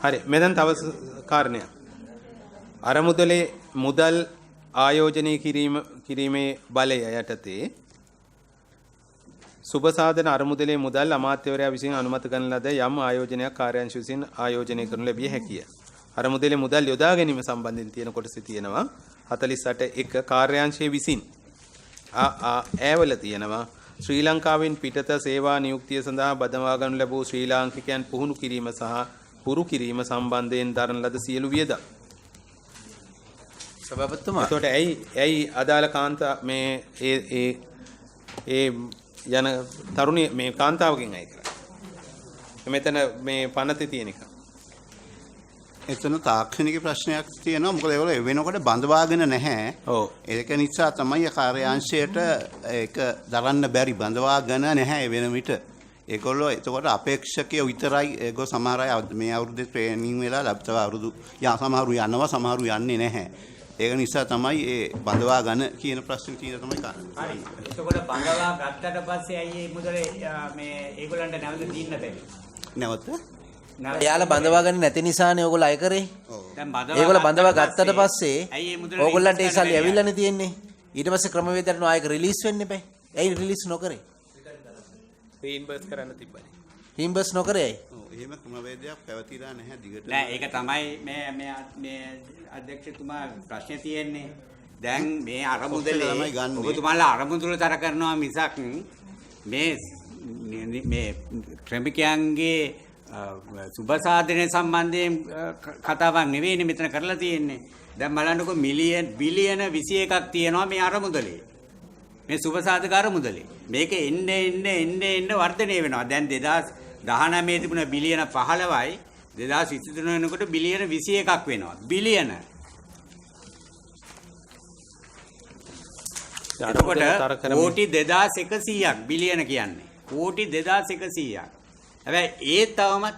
හරි. මෙතන තව කාරණයක්. අරමුදලේ මුදල් ආයෝජනය කිරීමේ බලය යටතේ සුබ සාධන අරමුදලේ මුදල් අමාත්‍යවරයා විසින් අනුමත කරන ලද යම් ආයෝජනයක් කාර්යාංශ විසින් ආයෝජනය කරනු ලැබිය හැකිය. අරමුදලේ මුදල් යොදා ගැනීම සම්බන්ධයෙන් තියෙන කොටසේ තියෙනවා 48 1 කාර්යාංශයේ විසින් ඈවල තියෙනවා ශ්‍රී ලංකාවෙන් පිටත සේවා නියුක්තිය සඳහා බදවා ගනු ලැබූ ශ්‍රී ලාංකිකයන් පුහුණු කිරීම සහ හුරු කිරීම සම්බන්ධයෙන් දරන ලද සියලු වියදම්. සභාපතිතුමා, එතකොට ඇයි ඇයි අදාළ කාන්තා මේ ඒ ඒ ඒ යන තරුණිය මේ කාන්තාවගෙන් අය කරන්නේ? මෙතන මේ පනතේ තියෙන එක. එතන තාක්ෂණික ප්‍රශ්නයක් තියෙනවා. මොකද ඒගොල්ලෝ ඒ වෙනකොට බඳවාගෙන නැහැ. ඔව්. ඒක නිසා තමයි කාර්යාංශයට ඒක දරන්න බැරි, බඳවාගෙන නැහැ ඒ වෙන විට. ඒගොල්ලෝ එතකොට අපේක්ෂකයෝ විතරයි. ඒගොල්ලෝ සමහර අය මේ අවුරුද්දේ ට්‍රේනින් වෙලා ලබතව අවුරුදු යා සමහරු යනවා, සමහරු යන්නේ නැහැ. ඒක නිසා තමයි ඒ බඳවා ගන්න කියන ප්‍රශ්නේ තියෙන තමයි කාරණා. හරි. එතකොට බඳවා ගත්තට පස්සේ ඇයි මේ මුදල මේ ඒගොල්ලන්ට නැවත දින්න බැරි? නැවත එයාලා බඳවා ගන්න නැති නිසානේ ඔයගොල්ලෝ අය කරේ. දැන් බඳවා ඒගොල්ලෝ බඳවා ගත්තට පස්සේ ඇයි මේ මුදල ඕගොල්ලන්ට ඒ සල්ලි බැරි? ඇවිල්ලානේ තියෙන්නේ. ඊට පස්සේ ක්‍රමවේදයට ආයෙක රිලීස් වෙන්න එපා. ඇයි රිලීස් නොකරේ? රීඉම්බර්ස් කරන්න තිබ්බනේ. රීම්බර්ස් නොකරේ ඇයි? ඔව්, එහෙම ක්‍රමවේදයක් පැවතිලා නැහැ දිගට. නෑ, ඒක තමයි මේ මේ මේ අධ්‍යක්ෂතුමා ප්‍රශ්නේ තියෙන්නේ. දැන් මේ අරමුදලේ තමයි ගන්නෙ. ඔබතුමාලා අරමුදල තර කරනවා මිසක් මේ මේ ශ්‍රමිකයන්ගේ සුබ සාධනය සම්බන්ධයෙන් කතාවක් නෙවෙයිනේ මෙතන කරලා තියෙන්නේ. දැන් බලන්නකෝ, මිලියන් බිලියන 21ක් තියෙනවා මේ අරමුදලේ. මේ සුබ සාධක අරමුදලේ. මේක එන්න එන්න එන්න එන්න වර්ධනය වෙනවා. දැන් 2019 තිබුණ බිලියන 15යි 2023 වෙනකොට බිලියන 21ක් වෙනවා. බිලියන. එතකොට අරමුදල තර කරමින් කෝටි 2100ක් බිලියන කියන්නේ. කෝටි 2100ක්. හැබැයි ඒ තවමත්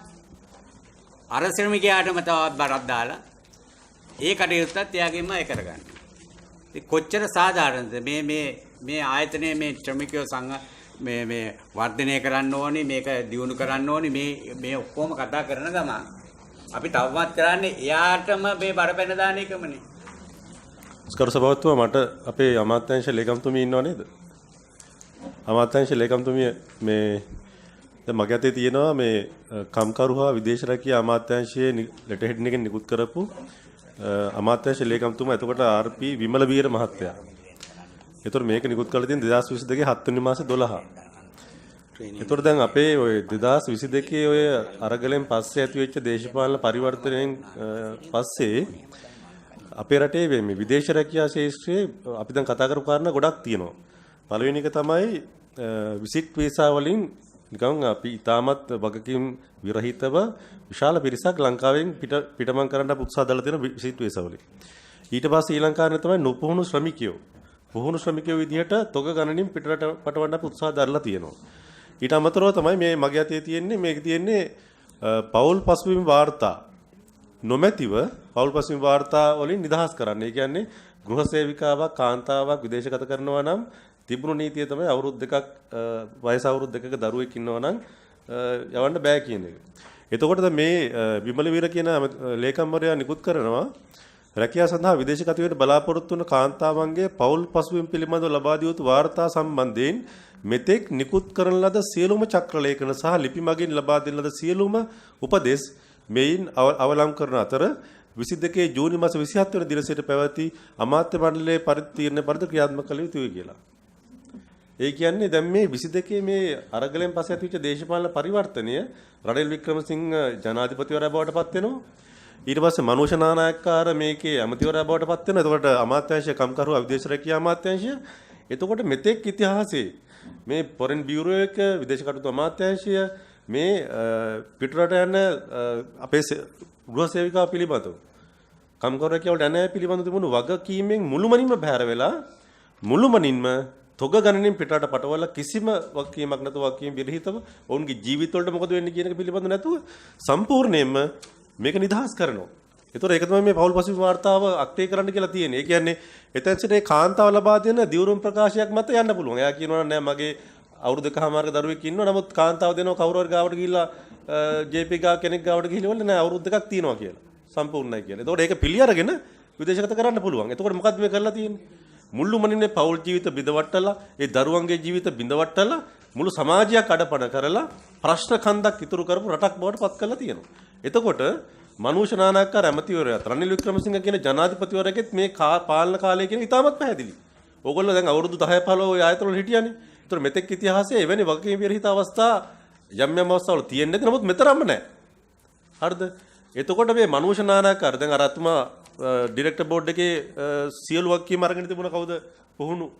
අර ශ්‍රමිකයාටම තවත් බරක් දාලා ඒ කටයුත්තත් එයාගෙන්ම අය කරගන්න. ඉතින් කොච්චර සාධාරණද මේ මේ මේ ආයතනයේ මේ ශ්‍රමිකයෝ සංඝ මේ මේ වර්ධනය කරන්න ඕනි, මේක දියුණු කරන්න ඕනි, මේ මේ ඔක්කොම කතා කරන ගමන් අපි තවමත් කරන්නේ එයාටම මේ බර පැන දාන එකමනේ. ගරු සභාපතිතුමා, මට අපේ අමාත්‍යාංශ ලේකම්තුමිය ඉන්නව නේද? අමාත්‍යාංශ ලේකම්තුමිය, මේ දැන් මගේ අතේ තියෙනවා මේ කම්කරු හා විදේශ රැකියා අමාත්‍යාංශයේ ලෙටර් හෙඩ් එකෙන් නිකුත් කරපු අමාත්‍යාංශ ලේකම්තුමා, එතකොට ආර්.පී. විමලවීර මහත්තයා. එතකොට මේක නිකුත් කරලා තියෙන 2022 7 වෙනි මාසේ 12. එතකොට දැන් අපේ ඔය 2022 ඔය අරගලෙන් පස්සේ ඇතිවෙච්ච දේශපාලන පරිවර්තනයෙන් පස්සේ අපේ රටේ මේ විදේශ රැකියා ක්ෂේත්‍රයේ අපි දැන් කතා කරපු කාරණා ගොඩක් තියෙනවා. පළවෙනි එක තමයි විසිට් වීසා වලින් නිකන් අපි ඉතාමත් වගකීම් විරහිතව විශාල පිරිසක් ලංකාවෙන් පිටමං කරන්න අපි උත්සාහ දරලා තියෙන විසිට් වීසා වලින්. ඊට පස්සේ ශ්‍රී ලංකාවේ තමයි නුපුහුණු ශ්‍රමිකයෝ. පුහුණු ශ්‍රමිකයෝ විදිහට තොග ගණනින් පිටරට පටවන්න අපි උත්සාහ දරලා තියෙනවා. ඊට අමතරව තමයි මේ මගේ අතේ තියෙන්නේ, මේක තියෙන්නේ පෞල් පසුබිම් වාර්තා නොමැතිව පෞල් පසුබිම් වාර්තා වලින් නිදහස් කරන්න. ඒ කියන්නේ ගෘහ සේවිකාවක් කාන්තාවක් විදේශගත කරනවා නම් තිබුණු නීතිය තමයි අවුරුදු 2ක් වයස අවුරුදු 2ක දරුවෙක් ඉන්නවා නම් යවන්න බෑ කියන එක. එතකොට දැන් මේ විමල වීර කියන ලේකම්වරයා නිකුත් කරනවා රැකියාව සඳහා විදේශගත වීමට බලාපොරොත්තු වන කාන්තාවන්ගේ පෞල් පසුබිම් පිළිබඳව ලබා දිය යුතු වාර්තා සම්බන්ධයෙන් මෙතෙක් නිකුත් කරන ලද සියලුම චක්‍රලේඛන සහ ලිපි මගින් ලබා දෙන ලද සියලුම උපදෙස් මෙයින් අවලං කරන අතර 22 ජූනි මාස 27 වන දින සිට පැවති අමාත්‍ය මණ්ඩලයේ තීරණ පරිදි ක්‍රියාත්මක කළ යුතුය කියලා. ඒ කියන්නේ දැන් මේ 22 මේ අරගලෙන් පස්සේ ඇතිවෙච්ච දේශපාලන පරිවර්තනය, රනිල් වික්‍රමසිංහ ජනාධිපතිවරයා බවට පත් වෙනවා. ඊට පස්සේ මනෝෂ නානායක්කාර මේකේ ඇමතිවරයා බවට පත් වෙනවා. එතකොට අමාත්‍යාංශය කම්කරුවා විදේශ රැකියා අමාත්‍යාංශය. එතකොට මෙතෙක් ඉතිහාසයේ මේ ෆොරන් බියුරෝ එක, විදේශ කටයුතු අමාත්‍යාංශය මේ පිටරට යන අපේ ගෘහ සේවිකාව පිළිබඳව කම්කරු රැකියාවලට යන අය පිළිබඳව තිබුණු වගකීමෙන් මුළුමනින්ම බැහැර වෙලා මුළුමනින්ම තොග ගණනින් පිටරට පටවලා කිසිම වගකීමක් නැතුව, වගකීම් විරහිතව, ඔවුන්ගේ ජීවිතවලට මොකද වෙන්නේ කියන එක පිළිබඳව නැතුව සම්පූර්ණයෙන්ම මේක නිදහස් කරනවා. ඒතොර ඒක තමයි මේ පෞල් පසුබිම් වාර්තාව අක්‍රිය කරන්න කියලා තියෙන්නේ. ඒ කියන්නේ එතෙන් සිට ඒ කාන්තාව ලබා දෙන දියුරුම් ප්‍රකාශයක් මත යන්න පුළුවන්. එයා කියනවා නෑ මගේ අවුරුදු දෙකමාරක දරුවෙක් ඉන්නවා. නමුත් කාන්තාව දෙනවා කවුරු හරි ගාවට ගිහිල්ලා JP ගා කෙනෙක් ගාවට ගිහිල්ලා නෑ අවුරුදු දෙකක් තියෙනවා කියලා. සම්පූර්ණයි කියලා. එතකොට ඒක පිළි අරගෙන විදේශගත කරන්න පුළුවන්. එතකොට මොකද්ද මේ කරලා තියෙන්නේ? මුළුමනින්ම පෞල් ජීවිත බිඳවට්ටලා, ඒ දරුවන්ගේ ජීවිත බිඳවට්ටලා මුළු සමාජයක් අඩපණ කරලා ප්‍රශ්න කන්දක් ඉතුරු කරපු රටක් බවට පත් කරලා තියෙනවා. එතකොට මනෝෂ නානායක්කාර ඇමතිවරයාත් රනිල් වික්‍රමසිංහ කියන ජනාධිපතිවරයාගෙත් මේ පාලන කාලය කියන ඉතාමත් පැහැදිලි. ඕගොල්ලෝ දැන් අවුරුදු 10 15 ඔය ආයතන වල හිටියානේ. ඒතර මෙතෙක් ඉතිහාසයේ එවැනි වගකීම් විරහිත අවස්ථා යම් යම් අවස්ථාවල තියෙන්නේ නැති. නමුත් මෙතරම්ම නැහැ. හරිද? එතකොට මේ මනෝෂ නානායක්කාර දැන් අර අතුමා ඩිරෙක්ටර් බෝඩ් එකේ සියලු වගකීම් අරගෙන තිබුණ කවුද? පුහුණු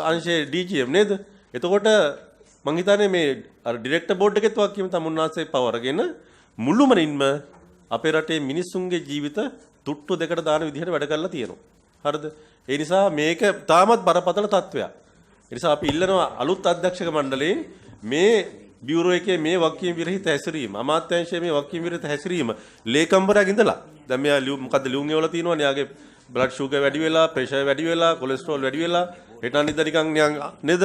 අංශයේ DGM නේද? එතකොට මං හිතන්නේ මේ අර ඩිරෙක්ටර් බෝඩ් එකෙත් වගකීම තමුන්නාන්සේ පව අරගෙන මුළුමනින්ම අපේ රටේ මිනිස්සුන්ගේ ජීවිත තුට්ටු දෙකට දාන විදිහට වැඩ කරලා තියෙනවා. හරිද? ඒ නිසා මේක තාමත් බරපතල තත්ත්වයක්. ඒ නිසා අපි ඉල්ලනවා අලුත් අධ්‍යක්ෂක මණ්ඩලයෙන් මේ බියුරෝ එකේ මේ වගකීම් විරහිත හැසිරීම, අමාත්‍යාංශයේ මේ වගකීම් විරහිත හැසිරීම ලේකම්වරයාගේ ඉඳලා දැන් මෙයා මොකද්ද ලියුම් එවලා තියෙනවනේ යාගේ බ්ලඩ් ෂුගර් වැඩි වෙලා, ප්‍රෙෂර් වැඩි වෙලා, කොලෙස්ටරෝල් වැඩි වෙලා, හෙට අනිද්දා නිකන් නිකන් නේද?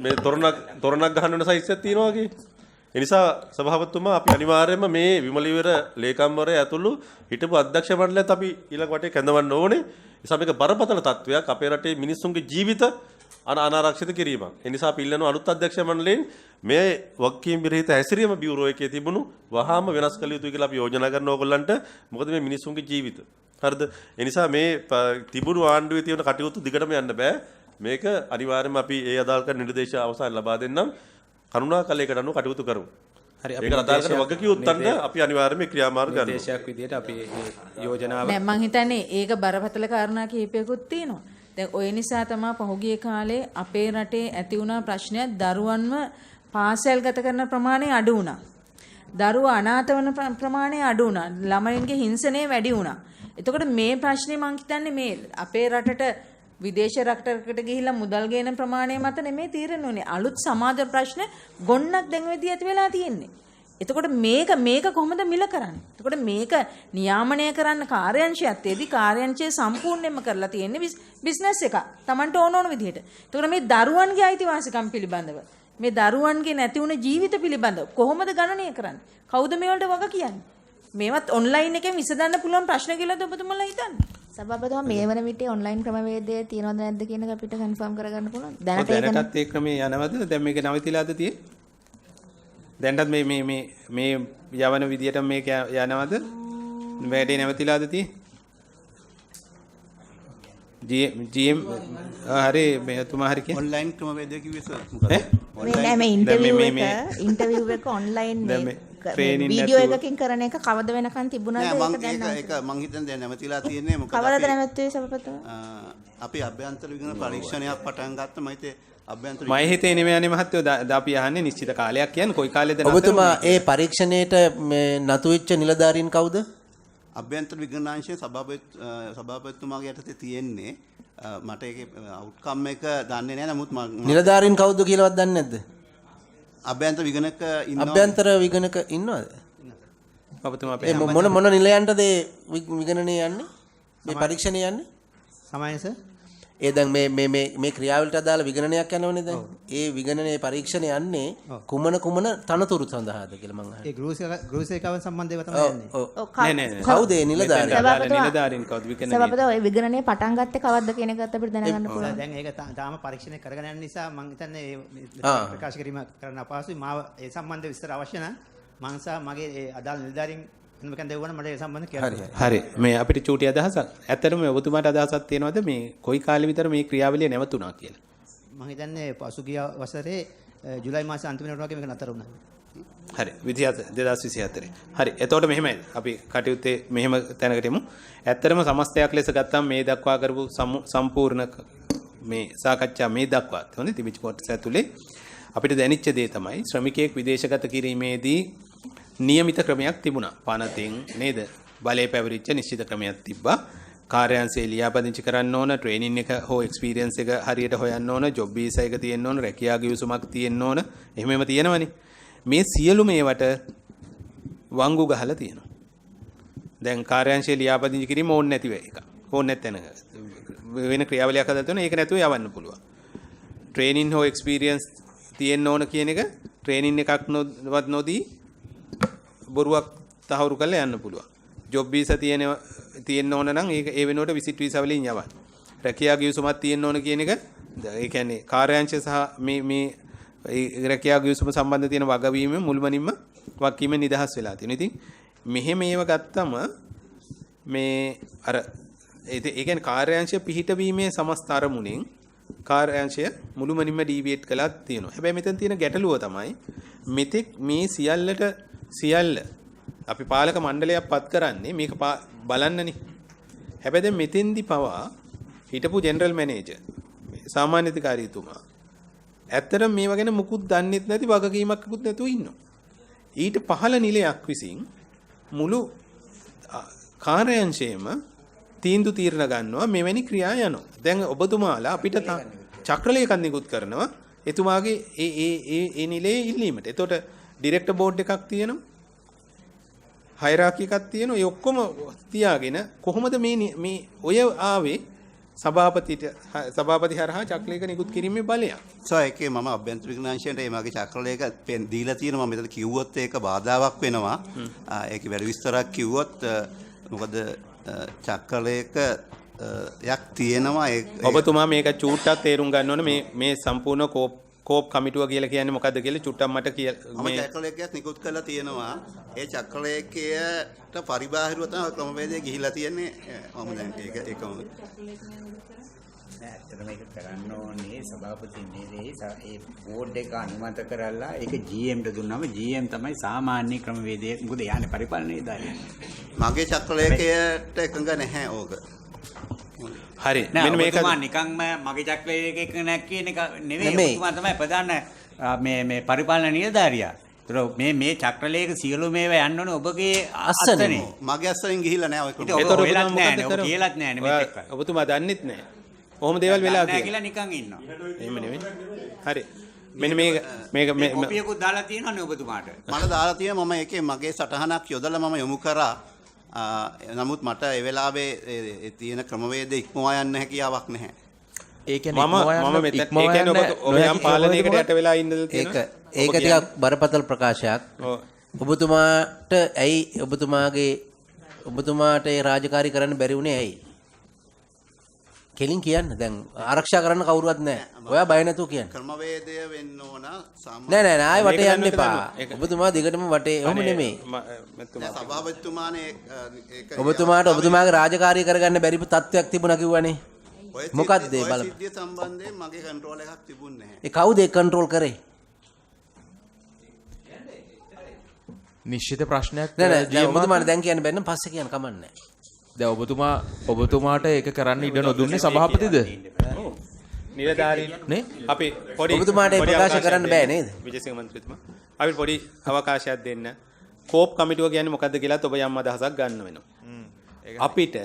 මේ තොරණක් ගහන්න වෙන සයිස් එකක් තියෙනවා වගේ. ඒ නිසා සභාපතිතුමා අපි අනිවාර්යයෙන්ම මේ විමලීවර ලේකම්වරයා ඇතුළු හිටපු අධ්‍යක්ෂ මණ්ඩලයත් අපි ඊළඟ වටේ කැඳවන්න ඕනේ. ඒ නිසා මේක බරපතල තත්ත්වයක්. අපේ රටේ මිනිස්සුන්ගේ ජීවිත අනාරක්ෂිත කිරීමක්. ඒ නිසා අපි ඉල්ලනවා අලුත් අධ්‍යක්ෂ මණ්ඩලයෙන් මේ වගකීම් විරහිත හැසිරීම බියුරෝ එකේ තිබුණු වහාම වෙනස් කළ යුතුයි කියලා අපි යෝජනා කරනවා ඕගොල්ලන්ට. මොකද මේ මිනිස්සුන්ගේ ජීවිත. හරිද? ඒ නිසා මේ තිබුණු ආණ්ඩුවේ තියෙන කටයුතු දිගටම යන්න බෑ. මේක අනිවාර්යයෙන්ම අපි ඒ අදාළ කරන නිර්දේශ අවසන් ලබා දෙන්නම්. කරුණාකර ඒකට අනුව කටයුතු කරමු. හරි, අපි ඒකට අදාළ කරන වගකීම් අපි අනිවාර්යයෙන්ම ක්‍රියාමාර්ග ගන්නවා. නිර්දේශයක් විදියට අපි මේ යෝජනාව නෑ මං හිතන්නේ ඒක බරපතල කාරණා කිහිපයකුත් තියෙනවා. දැන් ඔය නිසා තමයි පහුගිය කාලේ අපේ රටේ ඇති වුණා ප්‍රශ්නයක් දරුවන්ව පාසල් ගත කරන ප්‍රමාණය අඩු වුණා. දරුවෝ අනාථ වන ප්‍රමාණය අඩු වුණා. ළමයින්ගේ හිංසනය වැඩි වුණා. එතකොට මේ ප්‍රශ්නේ මං හිතන්නේ මේ අපේ රටට විදේශ රටකට ගිහිල්ලා මුදල් ගේන ප්‍රමාණය මත නෙමෙයි තීරණ වුනේ. අලුත් සමාජ ප්‍රශ්න ගොන්නක් දැන් වෙදී ඇති වෙලා තියෙන්නේ. එතකොට මේක කොහොමද මිල කරන්නේ? එතකොට මේක නියාමනය කරන්න කාර්යාංශයත් එදී කාර්යාංශය සම්පූර්ණයෙන්ම කරලා තියෙන්නේ බිස්නස් එකක්. Tamanට ඕන ඕන විදිහට. එතකොට මේ දරුවන්ගේ අයිතිවාසිකම් පිළිබඳව, මේ දරුවන්ගේ නැති වුණ ජීවිත පිළිබඳව කොහොමද ගණනය කරන්නේ? කවුද මේ වලට වග කියන්නේ? මේවත් ඔන්ලයින් එකෙන් විසඳන්න පුළුවන් ප්‍රශ්න කියලාද ඔබතුමාලා හිතන්නේ? සභාපතිතුමා මේ වන විට ඔන්ලයින් ක්‍රමවේදය තියෙනවද නැද්ද කියන එක අපිට කන්ෆර්ම් කරගන්න පුළුවන්. දැනට ඒක දැනටත් ඒ ක්‍රමයේ යනවද? දැන් මේක නවතිලාද තියෙන්නේ? දැන්ටත් මේ මේ මේ මේ යවන විදියට මේක යනවද? වැඩේ නැවතිලාද තියෙන්නේ? GM හරි මෙතුමා හරි කියන්නේ ඔන්ලයින් ක්‍රමවේදය කිව්වේ සර් මොකද? මේ නෑ මේ ඉන්ටර්විව් එක ඔන්ලයින් මේ වීඩියෝ එකකින් කරන එක කවද වෙනකන් තිබුණාද ඒක දැන් නෑ ඒක මං හිතන්නේ දැන් නැවතිලා තියෙන්නේ මොකද කවදද නැවතුවේ සභාපතිතුමා? අපි අභ්‍යන්තර විගණන පරීක්ෂණයක් පටන් ගත්තා. මම හිතේ අභ්‍යන්තර මම හිතේ නෙමෙයි අනේ මහත්තයෝ අපි අහන්නේ නිශ්චිත කාලයක් කියන්නේ කොයි කාලෙද නතර ඔබතුමා ඒ පරීක්ෂණයට මේ නතු වෙච්ච නිලධාරීන් කවුද? අභ්‍යන්තර විගණනාංශයේ සභාපතිතුමාගේ යටතේ තියෙන්නේ. මට ඒකේ අවුට්කම් එක දන්නේ නෑ. නමුත් මම නිලධාරීන් කවුද කියලාවත් දන්නේ නැද්ද? අභ්‍යන්තර විගණක ඉන්නවා. අභ්‍යන්තර විගණක ඉන්නවද? ඔබතුමා අපේ මොන මොන නිලයන්ටද ඒ විගණනය යන්නේ? මේ පරීක්ෂණය යන්නේ? සමායස ඒ දැන් මේ මේ මේ මේ ක්‍රියාවලට අදාළ විගණනයක් යනවනේ දැන්. ඒ විගණනයේ පරීක්ෂණය යන්නේ කුමන කුමන තනතුරු සඳහාද කියලා මං අහන්නේ. ඒ ගෘහ සේවාවන් සම්බන්ධ ඒවා තමයි යන්නේ. ඔව්. නෑ නෑ. කවුද ඒ නිලධාරීන්? නිලධාරීන් කවුද විගණනයේ? සභාපතිතුමා ඔය විගණනය පටන් ගත්තේ කවද්ද කියන එකත් අපිට දැනගන්න පුළුවන්. දැන් ඒක තාම පරීක්ෂණය කරගෙන යන නිසා මං හිතන්නේ ඒ ප්‍රකාශ කිරීම කරන්න අපහසුයි. මාව ඒ සම්බන්ධ විස්තර අවශ්‍ය නම් මං සහ මගේ ඒ අදාළ නිලධාරීන් හරි මේ අපිට චූටි අදහසක්. ඇත්තටම ඔබතුමාට අදහසක් තියෙනවද මේ කොයි කාලෙ විතර මේ ක්‍රියාවලිය නැවතුණා කියලා? මම හිතන්නේ පසුගිය වසරේ ජූලයි මාසේ අන්තිම වෙනකොට වගේ මේක නතර වුණා. හරි 2024. හරි එතකොට මෙහෙමයි අපි කටයුත්තේ මෙහෙම තැනකට එමු. ඇත්තටම සමස්තයක් ලෙස ගත්තම මේ දක්වා කරපු සම්පූර්ණ මේ සාකච්ඡා මේ දක්වාත් හොඳ තිබිච්ච කොටස ඇතුලේ අපිට දැනෙච්ච දේ තමයි ශ්‍රමිකයෙක් විදේශගත කිරීමේදී නියමිත ක්‍රමයක් තිබුණා. පනතින් නේද? බලය පැවරිච්ච නිශ්චිත ක්‍රමයක් තිබ්බා. කාර්යාංශයේ ලියාපදිංචි කරන්න ඕන, ට්‍රේනින් එක හෝ එක්ස්පීරියන්ස් එක හරියට හොයන්න ඕන, ජොබ් වීසා එක තියෙන්න ඕන, රැකියා ගිවිසුමක් තියෙන්න ඕන. එහෙම එහෙම තියෙනවනේ. මේ සියලුම ඒවට වංගු ගහලා තියෙනවා. දැන් කාර්යාංශයේ ලියාපදිංචි කිරීම ඕනේ නැතිව එක. ඕනේ නැත්නම් වෙන ක්‍රියාවලියක් හදලා තියෙනවා. ඒක නැතුව යවන්න පුළුවන්. ට්‍රේනින් හෝ එක්ස්පීරියන්ස් තියෙන්න ඕන කියන එක ට්‍රේනින් එකක් වත් නොදී බොරුවක් තහවුරු කරලා යන්න පුළුවන්. ජොබ් වීසා තියෙන්න ඕන නම් ඒක ඒ වෙනුවට විසිට් වීසා වලින් යවන්න. රැකියා ගිවිසුමක් තියෙන්න ඕන කියන එක ඒ කියන්නේ කාර්යාංශය සහ මේ මේ රැකියා ගිවිසුම සම්බන්ධ තියෙන වගවීම මුළුමනින්ම වගකීමෙන් නිදහස් වෙලා තියෙනවා. ඉතින් මෙහෙම ඒව ගත්තම මේ අර ඒ කියන්නේ කාර්යාංශය පිහිටවීමේ සමස්ත අරමුණෙන් කාර්යාංශය මුළුමනින්ම ඩීවියේට් කළා තියෙනවා. හැබැයි මෙතන තියෙන ගැටලුව තමයි මෙතෙක් මේ සියල්ලට සියල්ල අපි පාලක මණ්ඩලයක් පත් කරන්නේ මේක බලන්නනේ. හැබැයි දැන් මෙතෙන්දි පවා හිටපු ජෙනරල් මැනේජර් සාමාන්‍ය අධිකාරීතුමා ඇත්තටම මේවා ගැන මුකුත් දන්නෙත් නැති වගකීමක්කුත් නැතුව ඉන්නවා. ඊට පහළ නිලයක් විසින් මුළු කාර්යාංශයේම තීන්දුව තීරණ ගන්නවා මෙවැනි ක්‍රියා යනවා. දැන් ඔබතුමාලා අපිට චක්‍රලේඛ නිකුත් කරනවා එතුමාගේ ඒ ඒ ඒ ඒ නිලයේ ඉල්ලීමට. එතකොට ඩිරෙක්ටර් බෝඩ් එකක් තියෙනවා. හයරාකි එකක් තියෙනවා. ඒ ඔක්කොම තියාගෙන කොහොමද මේ මේ ඔය ආවේ සභාපති හරහා චක්‍රලේඛ නිකුත් කිරීමේ බලයක්. සෝ ඒකේ මම අභ්‍යන්තර විගණනාංශයට මේ මගේ චක්‍රලේඛ දීලා තියෙනවා. මම මෙතන කිව්වොත් ඒක බාධාවක් වෙනවා. ඒකේ වැඩි විස්තරයක් කිව්වොත් මොකද චක්‍රලේඛ යක් තියෙනවා. ඔබතුමා මේක චූට්ටක් තේරුම් ගන්න ඕනේ. මේ මේ සම්පූර්ණ කෝප් කමිටුව කියලා කියන්නේ මොකද්ද කියලා චුට්ටක් මට කියලා. මම චක්‍රලේඛයක් නිකුත් කරලා තියෙනවා. ඒ චක්‍රලේඛයට පරිබාහිරව තමයි ක්‍රමවේදය ගිහිලා තියෙන්නේ. මම දැන් ඒක ඒකම නෑ, ඇත්තටම ඒක කරන්න ඕනේ සභාපති නෙවෙයි, ඒ බෝඩ් එක අනුමත කරලා ඒක GM ට දුන්නාම GM තමයි සාමාන්‍ය ක්‍රමවේදය. මොකද යන්නේ පරිපාලන නිලධාරියන්. මගේ චක්‍රලේඛයට එකඟ නැහැ ඕක. හරි. මෙන්න මේක නිකන්ම මගේ චක්‍රලේඛය එකඟ නැහැ කියන එක නෙවෙයි. ඔබතුමා තමයි ප්‍රධාන මේ මේ පරිපාලන නිලධාරියා. ඒතර මේ මේ චක්‍රලේඛ සියලු මේවා යන්න ඕනේ ඔබගේ අස්සනේ. මගේ අස්සෙන් ගිහිල්ලා නෑ ඔය ක්‍රම. ඒතර ඔබතුමා මොකද කරන්නේ? කියලාත් නෑනේ මෙතෙක් කල්. ඔබතුමා දන්නෙත් නෑ. ඔහොම දේවල් වෙලා කියලා නිකන් ඉන්නවා. එහෙම නෙවෙයි. හරි. මෙන්න මේක මේක මේ කොපියකුත් දාලා තියෙනවනේ ඔබතුමාට. මට දාලා තියෙනවා. මම ඒකේ මගේ සටහනක් යොදලා මම යොමු කරා. නමුත් මට ඒ වෙලාවේ ඒ තියෙන ක්‍රමවේද ඉක්මවා යන්න හැකියාවක් නැහැ. ඒ කියන්නේ මම මෙතන ඒ කියන්නේ ඔබ යම් පාලනයකට යට වෙලා ඉන්නද තියෙනවා. ඒක ටිකක් බරපතල ප්‍රකාශයක්. ඔබතුමාට ඇයි ඔබතුමාට ඒ රාජකාරී කරන්න බැරි වුණේ ඇයි? කෙලින් කියන්න. දැන් ආරක්ෂා කරන්න කවුරුවත් නැහැ. ඔයා බය නැතුව කියන්න. ක්‍රමවේදය වෙන්න ඕන. නෑ නෑ නෑ ආයෙ වටේ යන්න එපා. ඔබතුමා දිගටම වටේ ඔහොම නෙමෙයි. සභාපතිතුමානේ ඒක ඔබතුමාට ඔබතුමාගේ රාජකාරිය කරගන්න බැරි තත්ත්වයක් තිබුණා කිව්වනේ. මොකද්ද ඒ බලන්න. ඔය සිද්ධිය සම්බන්ධයෙන් මගේ කන්ට්‍රෝල් එකක් තිබුණේ නැහැ. ඒ කවුද ඒ කන්ට්‍රෝල් කරේ? නිශ්චිත ප්‍රශ්නයක් නෑ නෑ ඔබතුමාට දැන් කියන්න බැන්න පස්සේ කියන්න කමක් නෑ. දැන් ඔබතුමාට ඒක කරන්න ඉඩ නොදුන්නේ සභාපතිද? ඔව්. නිලධාරීන් නේ? අපි පොඩි ඔබතුමාට ඒ ප්‍රකාශ කරන්න බෑ නේද? විජේසිංහ මන්ත්‍රීතුමා අපි පොඩි අවකාශයක් දෙන්න. කෝප් කමිටුව කියන්නේ මොකද්ද කියලාත් ඔබ යම් අදහසක් ගන්න වෙනවා. අපිට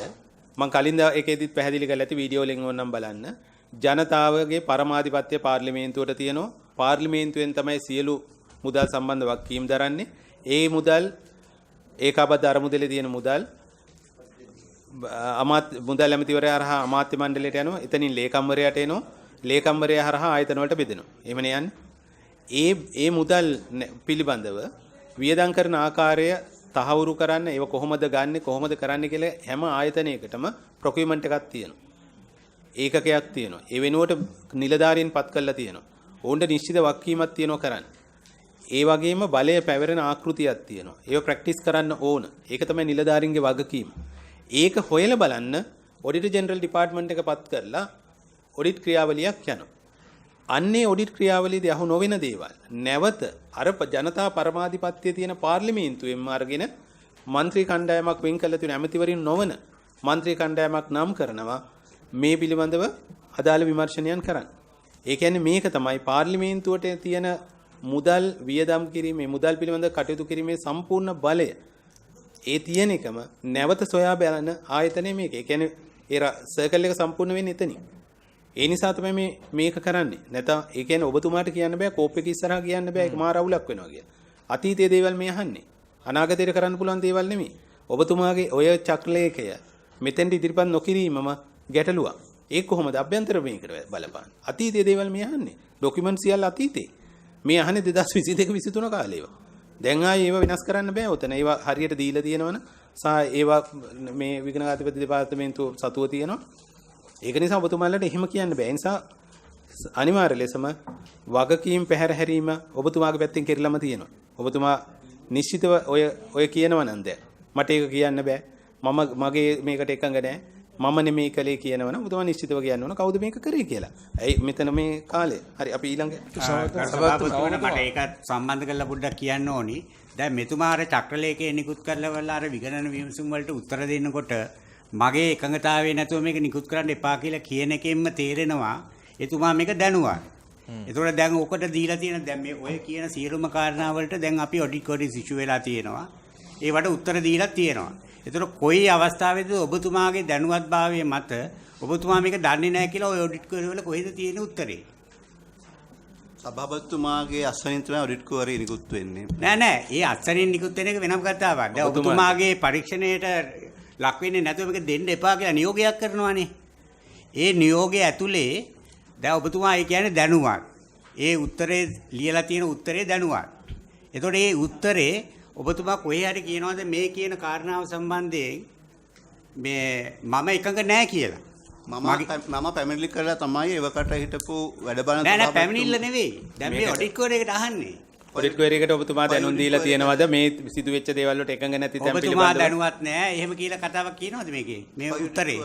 මං කලින් ඒකෙදිත් පැහැදිලි කරලා ඇති වීඩියෝ වලින් ඕනනම් බලන්න. ජනතාවගේ පරමාධිපත්‍ය පාර්ලිමේන්තුවට තියෙනවා. පාර්ලිමේන්තුවෙන් තමයි සියලු මුදල් සම්බන්ධ වගකීම් දරන්නේ. ඒ මුදල් ඒකාබද්ධ අරමුදලේ තියෙන මුදල් අමාත්‍ය මුදල් ඇමතිවරයා හරහා අමාත්‍ය මණ්ඩලයට යනවා. එතනින් ලේකම්වරයාට එනවා. ලේකම්වරයා හරහා ආයතන වලට බෙදෙනවා. එහෙමනේ යන්නේ. ඒ මුදල් පිළිබඳව වියදම් කරන ආකාරය තහවුරු කරන්න, ඒව කොහොමද ගන්නෙ කොහොමද කරන්නේ කියලා හැම ආයතනයකටම ප්‍රොකියුමන්ට් එකක් තියෙනවා. ඒකකයක් තියෙනවා. ඒ වෙනුවට නිලධාරීන් පත් කරලා තියෙනවා. ඔවුන්ට නිශ්චිත වගකීමක් තියෙනවා කරන්න. ඒ වගේම බලය පැවරෙන ආකෘතියක් තියෙනවා. ඒව ප්‍රැක්ටිස් කරන්න ඕන. ඒක තමයි නිලධාරීන්ගේ වගකීම. ඒක හොයලා බලන්න ඔඩිටර් ජෙනරල් ඩිපාර්ට්මන්ට් එක පත් කරලා ඔඩිට් ක්‍රියාවලියක් යනවා. අන්නේ ඔඩිට් ක්‍රියාවලියේදී අහු නොවන දේවල් නැවත අර ජනතා පරමාධිපත්‍යයේ තියෙන පාර්ලිමේන්තුවෙන්ම අරගෙන මන්ත්‍රී කණ්ඩායමක් වෙන් කළ තියෙන ඇමතිවරින් නොවන මන්ත්‍රී කණ්ඩායමක් නම් කරනවා මේ පිළිබඳව අදාළ විමර්ශනයන් කරන්න. ඒ කියන්නේ මේක තමයි පාර්ලිමේන්තුවට තියෙන මුදල් වියදම් කිරීමේ මුදල් පිළිබඳ කටයුතු කිරීමේ සම්පූර්ණ බලය. ඒ තියෙන එකම නැවත සොයා බලන ආයතනය මේක. ඒ කියන්නේ ඒ සර්කල් එක සම්පූර්ණ වෙන්නේ එතනින්. ඒ නිසා තමයි මේ මේක කරන්නේ. නැත්නම් ඒ කියන්නේ ඔබතුමාට කියන්න බෑ කෝප් එක ඉස්සරහා කියන්න බෑ ඒක මාර අවුලක් වෙනවා කියලා. අතීතයේ දේවල් මේ අහන්නේ. අනාගතයට කරන්න පුළුවන් දේවල් නෙමෙයි. ඔබතුමාගේ ඔය චක්‍රලේඛය මෙතෙන්ට ඉදිරිපත් නොකිරීමම ගැටලුවක්. ඒක කොහොමද අභ්‍යන්තර මේකට බලපාන්නේ? අතීතයේ දේවල් මේ අහන්නේ. ඩොකියුමන්ට් සියල්ල අතීතේ. මේ අහන්නේ 2022 23 කාලේ ඒවා. දැන් ආයේ ඒවා වෙනස් කරන්න බෑ ඔතන. ඒවා හරියට දීලා තියෙනවනේ. සහ ඒවා මේ විගණකාධිපති දෙපාර්තමේන්තුව සතුව තියෙනවා. ඒක නිසා ඔබතුමාලට එහෙම කියන්න බෑ. ඒ නිසා අනිවාර්ය ලෙසම වගකීම් පැහැර හැරීම ඔබතුමාගේ පැත්තෙන් කෙරලම තියෙනවා. ඔබතුමා නිශ්චිතව ඔය කියනවා නම් දැන් මට ඒක කියන්න බෑ. මම මගේ මේකට එකඟ නෑ. මම නෙමෙයි කලේ කියනවනම් ඔබතුමා නිශ්චිතව කියන්න ඕන කවුද මේක කරේ කියලා. ඇයි මෙතන මේ කාලේ? හරි අපි ඊළඟ සභාපතිතුමා මට ඒකත් සම්බන්ධ කරලා පොඩ්ඩක් කියන්න ඕනි. දැන් මෙතුමා අර චක්‍රලේඛයේ නිකුත් කරලා වල අර විගණන විමසුම් වලට උත්තර දෙනකොට මගේ එකඟතාවය නැතුව මේක නිකුත් කරන්න එපා කියලා කියන එකෙන්ම තේරෙනවා එතුමා මේක දැනුවා. ඒතකොට දැන් ඔකට දීලා තියෙන දැන් මේ ඔය කියන සියලුම කාරණා වලට දැන් අපි ඔඩිට් ක්වරීස් ඉෂු වෙලා තියෙනවා. ඒවට උත්තර දීලා තියෙනවා. ඒතකොට කොයි අවස්ථාවේද ඔබතුමාගේ දැනුවත්භාවය මත ඔබතුමා මේක දන්නේ නැහැ කියලා ඔය ඔඩිට් ක්වරි වල කොහෙද තියෙන උත්තරේ? සභාපතිතුමාගේ අත්සනින් තමයි ඔඩිට් ක්වරි නිකුත් වෙන්නේ. නෑ නෑ, ඒ අත්සනින් නිකුත් වෙන එක වෙනම කතාවක්. දැන් ඔබතුමාගේ පරීක්ෂණයට ලක් වෙන්නේ නැතුව මේක දෙන්න එපා කියලා නියෝගයක් කරනවානේ. ඒ නියෝගය ඇතුලේ දැන් ඔබතුමා ඒ කියන්නේ දැනුවත්. ඒ උත්තරේ ලියලා තියෙන උත්තරේ දැනුවත්. එතකොට ඒ උත්තරේ ඔබතුමා කොහේ හරි කියනවාද මේ කියන කාරණාව සම්බන්ධයෙන් මේ මම එකඟ නෑ කියලා? මම පැමිණිලි කරලා තමයි එවකට හිටපු වැඩ බලන නෑ නෑ, පැමිණිල්ල නෙවෙයි. දැන් මේ ඔඩිට් ක්වරි එකට අහන්නේ. ඔඩිට් ක්වරි එකට ඔබතුමා දැනුම් දීලා තියෙනවද මේ සිදුවෙච්ච දේවල් වලට එකඟ නැති තැන් පිළිබඳව? ඔබතුමා දැනුවත් නෑ එහෙම කියලා කතාවක් කියනවද මේකේ? මේ උත්තරේ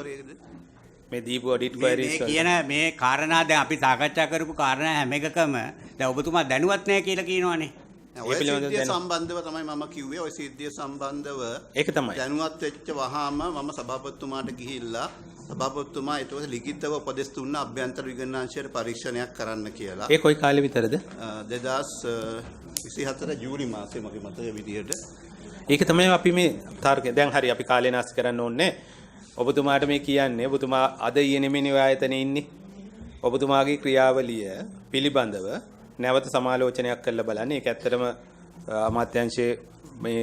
මේ දීපු ඔඩිට් ක්වරීස් මේ කියන මේ කාරණා දැන් අපි සාකච්ඡා කරපු කාරණා හැම එකකම දැන් ඔබතුමා දැනුවත් නෑ කියලා කියනවනේ. ඔය සිද්ධිය සම්බන්ධව තමයි මම කිව්වේ. ඔය සිද්ධිය සම්බන්ධව ඒක තමයි දැනුවත් වෙච්ච වහාම මම සභාපතිතුමාට ගිහිල්ලා සභාපතිතුමා ඊට පස්සේ ලිඛිතව උපදෙස් දුන්නා අභ්‍යන්තර විගණනාංශයට පරීක්ෂණයක් කරන්න කියලා. ඒ කොයි කාලෙ විතරද? 2024 ජූලි මාසේ මගේ මතක විදිහට. ඒක තමයි අපි මේ තර්කය. දැන් හරි අපි කාලේ නාස්ති කරන්න ඕනේ. ඔබතුමාට මේ කියන්නේ ඔබතුමා අද ඊයේ නෙමෙයි ඔය ආයතනයේ ඉන්නේ. ඔබතුමාගේ ක්‍රියාවලිය පිළිබඳව නැවත සමාලෝචනයක් කරලා බලන්න. ඒක ඇත්තටම අමාත්‍යාංශයේ මේ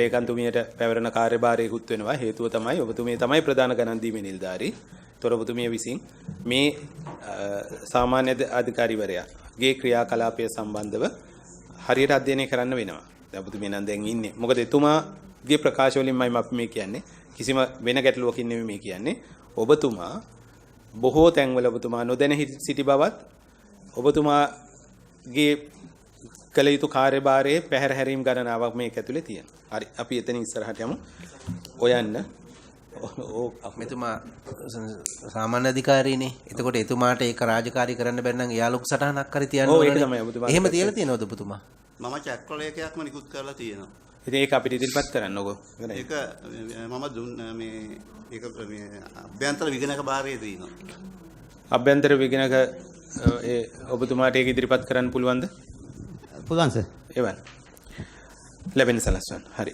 ලේකම්තුමියට පැවරෙන කාර්යභාරයකුත් වෙනවා. හේතුව තමයි ඔබතුමිය තමයි ප්‍රධාන ගණන් දීමේ නිලධාරී. ඒතොර ඔබතුමිය විසින් මේ සාමාන්‍ය අධිකාරිවරයාගේ ක්‍රියාකලාපය සම්බන්ධව හරියට අධ්‍යයනය කරන්න වෙනවා. දැන් ඔබතුමිය නම් දැන් ඉන්නේ. මොකද එතුමාගේ ප්‍රකාශ වලින්මයි අපි මේ කියන්නේ. කිසිම වෙන ගැටලුවකින් නෙමෙයි මේ කියන්නේ. ඔබතුමා බොහෝ තැන්වල ඔබතුමා නොදැන සිටි බවත් ඔබතුමාගේ කළ යුතු කාර්යභාරයේ පැහැර හැරීම් ගණනාවක් මේක ඇතුලේ තියෙනවා. හරි, අපි එතනින් ඉස්සරහට යමු. ඔයන්න මෙතුමා සාමාන්‍ය අධිකාරීනේ. එතකොට එතුමාට ඒක රාජකාරී කරන්න බැරි නම් එයා ලොකු සටහනක් හරි තියන්න ඕනේ. ඔව්, ඒක තමයි ඔබතුමා. එහෙම තියලා තියෙනවද ඔබතුමා? මම චක්‍රලේඛයක්ම නිකුත් කරලා තියෙනවා. ඉතින් ඒක අපිට ඉදිරිපත් කරන්නකෝ. ඒක මම දුන්න මේ ඒක මේ අභ්‍යන්තර විගණක භාරයේ තියෙනවා. අභ්‍යන්තර විගණක ඒ ඔබතුමාට ඒක ඉදිරිපත් කරන්න පුළුවන්ද? පුළුවන් සර්. එවන්. ලැබෙන සලස්වන්න. හරි.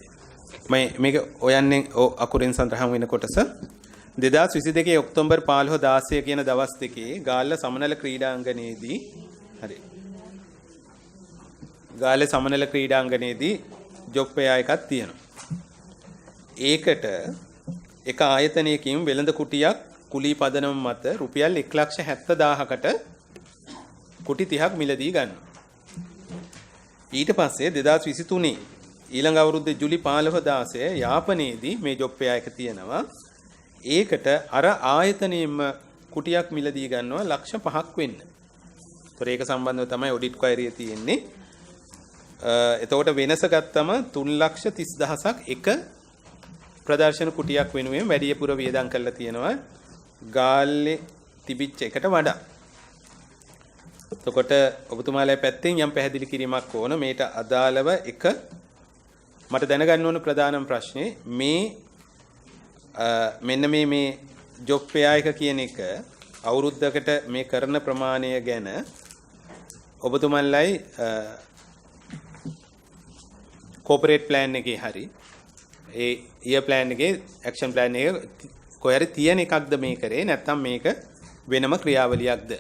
මේ මේක ඔයන්නේ අකුරෙන් සඳහන් වෙන කොටස 2022 ඔක්තෝබර් 15 16 කියන දවස් දෙකේ ගාල්ල සමනල ක්‍රීඩාංගණයේදී හරි. ගාල්ල සමනල ක්‍රීඩාංගණයේදී ජොබ් ෆෙයා එකක් තියෙනවා. ඒකට එක ආයතනයකින් වෙළඳ කුටියක් කුලී පදනම මත රුපියල් 1,70,000කට කුටි 30ක් මිලදී ගන්නවා. ඊට පස්සේ 2023 ඊළඟ අවුරුද්දේ ජූලි 15 16 යාපනයේදී මේ ජොබ් ෆෙයා එක තියෙනවා. ඒකට අර ආයතනයෙන්ම කුටියක් මිලදී ගන්නවා 5 ලක්ෂ වෙන්න. ඒතොර ඒක සම්බන්ධව තමයි ඔඩිට් ක්වයරිය තියෙන්නේ. එතකොට වෙනස ගත්තම 3,30,000ක් එක ප්‍රදර්ශන කුටියක් වෙනුවෙන් වැඩිපුර වියදම් කරලා තියෙනවා ගාල්ලේ තිබිච්ච එකට වඩා. එතකොට ඔබතුමාලා පැත්තෙන් යම් පැහැදිලි කිරීමක් ඕන මේට අදාළව. එක මට දැනගන්න ඕන ප්‍රධානම ප්‍රශ්නේ මේ මෙන්න මේ ජොබ් ෆෙයා එක කියන එක අවුරුද්දකට මේ කරන ප්‍රමාණය ගැන ඔබතුමන්ලයි කෝපරේට් ප්ලෑන් එකේ හරි ඒ ඉයර් ප්ලෑන් එකේ ඇක්ෂන් ප්ලෑන් එකේ කොහේ හරි තියෙන එකක්ද මේ කරේ, නැත්නම් මේක වෙනම ක්‍රියාවලියක්ද?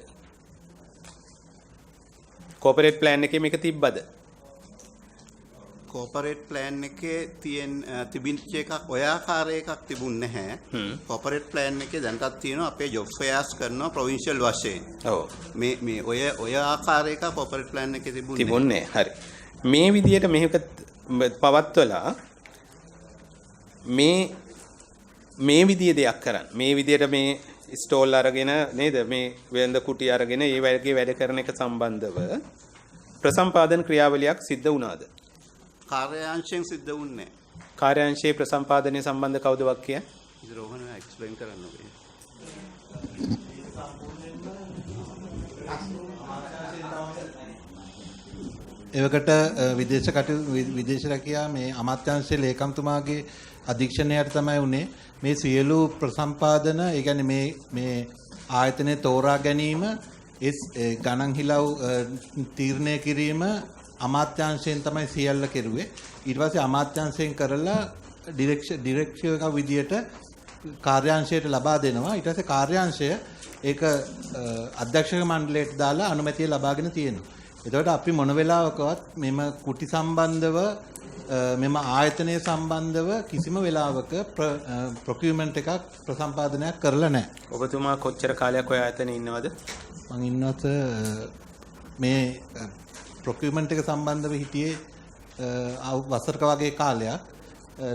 කෝපරේට් ප්ලෑන් එකේ මේක තිබ්බද? කෝපරේට් ප්ලෑන් එකේ තියෙන තිබිච්ච එකක් ඔය ආකාරයේ එකක් තිබුණ නැහැ. කෝපරේට් ප්ලෑන් එකේ දැනටත් තියෙනවා අපේ ජොබ් ෆෙයාර්ස් කරනවා ප්‍රොවින්ෂල් වශයෙන්. ඔව්. මේ මේ ඔය ඔය ආකාරයේ එකක් කෝපරේට් ප්ලෑන් එකේ තිබුණේ තිබුණේ නැහැ. හරි. මේ විදියට මෙහෙක පවත්වලා මේ මේ විදිය දෙයක් කරන්න. මේ විදියට මේ ස්ටෝල් අරගෙන නේද මේ වෙළඳ කුටි අරගෙන ඒ වගේ වැඩ කරන එක සම්බන්ධව ප්‍රසම්පාදන ක්‍රියාවලියක් සිද්ධ වුණාද? කාර්යාංශයෙන් සිද්ධ වුණේ නැහැ. කාර්යාංශයේ ප්‍රසම්පාදනය සම්බන්ධ කවුද වක් කියන්නේ? ඉතින් රෝහණ එක්ස්ප්ලেইন කරන්න ඕනේ. එවකට විදේශ කටයුතු විදේශ රැකියා මේ අමාත්‍යාංශයේ ලේකම්තුමාගේ අධීක්ෂණයට තමයි උනේ. මේ සියලු ප්‍රසම්පාදන, ඒ කියන්නේ මේ මේ ආයතනය තෝරා ගැනීම, ඒ ගණන් හිලව් තීරණය කිරීම අමාත්‍යාංශයෙන් තමයි සියල්ල කෙරුවේ. ඊට පස්සේ අමාත්‍යාංශයෙන් කරලා ඩිරෙක්ෂන් එකක් විදියට කාර්යාංශයට ලබා දෙනවා. ඊට පස්සේ කාර්යාංශය ඒක අධ්‍යක්ෂක මණ්ඩලයට දාලා අනුමැතිය ලබාගෙන තියෙනවා. එතකොට අපි මොන වෙලාවකවත් මෙම කුටි සම්බන්ධව මෙම ආයතනය සම්බන්ධව කිසිම වෙලාවක ප්‍රොකියුමන්ට් එකක් ප්‍රසම්පාදනයක් කරලා නැහැ. ඔබතුමා කොච්චර කාලයක් ඔය ආයතනයේ ඉන්නවද? මං ඉන්නවත් මේ ප්‍රොකියුමන්ට් එක සම්බන්ධව හිටියේ වසරක වගේ කාලයක්,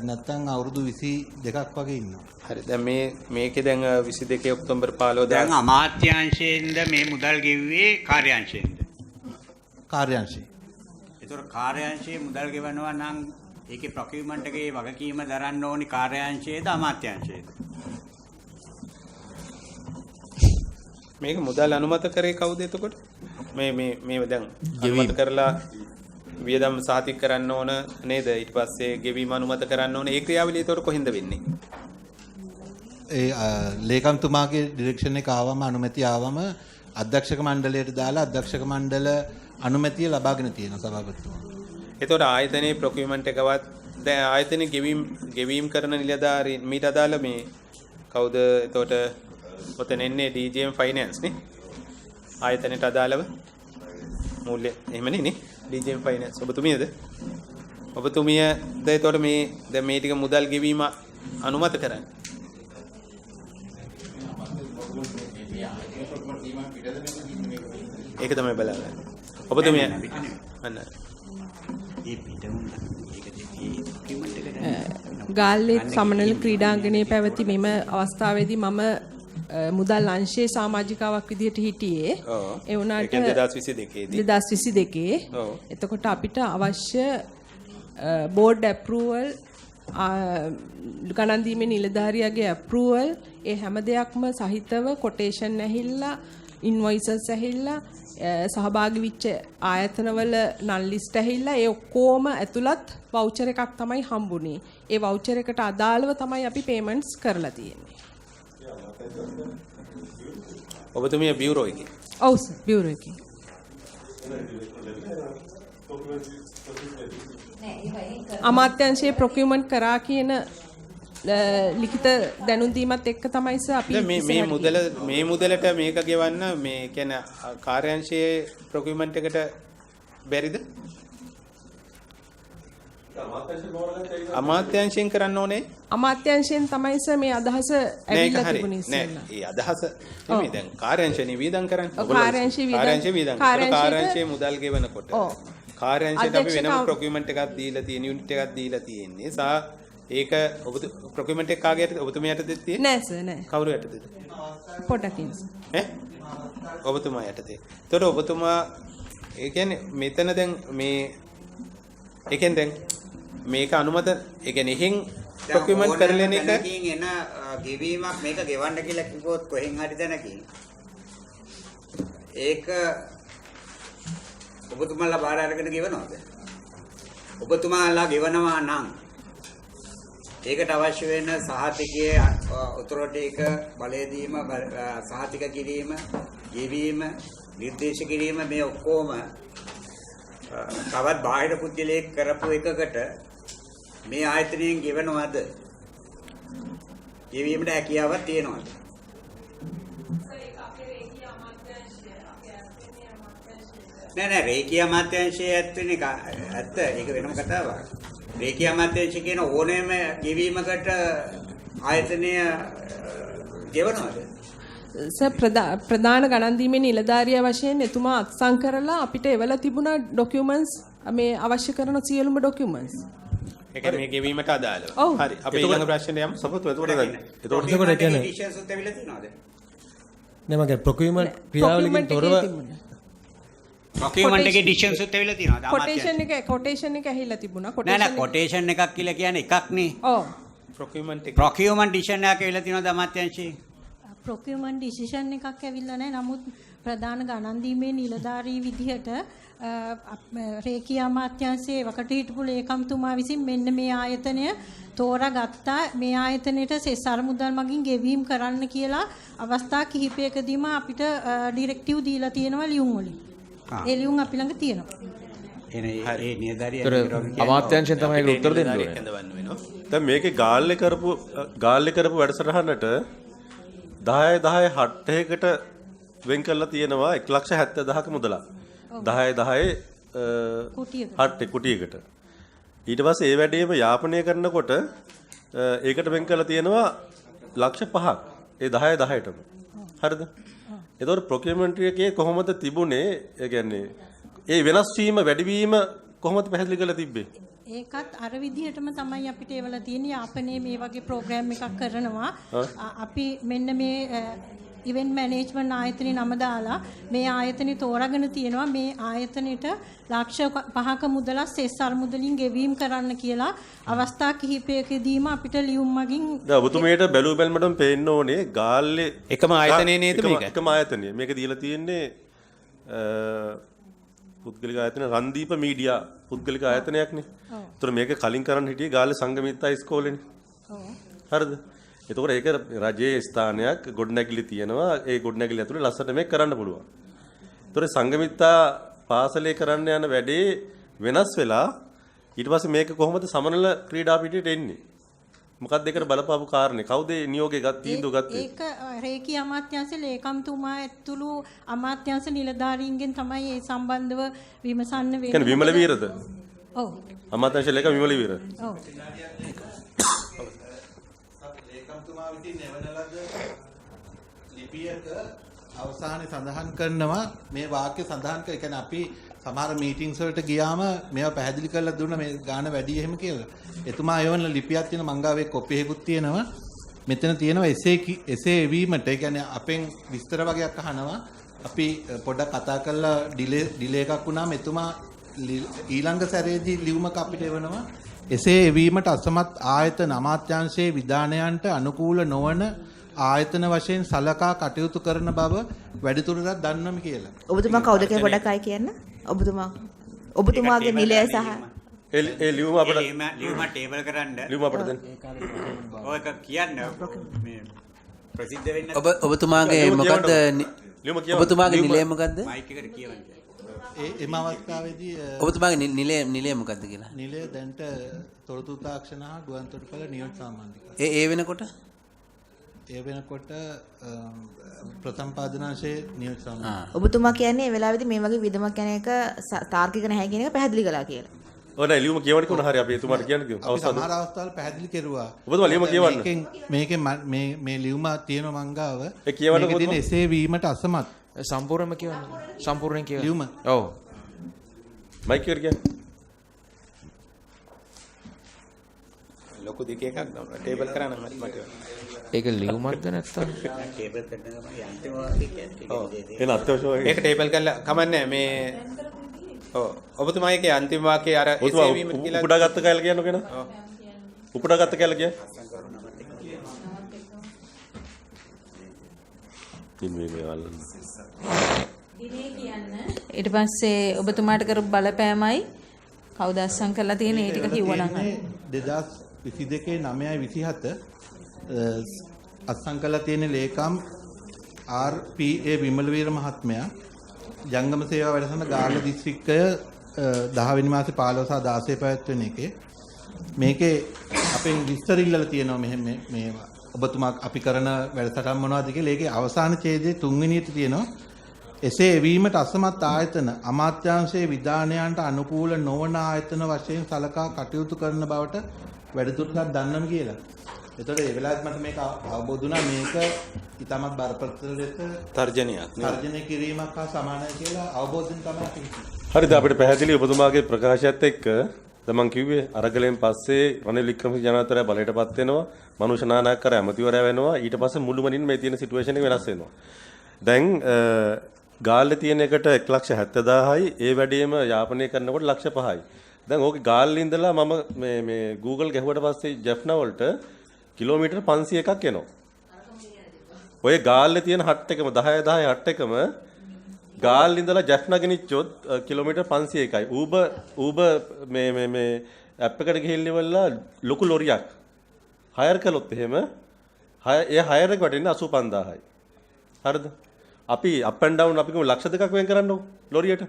නැත්නම් අවුරුදු 22ක් වගේ ඉන්නවා. හරි. දැන් මේ මේකේ දැන් 22 ඔක්තෝබර් 15 දැන් අමාත්‍යාංශයෙන්ද මේ මුදල් ගෙව්වේ කාර්යාංශයෙන්ද? කාර්යාංශයෙන්. ඒතර කාර්යාංශයේ මුදල් ගෙවනවා නම් ඒකේ ප්‍රොකියුමන්ට් එකේ වගකීම දරන්න ඕනි කාර්යාංශයේද අමාත්‍යාංශයේද? මේක මුදල් අනුමත කරේ කවුද එතකොට? මේ මේ මේ දැන් අනුමත කරලා වියදම් සහතික කරන්න ඕන නේද? ඊට පස්සේ ගෙවීම අනුමත කරන්න ඕන. ඒ ක්‍රියාවලිය එතකොට කොහෙන්ද වෙන්නේ? ඒ ලේකම්තුමාගේ ඩිරෙක්ෂන් එක ආවම, අනුමැතිය ආවම අධ්‍යක්ෂක මණ්ඩලයට දාලා අධ්‍යක්ෂක මණ්ඩල අනුමැතිය ලබාගෙන තියෙනවා සභාපතිතුමා. එතකොට ආයතනයේ ප්‍රොකියුමන්ට් එකවත් දැන් ආයතනයේ ගෙවීම කරන නිලධාරීන් මීට අදාළ මේ කවුද එතකොට ඔතන එන්නේ DGM finance නේ? ආයතනයට අදාළව මූල්‍ය එහෙමනේ නේ? DGM finance ඔබතුමියද? ඔබතුමියද එතකොට මේ දැන් මේ ටික මුදල් ගෙවීම අනුමත කරන්නේ? ඒක තමයි බලන්නේ. ඔබතුමිය අන්න ඒ පිට වුණා. ඒක ඒ ප්‍රොකියුමන්ට් එකට ගාල්ලේ සමනල ක්‍රීඩාංගණයේ පැවති මෙම අවස්ථාවේදී මම මුදල් අංශයේ සමාජිකාවක් විදිහට හිටියේ. ඒ වුණාට 2022 දී 2022. එතකොට අපිට අවශ්‍ය බෝඩ් ඇප්‍රූවල්, ගණන් දීමේ නිලධාරියාගේ ඇප්‍රූවල්, ඒ හැම දෙයක්ම සහිතව කොටේෂන් ඇහිල්ලා, ඉන්වොයිසස් ඇහිල්ලා, සහභාගී වෙච්ච ආයතනවල නන් ලිස්ට් ඇහිල්ලා, ඒ ඔක්කොම ඇතුළත් වවුචර් එකක් තමයි හම්බුනේ. ඒ වවුචර් එකට අදාළව තමයි අපි පේමන්ට්ස් කරලා තියෙන්නේ. ඔබතුමිය බියුරෝ එකේ? ඔව් සර්, බියුරෝ එකේ. අමාත්‍යාංශයේ ප්‍රොකියුමන්ට් කරා කියන ලිඛිත දැනුම් දීමත් එක්ක තමයි සර් අපි මේ මේ මුදලට මේක ගෙවන්න මේ කියන්නේ කාර්යාංශයේ ප්‍රොකියුමන්ට් එකට බැරිද? අමාත්‍යාංශයෙන් කරන්න ඕනේ. අමාත්‍යාංශයෙන් තමයි සර් මේ අදහස ඇවිල්ලා තිබුණේ ඉස්සෙල්ලා. නෑ, ඒ අදහස නෙමෙයි, දැන් කාර්යාංශනේ වියදම් කරන්නේ. ඔව්, කාර්යාංශයේ වියදම්. කාර්යාංශයේ මුදල් ගෙවනකොට කාර්යාංශයට අපි වෙනම ප්‍රොකියුමන්ට් එකක් දීලා තියෙන, යුනිට් එකක් දීලා තියෙන්නේ. සා ඒක ඔබ ප්‍රොකියුමන්ට් එක කාගේ යටතේද? ඔබතුමිය යටතේද තියෙන්නේ? නෑ සර්, නෑ. කවුරු යටතේද? පොඩ්ඩක් ඉන්න සර්. ඈ? ඔබතුමා යටතේ. එතකොට ඔබතුමා ඒ කියන්නේ මෙතන දැන් මේ ඒ කියන්නේ දැන් මේක අනුමත, ඒ කියන්නේ එහෙන් ප්‍රොකියුමන්ට් කරලා එන එක තැනකින් එන ගෙවීමක් මේක ගෙවන්න කියලා කිව්වොත් කොහෙන් හරි තැනකින් ඒක ඔබතුමාලා බාර අරගෙන ගෙවනවද? ඔබතුමාලා ගෙවනවා නම් ඒකට අවශ්‍ය වෙන සහතිකයේ ඔතොරිටි එක බලය දීම, සහතික කිරීම, ගෙවීම, නිර්දේශ කිරීම මේ ඔක්කොම තවත් බාහිර පුද්ගලයෙක් කරපු එකකට මේ ආයතනයෙන් ගෙවනවද? ගෙවීමට හැකියාවක් තියෙනවද? සර්, ඒක අපේ රේඛීය අමාත්‍යාංශය, අපේ ආයතනයේ අමාත්‍යාංශයට නෑ නෑ රේඛීය අමාත්‍යාංශයේ ඇත්තනේ ඇත්ත ඒක වෙනම කතාවක්. රේඛීය අමාත්‍යාංශ කියන ඕනෑම ගෙවීමකට ආයතනය ගෙවනවද? සර් ප්‍රධාන ගණන් දීමේ නිලධාරියා වශයෙන් එතුමා අත්සන් කරලා අපිට එවලා තිබුණා ඩොකියුමන්ට්ස් මේ අවශ්‍ය කරන සියලුම ඩොකියුමන්ට්ස්. ඒ කියන්නේ මේ ගෙවීමට අදාළව. හරි. අපි ඊළඟ ප්‍රශ්නෙට යමු. සපත්තු එතකොට දැන් එතකොට ඒ කියන්නේ ඩිසිෂන්ස් උත් ඇවිල්ලා තියෙනවද? නෑ මගේ ප්‍රොකියුමන්ට් ක්‍රියාවලියකින් තොරව ප්‍රොකියුමන්ට් එකේ ඩිසිෂන්ස් උත් ඇවිල්ලා තියෙනවද? කොටේෂන් එක ඇහිලා තිබුණා. නෑ නෑ කොටේෂන් එකක් කියලා කියන්නේ එකක් නේ. ඔව්. ප්‍රොකියුමන්ට් එක ප්‍රොකියුමන්ට් ඩිසිෂන් එකක් ඇවිල්ලා තියෙනවද අමාත්‍යාංශයේ? ප්‍රොකියුමන්ට් ඩිසිෂන් එකක් ඇවිල්ලා නැහැ. නමුත් ප්‍රධාන ගණන් දීමේ නිලධාරී විදිහට රේඛීය අමාත්‍යාංශයේ වකට හිටපු ලේකම්තුමා විසින් මෙන්න මේ ආයතනය තෝරාගත්තා. මේ ආයතනයට සෙස් අරමුදල් මගින් ගෙවීම් කරන්න කියලා අවස්ථා කිහිපයකදීම අපිට ඩිරෙක්ටිව් දීලා තියෙනවා ලියුම් වලින්. ඒ ලියුම් අපි ළඟ තියෙනවා. ඒ නිලධාරියා අමාත්‍යාංශයෙන් තමයි ඒකට උත්තර දෙන්න ඕනේ. දැන් මේකේ ගාල්ලේ කරපු වැඩසටහනට 10 10 7කට වෙන් කරලා තියෙනවා 1,70,000ක මුදලක්. 10 10 7 කුටියකට. ඊට පස්සේ ඒ වැඩේම යාපනය කරනකොට ඒකට වෙන් කරලා තියෙනවා 5,00,000ක්. ඒ 10 10ටම. හරිද? එතකොට ප්‍රොකියුමන්ට් එකේ කොහොමද තිබුණේ? ඒ කියන්නේ ඒ වෙනස් වීම වැඩිවීම කොහොමද පැහැදිලි කරලා තිබ්බේ? ඒකත් අර විදිහටම තමයි අපිට ඒවල තියෙන්නේ. යාපනයේ මේ වගේ ප්‍රෝග්‍රෑම් එකක් කරනවා. අපි මෙන්න මේ ඉවෙන්ට් මැනේජ්මන්ට් ආයතනයේ නම දාලා මේ ආයතනය තෝරාගෙන තියෙනවා. මේ ආයතනයට 5,00,000ක මුදලක් සෙස් අරමුදලින් ගෙවීම් කරන්න කියලා අවස්ථා කිහිපයකදීම අපිට ලියුම් මගින් දැන් ඔබතුමියට බැලු බැලමටම පේන්න ඕනේ ගාල්ලේ එකම ආයතනයේ නේද මේක? එකම ආයතනය. මේක දීලා තියෙන්නේ පුද්ගලික ආයතන රන්දීප මීඩියා පුද්ගලික ආයතනයක්නේ. ඒතර මේක කලින් කරන්න හිටියේ ගාල්ලේ සංගමිත්තා ඉස්කෝලේනේ. ඔව්. හරිද? එතකොට ඒක රජයේ ස්ථානයක් ගොඩනැගිලි තියෙනවා. ඒ ගොඩනැගිලි ඇතුලේ ලස්සනට මේක කරන්න පුළුවන්. ඒතර සංගමිත්තා පාසලේ කරන්න යන වැඩේ වෙනස් වෙලා ඊට පස්සේ මේක කොහොමද සමනල ක්‍රීඩා පිටියට එන්නේ? මොකක්ද ඒකට බලපාපු කාරණේ? කවුද ඒ නියෝගය ගත් තීන්දුව ගත්තේ? ඒක රේඛීය අමාත්‍යාංශ ලේකම්තුමා ඇතුළු අමාත්‍යාංශ නිලධාරීන්ගෙන් තමයි ඒ සම්බන්ධව විමසන්න වෙන්නේ. කියන්නේ විමල වීරද? ඔව්. අමාත්‍යාංශ ලේකම් විමල වීර. ඔව්. ලේකම්තුමා විසින් එවන ලද ලිපියක අවසානයේ සඳහන් කරනවා මේ වාක්‍ය සඳහන් කර, ඒ කියන්නේ අපි සමහර මීටින්ග්ස් වලට ගියාම මේවා පැහැදිලි කරලා දුන්නා මේ ගාන වැඩි එහෙම කියලා. එතුමා එවන ලිපියක් තියෙන මං ගාව ඒ කොපි එකකුත් තියෙනවා. මෙතන තියෙනවා එසේ එවීමට, ඒ කියන්නේ අපෙන් විස්තර වගේක් අහනවා. අපි පොඩ්ඩක් කතා කරලා ඩිලේ එකක් වුණාම එතුමා ඊළඟ සැරේදී ලියුමක අපිට එවනවා. එසේ එවීමට අසමත් ආයතන අමාත්‍යාංශයේ විධානයන්ට අනුකූල නොවන ආයතන වශයෙන් සලකා කටයුතු කරන බව වැඩිදුරටත් දන්වමි කියලා. ඔබතුමා කවුද කියලා පොඩක් ආයි කියන්න. ඔබතුමාගේ නිලය සහ ඒ ලියුම අපිට ලියුම ටේබල් කරන්න. ලියුම අපිට දෙන්න. ඔය එක කියන්න මේ ප්‍රසිද්ධ වෙන්න. ඔබතුමාගේ මොකද්ද? ඔබතුමාගේ නිලය මොකද්ද? මයික් එකට කියවන්න. ඒ එම අවස්ථාවේදී ඔබතුමාගේ නිලය මොකද්ද කියලා? නිලය දැන්ට තොරතුරු තාක්ෂණ හා ගුවන් තොටුපළ නියෝජ්‍ය සාමාන්‍යක. ඒ වෙනකොට? ඒ වෙනකොට ප්‍රසම්පාදනාංශයේ නියෝජ්‍ය සාමාන්‍ය. ඔබතුමා කියන්නේ ඒ වෙලාවේදී මේ වගේ විදමක් යන එක තාර්කික නැහැ කියන එක පැහැදිලි කළා කියලා. ඔව් නෑ ලියුම කියවන්න කිව්වන හරි අපි එතුමාට කියන්න කිව්වා. අවස්ථාව සමහර අවස්ථාවල පැහැදිලි කෙරුවා. ඔබතුමා ලියුම කියවන්න. මේකෙන් මේ මේ ලියුම තියෙන මං ගාව. ඒ කියවන්න මේකේ තියෙන එසේ වීමට අසමත්. සම්පූර්ණයෙන්ම කියවන්න. සම්පූර්ණයෙන් කියවන්න. ලියුම. ඔව්. මයික් එකට කියන්න. ලොකු දෙක එකක් ටේබල් කරා නම් හරි මට. ඒක ලියුමක්ද නැත්තම්? ටේබල් කරන ගමන් අන්තිම වාක්‍යය කියන්නේ. එන අත්‍යවශ්‍ය වාක්‍යය. ඒක ටේබල් කරලා කමන්නේ මේ ඔව් ඔබතුමා ඒකේ අන්තිම වාක්‍යයේ අර එසේ වීමට කියලා උපුටා ගත්ත කෑල්ල කියන්නකෝ එන. ඔව්. උපුටා ගත්ත කෑල්ල කියන්න. ඉතින් මේ අල්ලන්න. දිනේ කියන්න. ඊට පස්සේ ඔබතුමාට කරපු බලපෑමයි කවුද අත්සන් කරලා තියෙන ඒ ටික කිව්වනම් හරි. 2022 9/27 අත්සන් කරලා තියෙන ලේකම් RPA Wimalaweera මහත්මයා ජංගම සේවා වැඩසටහන ගාල්ල දිස්ත්‍රික්කය 10 වෙනි මාසේ 15 සහ 16 පැවැත්වෙන එකේ මේකේ අපෙන් විස්තර ඉල්ලලා තියෙනවා මෙහෙම මේ ඔබතුමා අපි කරන වැඩසටහන් මොනවද කියලා. ඒකේ අවසාන ඡේදයේ තුන්වෙනියට තියෙනවා එසේ එවීමට අසමත් ආයතන අමාත්‍යාංශයේ විධානයන්ට අනුකූල නොවන ආයතන වශයෙන් සලකා කටයුතු කරන බවට වැඩිදුරටත් දන්නම කියලා. එතකොට ඒ වෙලාවෙත් මට මේක අවබෝධ වුණා, මේක ඉතාමත් බරපතල ලෙස තර්ජනයක් නේ. තර්ජනය කිරීමක් හා සමානයි කියලා අවබෝධයෙන් තමයි අපි හිතුවේ. හරිද, අපිට පැහැදිලි ඔබතුමාගේ ප්‍රකාශයත් එක්ක. දැන් මං කිව්වේ අරගලෙන් පස්සේ රනිල් වික්‍රමසිංහ ජනාධිපතිවරයා බලයටපත් වෙනවා, මනුෂ්‍ය නානායක්කාර ඇමතිවරයා වෙනවා, ඊට පස්සේ මුළුමනින් මේ තියෙන සිටුේෂන් එක වෙනස් වෙනවා. දැන් ගාල්ලේ තියෙන එකට 1,70,000යි, ඒ වැඩේම යාපනය කරනකොට 5,00,000යි. දැන් ඕකේ ගාල්ලේ ඉඳලා මම මේ මේ Google ගැහුවට පස්සේ ජැෆ්නා වලට කිලෝමීටර් 501ක් එනවා. ඔය ගාල්ලේ තියෙන හට් එකම 10 10 හට් එකම ගාල්ලේ ඉඳලා ජැෆ්නා ගෙනිච්චොත් කිලෝමීටර් 501යි. Uber මේ මේ මේ ඇප් එකට ගිහිල්ලා ඉවරලා ලොකු ලොරියක් හයර් කළොත් එහෙම ඒ හයර් එක වටින්නේ 85000යි. හරිද? අපි අප් ඇන්ඩ් ඩවුන් අපි කොහොම ලක්ෂ දෙකක් වෙන් කරන්න ඕ ලොරියට.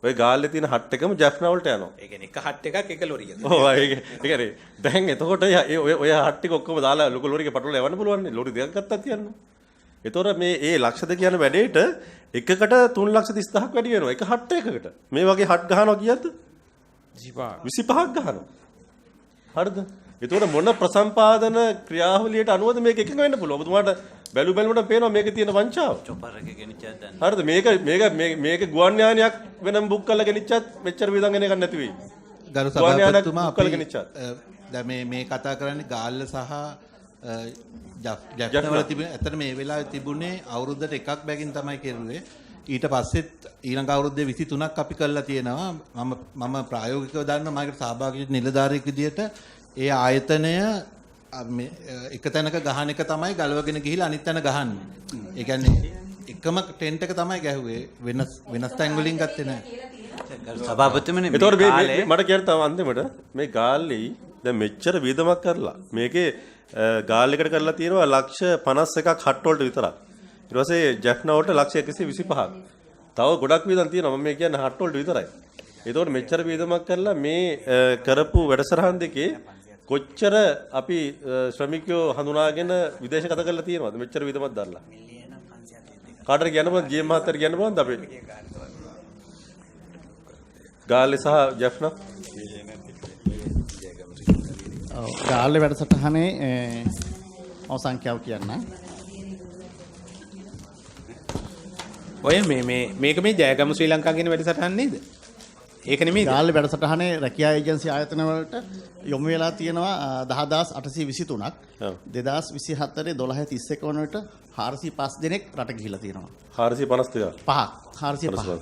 ඔය ගාල්ලේ තියෙන හට් එකම ජැෆ්නා වලට යනවා. ඒ කියන්නේ එක හට් එකක් එක ලොරියක. ඔව් ඒ කියන්නේ දැන් එතකොට ඒ ඔය හට් ටික ඔක්කොම දාලා ලොකු ලොරියක පටලලා යවන්න පුළුවන් නේ. ලොරි දෙකක් ගත්තත් තියන්න. එතකොට මේ ඒ ලක්ෂ දෙක යන වැඩේට එකකට 3,30,000ක් වැඩි වෙනවා. එක හට් එකකට. මේ වගේ හට් ගහනවා කීයද? 25ක් ගහනවා. හරිද? එතකොට මොන ප්‍රසම්පාදන ක්‍රියාවලියට අනුවද මේක එකඟ වෙන්න පුළුවන්? ඔබතුමාට බැලු බැලුවට පේනවා මේකේ තියෙන වංචාව. චොපර් එකේ ගෙනිච්චත් දන්නේ. හරිද? මේක මේක මේක ගුවන් යානයක් වෙනම බුක් කරලා ගෙනිච්චත් මෙච්චර වියදම් වෙන එකක් නැති වෙයි. ගරු සභාපතිතුමා, අපි දැන් මේ මේ කතා කරන්නේ ගාල්ල සහ ජැෆ්නා වල තිබුණ. ඇත්තට මේ වෙලාවේ තිබුණේ අවුරුද්දට එකක් බැගින් තමයි කෙරුවේ. ඊට පස්සෙත් ඊළඟ අවුරුද්දේ 23ක් අපි කරලා තියෙනවා. මම ප්‍රායෝගිකව දන්නවා, මම ඒකට සහභාගී වෙච්ච නිලධාරියෙක් විදියට ඒ ආයතනය මේ එක තැනක ගහන එක තමයි ගලවගෙන ගිහිල්ලා අනිත් තැන ගහන්නේ. ඒ කියන්නේ එකම ටෙන්ට් එක තමයි ගැහුවේ, වෙනස් වෙනස් තැන් වලින් ගත්තේ නෑ. සභාපතිතුමනි, එතකොට මේ මට කියන්න තව අන්තිමට මේ ගාල්ලේ දැන් මෙච්චර වියදමක් කරලා මේකේ ගාල් එකට කරලා තියෙනවා 51,00,000ක් හට් වලට විතරක්. ඊට පස්සේ ජැෆ්නා වලට 1,125ක්. තව ගොඩක් වියදම් තියෙනවා. මම මේ කියන්නේ හට් වලට විතරයි. එතකොට මෙච්චර වියදමක් කරලා මේ කරපු වැඩසටහන් දෙකේ කොච්චර අපි ශ්‍රමිකයෝ හඳුනාගෙන විදේශගත කරලා තියෙනවද මෙච්චර වියදමක් දාලා? කාටද කියන්න පුළුවන්? ජී එම් මහත්තයාට කියන්න පුළුවන්ද අපි? ගාල්ලේ සහ ජැෆ්නා. ඔව්, ගාල්ලේ වැඩසටහනේ මම සංඛ්‍යාව කියන්නම්. ඔය මේ මේ මේක මේ ජයගම ශ්‍රී ලංකා කියන වැඩසටහන නේද? ඒක නෙමෙයිද? ගාල්ලේ වැඩසටහනේ රැකියා ඒජන්සි ආයතන වලට යොමු වෙලා තියෙනවා 10823ක්. 2024 12:31 වන විට 405 දෙනෙක් රට ගිහිලා තියෙනවා. 452. පහක්. 405.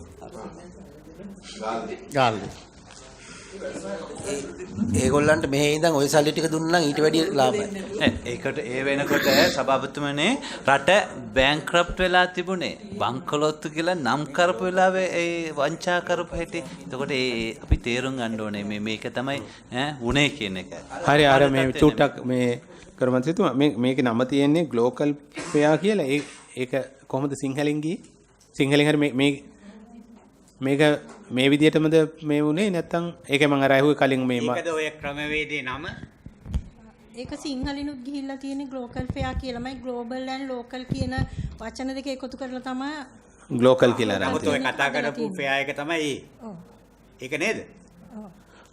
ගාල්ලේ. ඒගොල්ලන්ට මෙහෙ ඉඳන් ඔය සල්ලි ටික දුන්නා නම් ඊට වැඩිය ලාභයි. ඒකට ඒ වෙනකොට සභාපතිතුමනි රට බැංක්‍රප්ට් වෙලා තිබුණේ. බංකොලොත්තු කියලා නම් කරපු වෙලාවේ ඒ වංචා කරපු හැටි. එතකොට ඒ අපි තේරුම් ගන්න ඕනේ මේ මේක තමයි ඈ වුණේ කියන එක. හරි, අර මේ චුට්ටක් මේ කරමන්සිතුමා මේ මේකේ නම තියෙන්නේ ග්ලෝකල් ෆෙයා කියලා. ඒක කොහොමද සිංහලෙන් ගියේ? සිංහලෙන් හරි මේ මේක මේ විදියටමද මේ වුණේ නැත්තම් ඒකයි මං අර ඇහුවේ කලින් මේ ඒකද ඔය ක්‍රමවේදයේ නම? ඒක සිංහලිනුත් ගිහිල්ලා තියෙන ග්ලෝකල් ෆෙයා කියලාමයි. ග්ලෝබල් ඇන්ඩ් ලෝකල් කියන වචන දෙක එකතු කරලා තමයි ග්ලෝකල් කියලා අරන් තියෙන්නේ. ඔය කතා කරපු ෆෙයා එක තමයි ඒ. ඔව්. ඒක නේද?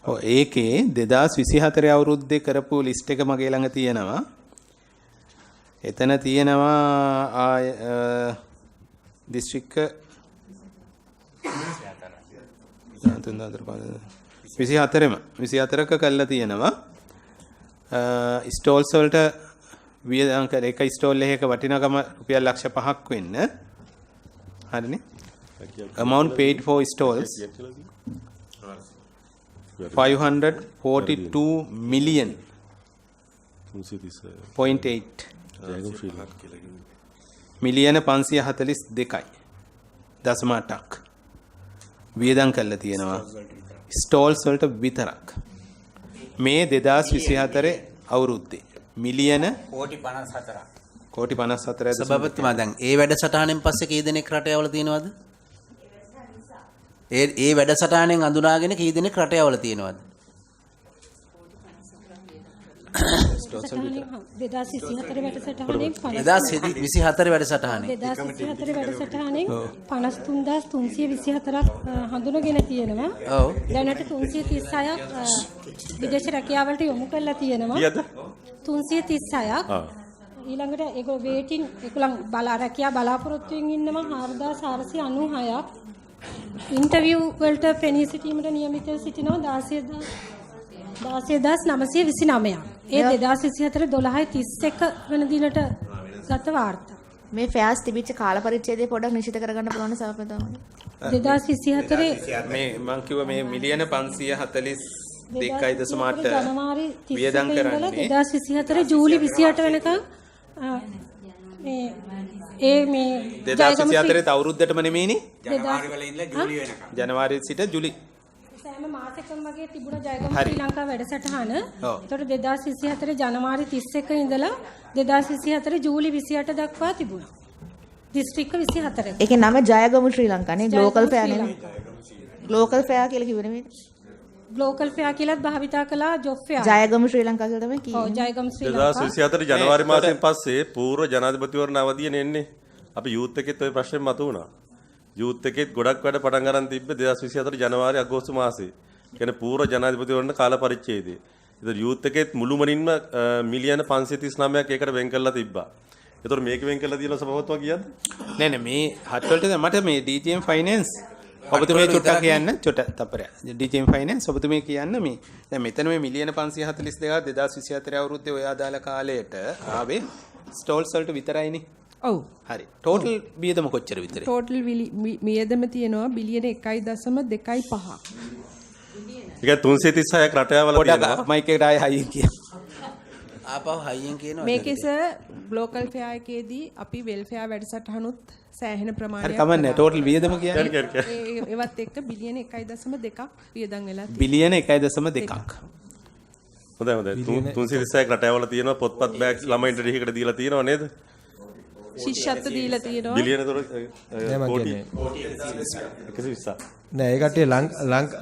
ඔව්. ඒකේ 2024 අවුරුද්දේ කරපු ලිස්ට් එක මගේ ළඟ තියෙනවා. එතන තියෙනවා ආ දිස්ත්‍රික්ක 24ම 24ක කරලා තියෙනවා. ස්ටෝල්ස් වලට වියදම් කර එක ස්ටෝල් එකක වටිනාකම රුපියල් ලක්ෂ 5ක් වෙන්න. හරිනේ. Amount paid for stalls 542 million 0.8 මිලියන 542.8ක් වියදම් කරලා තියෙනවා ස්ටෝල්ස් වලට විතරක්. මේ 2024 අවුරුද්දේ මිලියන කෝටි 54ක්. කෝටි 54ක්. සභාපතිතුමා දැන් ඒ වැඩසටහනෙන් පස්සේ කී දෙනෙක් රට යවලා තියෙනවද? ඒ වැඩසටහනෙන් අඳුනාගෙන කී දෙනෙක් රට යවලා තියෙනවද? වැඩසටහනෙන් 2024 වැඩසටහනෙන් 2024 වැඩසටහනේ 2024 වැඩසටහනෙන් 53324ක් හඳුනගෙන තියෙනවා. ඔව්. දැනට 336ක් විදේශ රැකියාවලට යොමු කරලා තියෙනවා. කීයද? 336ක්. ඊළඟට ඒගොල්ලෝ වේටින් ඒගොල්ලන් බලා රැකියා බලාපොරොත්තුෙන් ඉන්නවා 4496ක්. ඉන්ටර්විව් වලට පෙනී සිටීමට නියමිතව සිටිනවා 16929ක්. ඒ 2024 12:31 වන දිනට ගත වාර්තා. මේ ෆෙයාර්ස් තිබිච්ච කාල පරිච්ඡේදය පොඩක් නිශ්චිත කරගන්න පුළුවන් සභාපතිතුමනි. 2024 මේ මං කිව්වා මේ මිලියන 542.8 ජනවාරි වියදම් 31 ඉඳලා කරන්නේ 2024 ජූලි 28 වෙනකන් මේ ඒ මේ 2024 අවුරුද්දටම නෙමෙයිනේ. ජනවාරි වල ඉඳලා ජූලි වෙනකම්. ජනවාරි සිට ජූලි සෑම මාසෙකම වගේ තිබුණ ජයගම හරි. ශ්‍රී ලංකා වැඩසටහන. ඔව්. ඒතකොට 2024 ජනවාරි 31 ඉඳලා 2024 ජූලි 28 දක්වා තිබුණා. දිස්ත්‍රික්ක 24ක. ඒකේ නම ජයගමු ශ්‍රී ලංකා නේ. ග්ලෝකල් ජයගමු ෆෙයා ශ්‍රී නෙමෙයි. ග්ලෝකල් ෆෙයා කියලා කිව්වේ නෙමෙයි. ග්ලෝකල් ෆෙයා කියලාත් භාවිතා කළා ජොබ් ෆෙයා. ජයගමු ශ්‍රී ලංකා කියලා තමයි කිව්වේ. ඔව් ජයගමු ශ්‍රී ලංකා. 2024 ජනවාරි මාසයෙන් පස්සේ පූර්ව ජනාධිපතිවරණ අවදියනේ එන්නේ. අපි යූත් එකෙත් ওই ප්‍රශ්නේ මතුවුණා. යූත් එකෙත් ගොඩක් වැඩ පටන් ගන්න තිබ්බේ 2024 ජනවාරි අගෝස්තු මාසේ. කියන්නේ පූර්ව ජනාධිපතිවරණ කාල පරිච්ඡේදයේ. ඒතර යූත් එකෙත් මුළුමනින්ම මිලියන 539ක් ඒකට වෙන් කරලා තිබ්බා. ඒතර මේක වෙන් කරලා දීලා සභාපතිතුමා කියද්ද? නෑ නෑ මේ හත් වලට දැන් මට මේ DGM finance ඔබතුමිය චුට්ටක් කියන්න චුට්ට තප්පරයක්. DGM finance ඔබතුමිය කියන්න මේ දැන් මෙතන මේ මිලියන 542 2024 අවුරුද්දේ ඔය අදාළ කාලයට ආවේ ස්ටෝල්ස් වලට විතරයිනේ. ඔව්. හරි. ටෝටල් වියදම කොච්චර විතරද? ටෝටල් වියදම තියෙනවා බිලියන 1.25. ඒ කියන්නේ 336ක් රටයාවල පොඩක් තියෙනවා. මයික් එකට ආයේ හයියෙන් කියන්න. ආපහු හයියෙන් කියනවා. මේකේ සර් ග්ලෝකල් ෆෙයා එකේදී අපි වෙල්ෆෙයාර් වැඩසටහනුත් සෑහෙන හරි ප්‍රමාණයක් කමක් නෑ ටෝටල් වියදම කරා. කියන්නේ. ඒවත් එක්ක බිලියන 1.2ක් වියදම් වෙලා තියෙනවා. බිලියන 1.2ක්. හොඳයි හොඳයි. 336ක් රටයාවල තියෙනවා පොත්පත් බෑග් ළමයින්ට ටිකකට දීලා තියෙනවා නේද? ශිෂ්‍යත්ව දීලා තියෙනවා. බිලියන තොර නෑ මං කෝටි කියන්නේ. 120ක්. නෑ ඒ කට්ටිය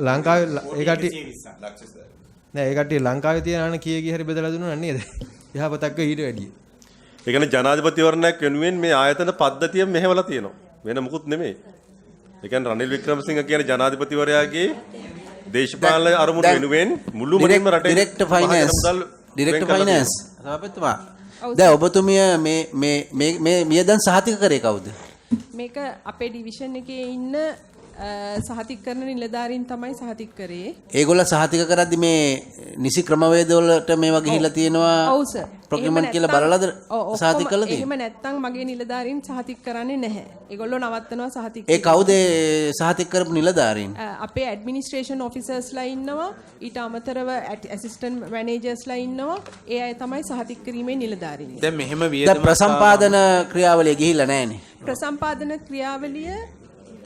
ලංකාවේ ඒ කට්ටිය නෑ ඒ කට්ටිය ලංකාවේ තියෙන අන කී කී හරි බෙදලා දුන්නා නේද? යහපතක් වෙයි ඊට වැඩිය. ඒ කියන්නේ ජනාධිපතිවරණයක් වෙනුවෙන් මේ ආයතන පද්ධතිය මෙහෙवला තියෙනවා. වෙන මොකුත් නෙමෙයි. ඒ කියන්නේ රනිල් වික්‍රමසිංහ කියන ජනාධිපතිවරයාගේ දේශපාලන අරමුණු වෙනුවෙන් මුළුමනින්ම රටේ ඩිරෙක්ටර් ෆයිනෑන්ස් ඩිරෙක්ටර් ෆයිනෑන්ස් සභාපතිතුමා දැන් ඔබතුමිය මේ මේ මේ මේ වියදම් සහතික කරේ කවුද? මේක අපේ ඩිවිෂන් එකේ ඉන්න සහතික කරන නිලධාරීන් තමයි සහතික කරේ. ඒගොල්ලෝ සහතික කරද්දි මේ නිසි ක්‍රමවේද වලට මේවා ගිහිල්ලා තියෙනවා ඔව් සර්. ප්‍රොකියුමන්ට් කියලා බලලාද සහතික කරලා එහෙම තියෙන්නේ? නැත්තම් මගේ නිලධාරීන් සහතික කරන්නේ නැහැ. ඒගොල්ලෝ නවත්තනවා සහතික. ඒ කවුද ඒ සහතික කරපු නිලධාරීන්? අපේ ඇඩ්මිනිස්ට්‍රේෂන් ඔෆිසර්ස්ලා ඉන්නවා. ඊට අමතරව ඇසිස්ටන්ට් මැනේජර්ස්ලා ඉන්නවා. ඒ අය තමයි සහතික කිරීමේ නිලධාරීන්. දැන් මෙහෙම දැන් වියදමක් ප්‍රසම්පාදන ක්‍රියාවලිය ගිහිල්ලා නැහනේ. ප්‍රසම්පාදන ක්‍රියාවලිය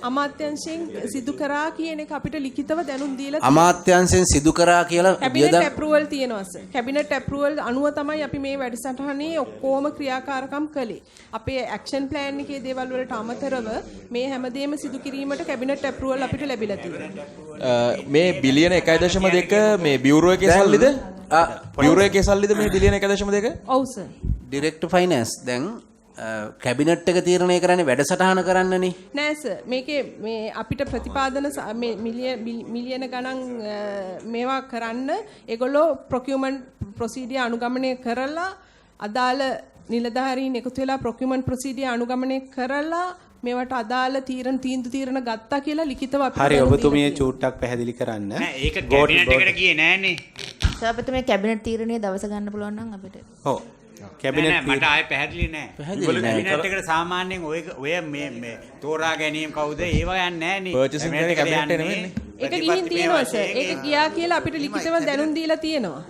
අමාත්‍යංශයෙන් සිදු කරා කියන එක අපිට ලිඛිතව දැනුම් දීලා තියෙනවා. අමාත්‍යංශයෙන් සිදු කරා කියලා කැබිනට් වියදම් ඇප්‍රූවල් තියෙනවා සර්. කැබිනට් ඇප්‍රූවල් අනුව තමයි අපි මේ වැඩසටහනේ ඔක්කොම ක්‍රියාකාරකම් කළේ. අපේ ඇක්ෂන් ප්ලෑන් එකේ දේවල් වලට අමතරව මේ හැමදේම සිදු කිරීමට කැබිනට් ඇප්‍රූවල් අපිට ලැබිලා තියෙනවා. මේ බිලියන 1.2 මේ බියුරෝ එකේ සල්ලිද? බියුරෝ එකේ සල්ලිද මේ බිලියන 1.2? ඔව් සර්. ඩිරෙක්ටර් ෆයිනෑන්ස් දැන් කැබිනට් එක තීරණය කරන්නේ වැඩසටහන කරන්නනේ. නෑ සර්. මේකේ මේ අපිට ප්‍රතිපාදන මේ මිලියන ගණන් මේවා කරන්න ඒගොල්ලෝ ප්‍රොකියුමන්ට් ප්‍රොසීඩියර් අනුගමනය කරලා අදාළ නිලධාරීන් එකතු වෙලා ප්‍රොකියුමන්ට් ප්‍රොසීඩියර් අනුගමනය කරලා මේවට අදාළ තීන්දුව තීරණ ගත්තා කියලා ලිඛිතව අපිට හරි දැනුම් දීලා ඔබතුමිය චූට්ටක් පැහැදිලි කරන්න. නෑ ඒක කැබිනට් එකට ගියේ නෑනේ. සභාපතිතුමා කැබිනට් තීරණය දවස ගන්න පුළුවන් නම් අපිට. ඔව්. කැබිනට් නෑ මට ආයේ පැහැදිලි නෑ. පැහැදිලි නෑ. කැබිනට් එකට සාමාන්‍යයෙන් ඔය ඔය මේ මේ තෝරා ගැනීම කවුද ඒවා යන්නේ නෑනේ. පර්චේසිං කියන්නේ කැබිනට් එක නෙමෙයිනේ. ඒක ගිහින් තියෙනවා සර්. ඒක ගියා කියලා අපිට ලිඛිතව දැනුම් දීලා තියෙනවා.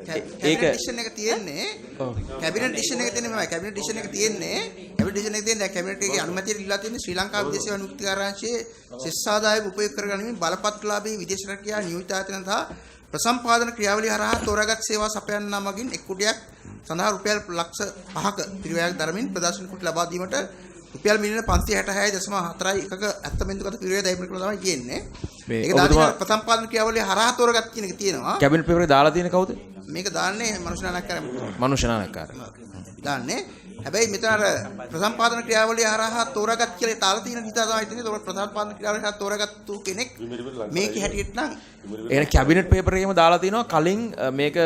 කැබිනට් ඩිසිෂන් එක තියෙන්නේ කැබිනට් ඩිසිෂන් එක තියෙන්නේ මෙහෙමයි. කැබිනට් ඩිසිෂන් එක තියෙන්නේ කැබිනට් ඩිසිෂන් එක තියෙන්නේ දැන් කැබිනට් එකේ අනුමැතිය දීලා තියෙන්නේ ශ්‍රී ලංකා විදේශ සේවා නියුක්ති කාර්යාංශයේ සෙස් ආදායම උපයෝග කරගනිමින් බලපත්‍රලාභී විදේශ රැකියා නියුක්ත ආයතන සහ ප්‍රසම්පාදන ක්‍රියාවලිය හරහා තෝරාගත් සේවා සපයන්නා මගින් එක් කුටියක් සඳහා රුපියල් ලක්ෂ 5ක පිරිවැයක් දරමින් ප්‍රදර්ශන කුටි ලබා දීමට රුපියල් මිලියන 566.4 එකක 70 පිරිවැය දැරීම කියලා තමයි කියන්නේ. මේ ඒක දාලා ප්‍රසම්පාදන ක්‍රියාවලිය හරහා තෝරගත් කියන එක තියෙනවා. කැබිනට් පේපර් එකේ දාලා තියෙන කවුද? මේක දාන්නේ මනුෂ්‍ය නානක්කාර. මනුෂ්‍ය නානක්කාර. දාන්නේ. හැබැයි මෙතන අර ප්‍රසම්පාදන ක්‍රියාවලිය හරහා තෝරාගත් කියලා තාලා තියෙන නිසා තමයි ඉතින් ඒක ප්‍රසම්පාදන ක්‍රියාවලිය හරහා තෝරාගත්තු කෙනෙක් මේකේ හැටියට නම් ඒ කියන්නේ කැබිනට් පේපර් එකේම දාලා තිනවා කලින් මේක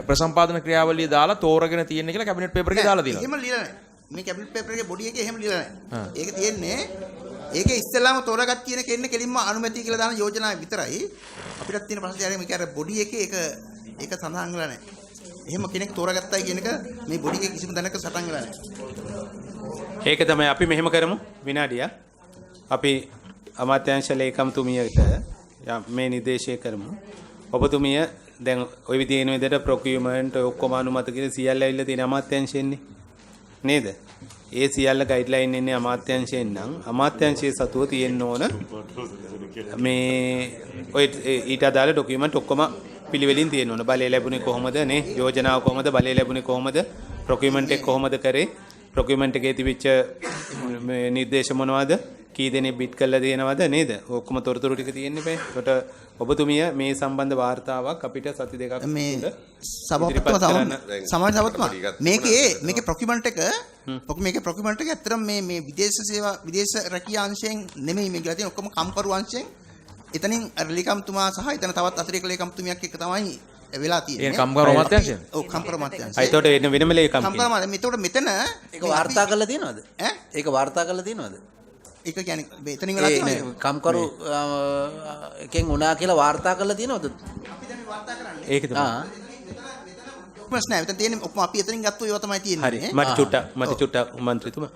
ප්‍රසම්පාදන ක්‍රියාවලිය දාලා තෝරගෙන තියෙන කියලා කැබිනට් පේපර් එකේ දාලා තියෙනවා. එහෙම ලියලා නැහැ. මේ කැබිනට් පේපර් එකේ බොඩි එකේ එහෙම ලියලා නැහැ. ඒක තියෙන්නේ ඒකේ ඉස්සෙල්ලාම තෝරාගත් කියන කෙන්නේ කෙලින්ම අනුමැතිය කියලා දාන යෝජනාව විතරයි. අපිටත් තියෙන ප්‍රශ්නේ අර මේක අර බොඩි එකේ ඒක ඒක සඳහන් වෙලා නැහැ. එහෙම කෙනෙක් තෝරාගත්තයි කියන එක මේ බොඩි එකේ කිසිම තැනක සටන් වෙලා නැහැ. ඒක තමයි අපි මෙහෙම කරමු විනාඩියක්. අපි අමාත්‍යාංශ ලේකම්තුමියට මේ නිර්දේශය කරමු. ඔබතුමිය දැන් ওই විදිහේ එන විදිහට ප්‍රොකියුමන්ට් ඔය ඔක්කොම අනුමත කියලා සියල්ල ඇවිල්ලා තියෙන අමාත්‍යාංශයෙන්නේ නේද? ඒ සියල්ල ගයිඩ්ලයින් එන්නේ අමාත්‍යාංශයෙන් නම් අමාත්‍යාංශයේ සතුව තියෙන්න ඕන මේ ඔය ඊට අදාළ ඩොකියුමන්ට් ඔක්කොම පිළිවෙලින් තියෙන්න ඕන. බලය ලැබුණේ කොහොමද නේ? යෝජනාව කොහොමද? බලය ලැබුණේ කොහොමද? ප්‍රොකියුමන්ට් එක කොහොමද කරේ? ප්‍රොකියුමන්ට් එකේ තිබිච්ච මේ නිර්දේශ මොනවද? කී දෙනෙක් බිඩ් කරලා තියෙනවද නේද? ඔක්කොම තොරතුරු ටික තියෙන්න බෑ. ඒකට ඔබතුමිය මේ සම්බන්ධ වාර්තාවක් අපිට සති දෙකක් මේ සභාපතිතුමා සමාජ සභාපතිතුමා මේකේ ප්‍රොකියුමන්ට් එක මේකේ ප්‍රොකියුමන්ට් එක ඇත්තටම මේ මේ විදේශ සේවා විදේශ රැකියා අංශයෙන් නෙමෙයි මේ කියලා තියෙන ඔක්කොම කම්කරු අංශයෙන් එතනින් අර ලේකම්තුමා සහ එතන තවත් අතිරේක ලේකම්තුමියක් එක්ක තමයි වෙලා තියෙන්නේ. ඒ කම්කරු අමාත්‍යාංශයෙන්? ඔව් කම්කරු අමාත්‍යාංශයෙන්. ආ ඒතකොට වෙන වෙනම ලේකම් කෙනෙක්. කම්කරු අමාත්‍යාංශ. එතකොට මෙතන ඒක වාර්තා කරලා තියෙනවද? ඈ? ඒක වාර්තා කරලා තියෙනවද? ඒක කියන්නේ මෙතනින් වෙලා තියෙනවද? කම්කරු එකෙන් වුණා කියලා වාර්තා කරලා තියෙනවද? අපි දැන් මේ වාර්තා කරන්නේ. ඒක තමයි. ඩොකියුමන්ට්ස් නෑ. මෙතන තියෙන්නේ ඔක්කොම අපි එතනින් ගත්ත ඒවා තමයි තියෙන්නේ. හරි. මට චුට්ටක් මන්ත්‍රීතුමා.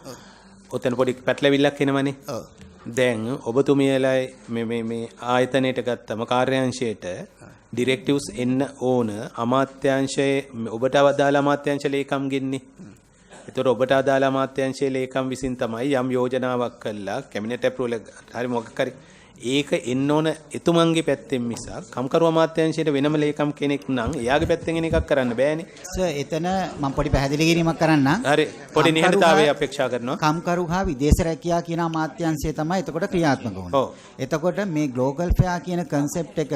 ඔතන පොඩි පැටලවිල්ලක් එනවනේ. ඔව්. දැන් ඔබතුමියලා මේ මේ මේ ආයතනයට ගත්තම කාර්යාංශයට ඩිරෙක්ටිව්ස් එන්න ඕන අමාත්‍යාංශයේ ඔබට අදාළ අමාත්‍යාංශ ලේකම් ගෙන්නේ. ඒතකොට ඔබට අදාළ අමාත්‍යාංශයේ ලේකම් විසින් තමයි යම් යෝජනාවක් කළා කැබිනට් ඇප්‍රූවල් එක හරි මොකක් හරි ඒක එන්න ඕන එතුමන්ගේ පැත්තෙන් මිසක් කම්කරු අමාත්‍යාංශයට වෙනම ලේකම් කෙනෙක් නම් එයාගේ පැත්තෙන් එන එකක් කරන්න බෑනේ. සර් එතන මම පොඩි පැහැදිලි කිරීමක් කරන්නම්. හරි පොඩි නිහඬතාවය අපේක්ෂා කරනවා. කම්කරු හා විදේශ රැකියා කියන අමාත්‍යාංශය තමයි එතකොට ක්‍රියාත්මක වුනේ. එතකොට මේ ග්ලෝබල් ෆෙයා කියන කන්සෙප්ට් එක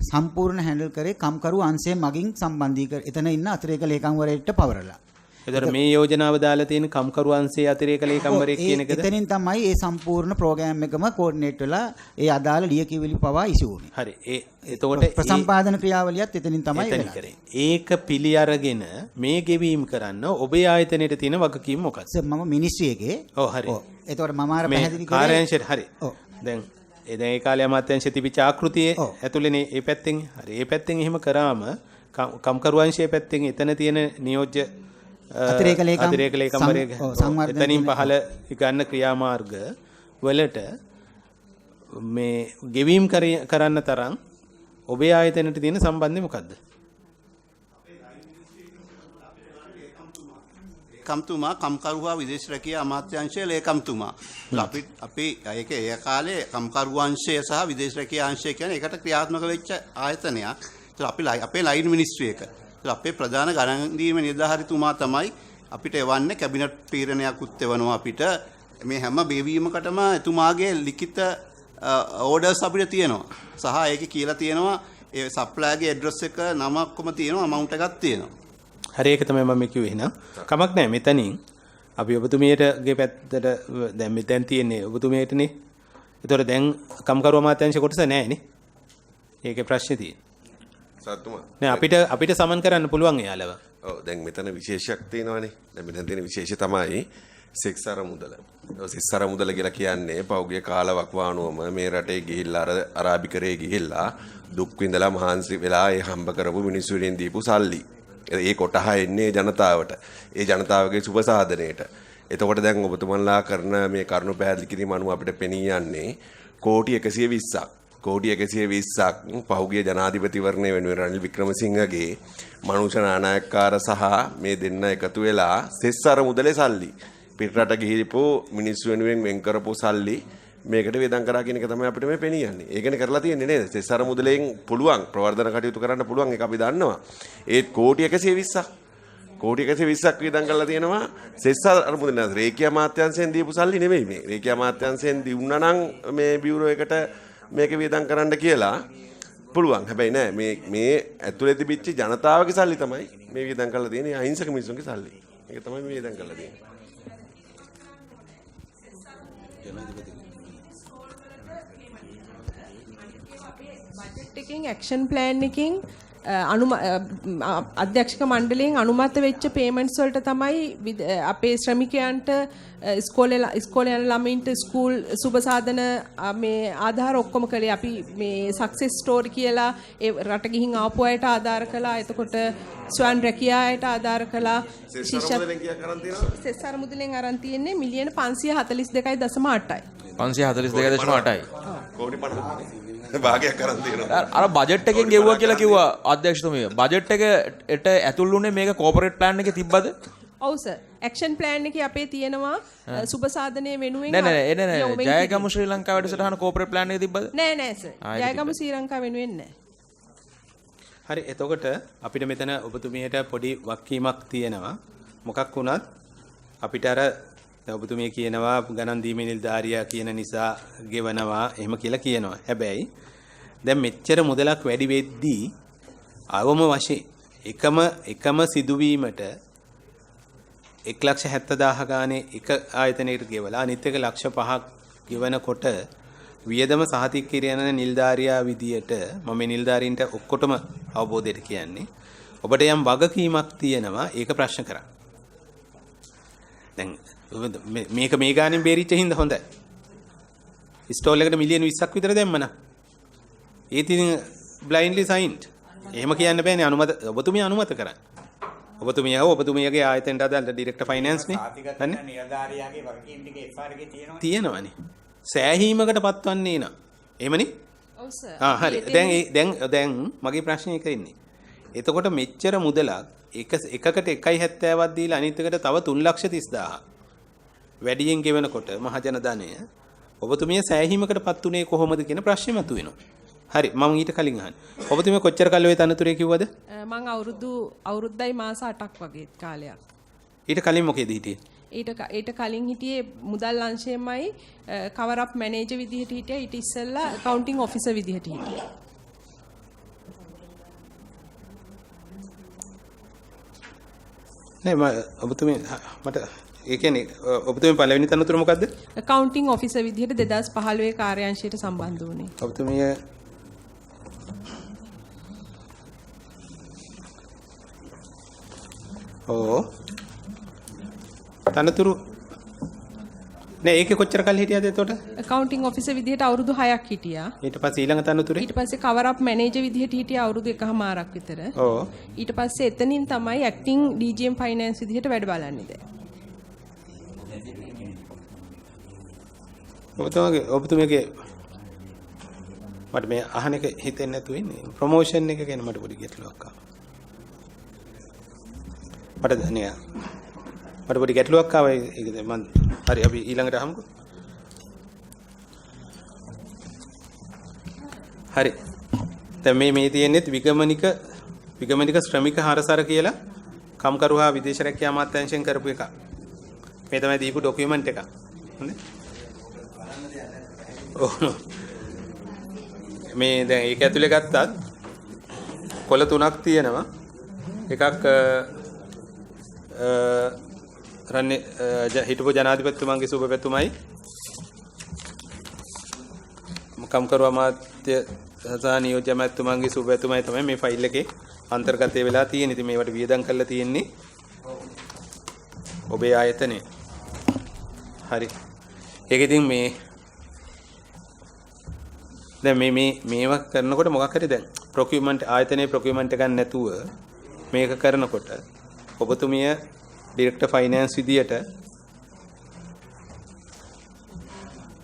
සම්පූර්ණ හැන්ඩල් කරේ කම්කරු අංශය මගින් සම්බන්ධීකර එතන ඉන්න අතිරේක ලේකම්වරයෙක්ට පවරලා. එතකොට මේ යෝජනාව දාලා තියෙන කම්කරු අංශයේ අතිරේක ලේකම්වරයෙක් කියන එකද? එතනින් තමයි ඒ සම්පූර්ණ ප්‍රෝග්‍රෑම් එකම කෝඩිනේට් වෙලා ඒ අදාළ ලියකියවිලි පවා ඉෂු වුනේ. හරි. ඒ එතකොට ප්‍රසම්පාදන ක්‍රියාවලියත් එතනින් තමයි වෙලා. කරේ. ඒක පිළි අරගෙන මේ ගෙවීම් කරන්න ඔබේ ආයතනයේ තියෙන වගකීම මොකක්ද? සර් මම මිනිස්ට්‍රි එකේ. ඔව් හරි. ඔව්. එතකොට මම අර පැහැදිලි කරේ කාර්යාංශයට හරි. ඔව්. දැන් ඒ දැන් ඒ කාලේ අමාත්‍යාංශයේ තිබිච්ච ආකෘතියේ ඇතුළේනේ ඒ පැත්තෙන් හරි. ඒ පැත්තෙන් එහෙම කරාම කම්කරු අංශයේ පැත්තෙන් එතන තියෙන නියෝජ්‍ය අතිරේක ලේකම් එතනින් පහළ ගන්න ක්‍රියාමාර්ග වලට මේ ගෙවීම් කරන්න තරම් ඔබේ ආයතනයට තියෙන සම්බන්ධය මොකද්ද? ලේකම්තුමා කම්කරුවා විදේශ රැකියා අමාත්‍යාංශයේ ලේකම්තුමා. අපි ඒක ඒ කාලේ කම්කරු අංශය සහ විදේශ රැකියා අංශය කියන්නේ එකට ක්‍රියාත්මක වෙච්ච ආයතනයක්. ඒතර අපි අපේ ලයින් මිනිස්ට්‍රි එක. අපේ ප්‍රධාන ගණන් දීම නිලධාරීතුමා තමයි අපිට එවන්නේ කැබිනට් තීරණයක්ත් එවනවා අපිට. මේ හැම බේවීමකටම එතුමාගේ ලිඛිත ඕඩර්ස් අපිට තියෙනවා. සහ ඒකේ කියලා තියෙනවා ඒ සප්ලයර්ගේ ඇඩ්‍රස් එක නම ඔක්කොම තියෙනවා ඇමවුන්ට් එකක් තියෙනවා. හරි ඒක තමයි මම කිව්වේ එහෙනම්. කමක් නැහැ මෙතනින් අපි ඔබතුමියටගේ පැත්තට දැන් මෙතෙන් තියෙන්නේ ඔබතුමියටනේ. ඒතකොට දැන් කම්කරු අමාත්‍යාංශ කොටස නැහැ නේ. ඒකේ ප්‍රශ්නේ තියෙන්නේ. සතුමා. නෑ අපිට සමන් කරන්න පුළුවන් එයාලව. ඔව් දැන් මෙතන විශේෂයක් තියෙනවානේ. දැන් මෙතන තියෙන විශේෂය තමයි සෙක්සර මුදල. ඔව් සෙක්සර මුදල කියලා කියන්නේ පෞගිය කාලවකවානුවම මේ රටේ ගිහිල්ලා අර අරාබිකරේ ගිහිල්ලා දුක් විඳලා මහන්සි වෙලා ඒ හම්බ කරපු මිනිස්සු වෙනින් දීපු සල්ලි. ඒ කොටහ එන්නේ ජනතාවට. ඒ ජනතාවගේ සුබ සාධනයට. එතකොට දැන් ඔබතුමන්ලා කරන මේ කරුණු පැහැදිලි කිරීම අනුව අපිට පෙනී යන්නේ කෝටි 120ක්. කෝටි 120ක් පහුගිය ජනාධිපතිවරණය වෙනුවෙන් රනිල් වික්‍රමසිංහගේ මනුෂ්‍ය නානායක්කාර සහ මේ දෙන්න එකතු වෙලා සෙස් අර මුදලේ සල්ලි පිටරට ගිහිපු මිනිස්සු වෙනුවෙන් වෙන් කරපු සල්ලි මේකට වේදම් කරා කියන එක තමයි අපිට මේ පෙනී යන්නේ. ඒකනේ කරලා තියෙන්නේ නේද? සෙස් අර මුදලෙන් පුළුවන් ප්‍රවර්ධන කටයුතු කරන්න පුළුවන් ඒක අපි දන්නවා. ඒත් කෝටි 120ක් කෝටි 120ක් වේදම් කරලා තියෙනවා සෙස් අර මුදල නේද? රේඛ්‍ය අමාත්‍යාංශයෙන් දීපු සල්ලි නෙමෙයි මේ. රේඛ්‍ය අමාත්‍යාංශයෙන් දුන්නා නම් මේ බියුරෝ එකට මේක වියදම් කරන්න කියලා පුළුවන්. හැබැයි නෑ මේ මේ ඇතුලේ තිබිච්ච ජනතාවගේ සල්ලි තමයි මේ වියදම් කරලා තියෙන්නේ. අහිංසක මිනිස්සුන්ගේ සල්ලි. මේක තමයි මේ වියදම් කරලා තියෙන්නේ. බජට් එකෙන් ඇක්ෂන් ප්ලෑන් එකෙන් අධ්‍යක්ෂක මණ්ඩලයෙන් අනුමත වෙච්ච පේමන්ට්ස් වලට තමයි අපේ ශ්‍රමිකයන්ට ඉස්කෝලේ යන ළමයින්ට ස්කූල් සුබ සාධන මේ ආධාර ඔක්කොම කළේ. අපි මේ සක්සස් ස්ටෝරි කියලා ඒ රට ගිහින් ආපු අයට ආධාර කළා. එතකොට ස්වයං රැකියා අයට ආධාර කළා. සෙස් අර මුදලෙන් අරන් තියෙන්නේ මිලියන 542.8යි. 542.8යි. කෝටි 50 භාගයක් අරන් තියෙනවා. අර බජට් එකෙන් ගෙව්වා කියලා කිව්වා අධ්‍යක්ෂතුමිය. බජට් එකට ඇතුල් වුණේ මේක කෝපරේට් ප්ලෑන් එකේ තිබ්බද? ඔව් සර්. ඇක්ෂන් ප්ලෑන් එකේ අපේ තියෙනවා සුබ සාධනය වෙනුවෙන්. නෑ නෑ නෑ නෑ. ජයගමු ශ්‍රී ලංකා වැඩසටහන කෝපරේට් ප්ලෑන් එකේ තිබ්බද? නෑ නෑ සර්. ජයගමු ශ්‍රී ලංකා වෙනුවෙන් නෑ. හරි, එතකොට අපිට මෙතන ඔබතුමියට පොඩි වක්කීමක් තියෙනවා. මොකක් වුණත් අපිට අර ඔබතුමිය කියනවා ගණන් දීමේ නිලධාරියා කියන නිසා ගෙවනවා එහෙම කියලා කියනවා. හැබැයි දැන් මෙච්චර මුදලක් වැඩි වෙද්දී අවම වශයෙන් එකම සිදුවීමට 1,70,000 ගානේ එක ආයතනයකට ගෙවලා අනිත් එක 5,00,000 ගෙවනකොට වියදම සහතික කිරයන නිලධාරියා විදියට මම මේ නිලධාරීන්ට ඔක්කොටම අවබෝධයට කියන්නේ ඔබට යම් වගකීමක් තියෙනවා ඒක ප්‍රශ්න කරන්න. දැන් මේක මේ ගානෙන් බේරිච්ච හින්දා හොඳයි. ස්ටෝල් එකට මිලියන 20ක් විතර දැම්මනා. ඒත් ඉතින් බ්ලයින්ඩ්ලි සයින්ඩ්. එහෙම කියන්න බෑනේ අනුමත ඔබතුමිය අනුමත කරන්න. ඔබතුමිය හෝ ඔබතුමියගේ ආයතනයට අදාළ ඩිරෙක්ටර් ෆයිනෑන්ස් නේ. හරිනේ. නිලධාරියාගේ වගකීම් ටික FR එකේ තියෙනවනේ. තියෙනවනේ. සෑහීමකට පත්වන්නේ නා. එහෙමනේ? ඔව් සර්. ආ හරි. දැන් දැන් දැන් මගේ ප්‍රශ්නේ ඒක ඉන්නේ. එතකොට මෙච්චර මුදලක් එකකට 1.70ක් දීලා අනිත් එකට තව 3,30,000 වැඩියෙන් ගෙවනකොට මහජන ධනය ඔබතුමිය සෑහීමකට පත් උනේ කොහොමද කියන ප්‍රශ්නේ මතුවෙනවා. හරි, මම ඊට කලින් අහන්නේ. ඔබතුමිය කොච්චර කල් ඔය තනතුරේ කිව්වද? මං අවුරුද්දයි මාස 8ක් වගේ කාලයක්. ඊට කලින් මොකේද හිටියේ? ඊට කලින් හිටියේ මුදල් අංශයේමයි කවර් අප් මැනේජර් විදිහට හිටියා. ඊට ඉස්සෙල්ලා ඇකවුන්ටිං ඔෆිසර් විදිහට හිටියා. නෑ මම ඔබතුමිය මට ඒ කියන්නේ ඔබතුමිය පළවෙනි තනතුර මොකද්ද? ඇකවුන්ටිං ඔෆිසර් විදිහට 2015 කාර්යාංශයට සම්බන්ධ වුණේ. ඔබතුමිය ඔව් තනතුරු නෑ ඒකේ කොච්චර කල් හිටියද එතකොට? ඇකවුන්ටිං ඔෆිසර් විදිහට අවුරුදු 6ක් හිටියා. ඊට පස්සේ ඊළඟ තනතුරේ? ඊට පස්සේ කවර් අප් මැනේජර් විදිහට හිටියා අවුරුදු 1.5ක් විතර. ඔව්. ඊට පස්සේ එතනින් තමයි ඇක්ටිං DGM finance විදිහට වැඩ බලන්නේ දැන්. ඔබතුමියගේ මට මේ අහන එක හිතෙන්නේ නැතුව ඉන්නේ. ප්‍රොමෝෂන් එක ගැන මට පොඩි ගැටලුවක් ආවා. මට නෑ මට පොඩි ගැටලුවක් ආවා. ඒක මම හරි අපි ඊළඟට අහමුකෝ. හරි. දැන් මේ තියෙන්නේ විගමනික ශ්‍රමික හරසර කියලා කම්කරු හා විදේශ රැකියා අමාත්‍යාංශයෙන් කරපු එකක්. මේ තමයි දීපු ඩොකියුමන්ට් එක. හරිද? ඔව්. මේ දැන් ඒක ඇතුලේ ගත්තත් කොළ තුනක් තියෙනවා. එකක් රන්නේ හිටපු ජනාධිපතිතුමන්ගේ සුබ පැතුමයි කම්කරු අමාත්‍ය සහ නියෝජ්‍ය අමාත්‍යතුමන්ගේ සුබ පැතුමයි තමයි මේ ෆයිල් එකේ අන්තර්ගතය වෙලා තියෙන්නේ. ඉතින් මේවට වියදම් කරලා තියෙන්නේ ඔබේ ආයතනය. හරි. ඒක ඉතින් මේ දැන් මේ මේ මේවා කරනකොට මොකක් හරි දැන් ප්‍රොකියුමන්ට් ආයතනයේ ප්‍රොකියුමන්ට් එකක් නැතුව මේක කරනකොට ඔබතුමිය ඩිරෙක්ටර් ෆයිනෑන්ස් විදියට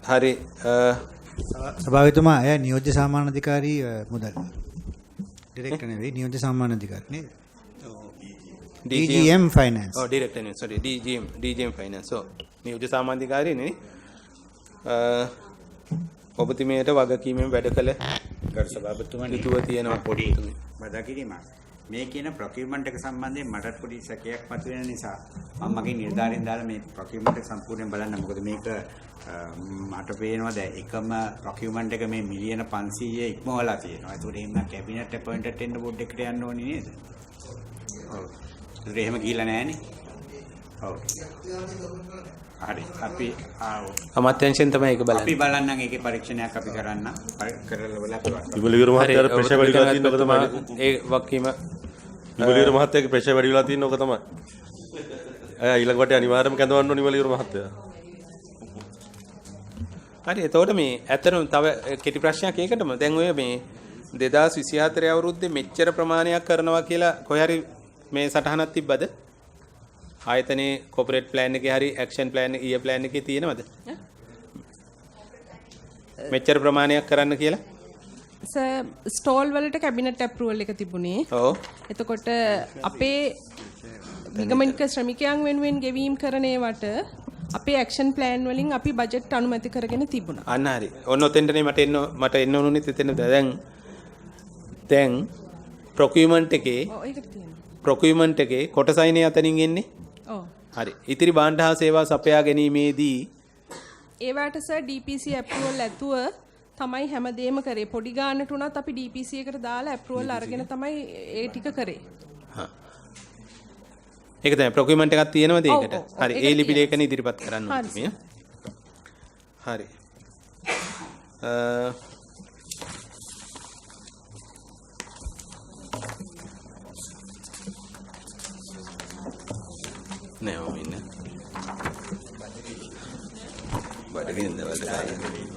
හරි සභාපතිතුමා එයා නියෝජ්‍ය සාමාන්‍ය අධිකාරී මුදල් ඩිරෙක්ටර් නෙවෙයි නියෝජ්‍ය සාමාන්‍ය අධිකාරී නේද? DGM finance. ඔව් ඩිරෙක්ටර් නෙවෙයි සෝරි DGM finance. ඔව් නියෝජ්‍ය සාමාන්‍ය අධිකාරී නේ. ඔබතුමියට වගකීමෙන් වැඩ කළ ගරු සභාපතිතුමනි යුතුව තියෙනවා පොඩි බදා කිරීමක්. මේ කියන ප්‍රොකියුමන්ට් එක සම්බන්ධයෙන් මට පොඩි සැකයක් මතුවෙන නිසා මම මගේ නිලධාරීන් දාලා මේ ප්‍රොකියුමන්ට් එක සම්පූර්ණයෙන් බලන්න. මොකද මේක මට පේනවා දැන් එකම ප්‍රොකියුමන්ට් එක මේ මිලියන 500 ඉක්මවලා තියෙනවා. ඒතකොට එහෙම කැබිනට් අපොයින්ටඩ් ටෙන්ඩර් බෝඩ් එකට යන්න ඕනේ නේද? ඔව්. ඒතකොට එහෙම ගිහිල්ලා නැහනේ. ඔව්. හරි. අපි අමාත්‍යංශයෙන් තමයි ඒක බලන්නේ. අපි බලන්නම් ඒකේ පරීක්ෂණයක් අපි කරන්න. කරලා බලලා අපි විමල වීර මහත්තයාට ප්‍රෙෂර් වැඩි වෙලා තියෙන ඔක තමයි. ඒ වගකීම විමල වීර මහත්තයාගේ ප්‍රෙෂර් වැඩි වෙලා තියෙන ඔක තමයි. අය ඊළඟ වටේ අනිවාර්යයෙන්ම කැඳවන්න ඕනි විමල වීර මහත්තයා. හරි, එතකොට මේ ඇත්තටම තව කෙටි ප්‍රශ්නයක් ඒකටම. දැන් ඔය මේ 2024 අවුරුද්දේ මෙච්චර ප්‍රමාණයක් කරනවා කියලා කොහේ හරි මේ සටහනක් තිබ්බද? ආයතනයේ කෝපරේට් ප්ලෑන් එකේ හරි ඇක්ෂන් ප්ලෑන් ඊය ප්ලෑන් එකේ තියෙනවද? මෙච්චර ප්‍රමාණයක් කරන්න කියලා? සර් ස්ටෝල් වලට කැබිනට් ඇප්‍රූවල් එක තිබුණේ. ඔව්. එතකොට අපේ නිගමනික ශ්‍රමිකයන් වෙනුවෙන් ගෙවීම් කරන ඒවට අපේ ඇක්ෂන් ප්ලෑන් වලින් අපි බජට් අනුමැති කරගෙන තිබුණා. අන්න හරි. ඔන්න ඔතෙන්ටනේ මට එන්න ඕනුනේ එතෙන්. දැන් ප්‍රොකියුමන්ට් එකේ ඔව් ඒකට තියෙනවා. ප්‍රොකියුමන්ට් එකේ කොටසයිනේ අතනින් එන්නේ. ඔව්. හරි. ඉතිරි භාණ්ඩ හා සේවා සපයා ගැනීමේදී ඒවට සර් DPC approval ඇතුව තමයි හැමදේම කරේ. පොඩි ගානට උනත් අපි DPC එකට දාලා ඇප්‍රූවල් අරගෙන තමයි ඒ ටික කරේ. හා. ඒක තමයි ප්‍රොකියුමන්ට් එකක් තියෙනවද ඒකට? හරි. ඒ ලිපි ලේඛන ඉදිරිපත් කරන්න ඕනේ. හරි. නෑ මම ඉන්න. බඩගින්න වලට කයි.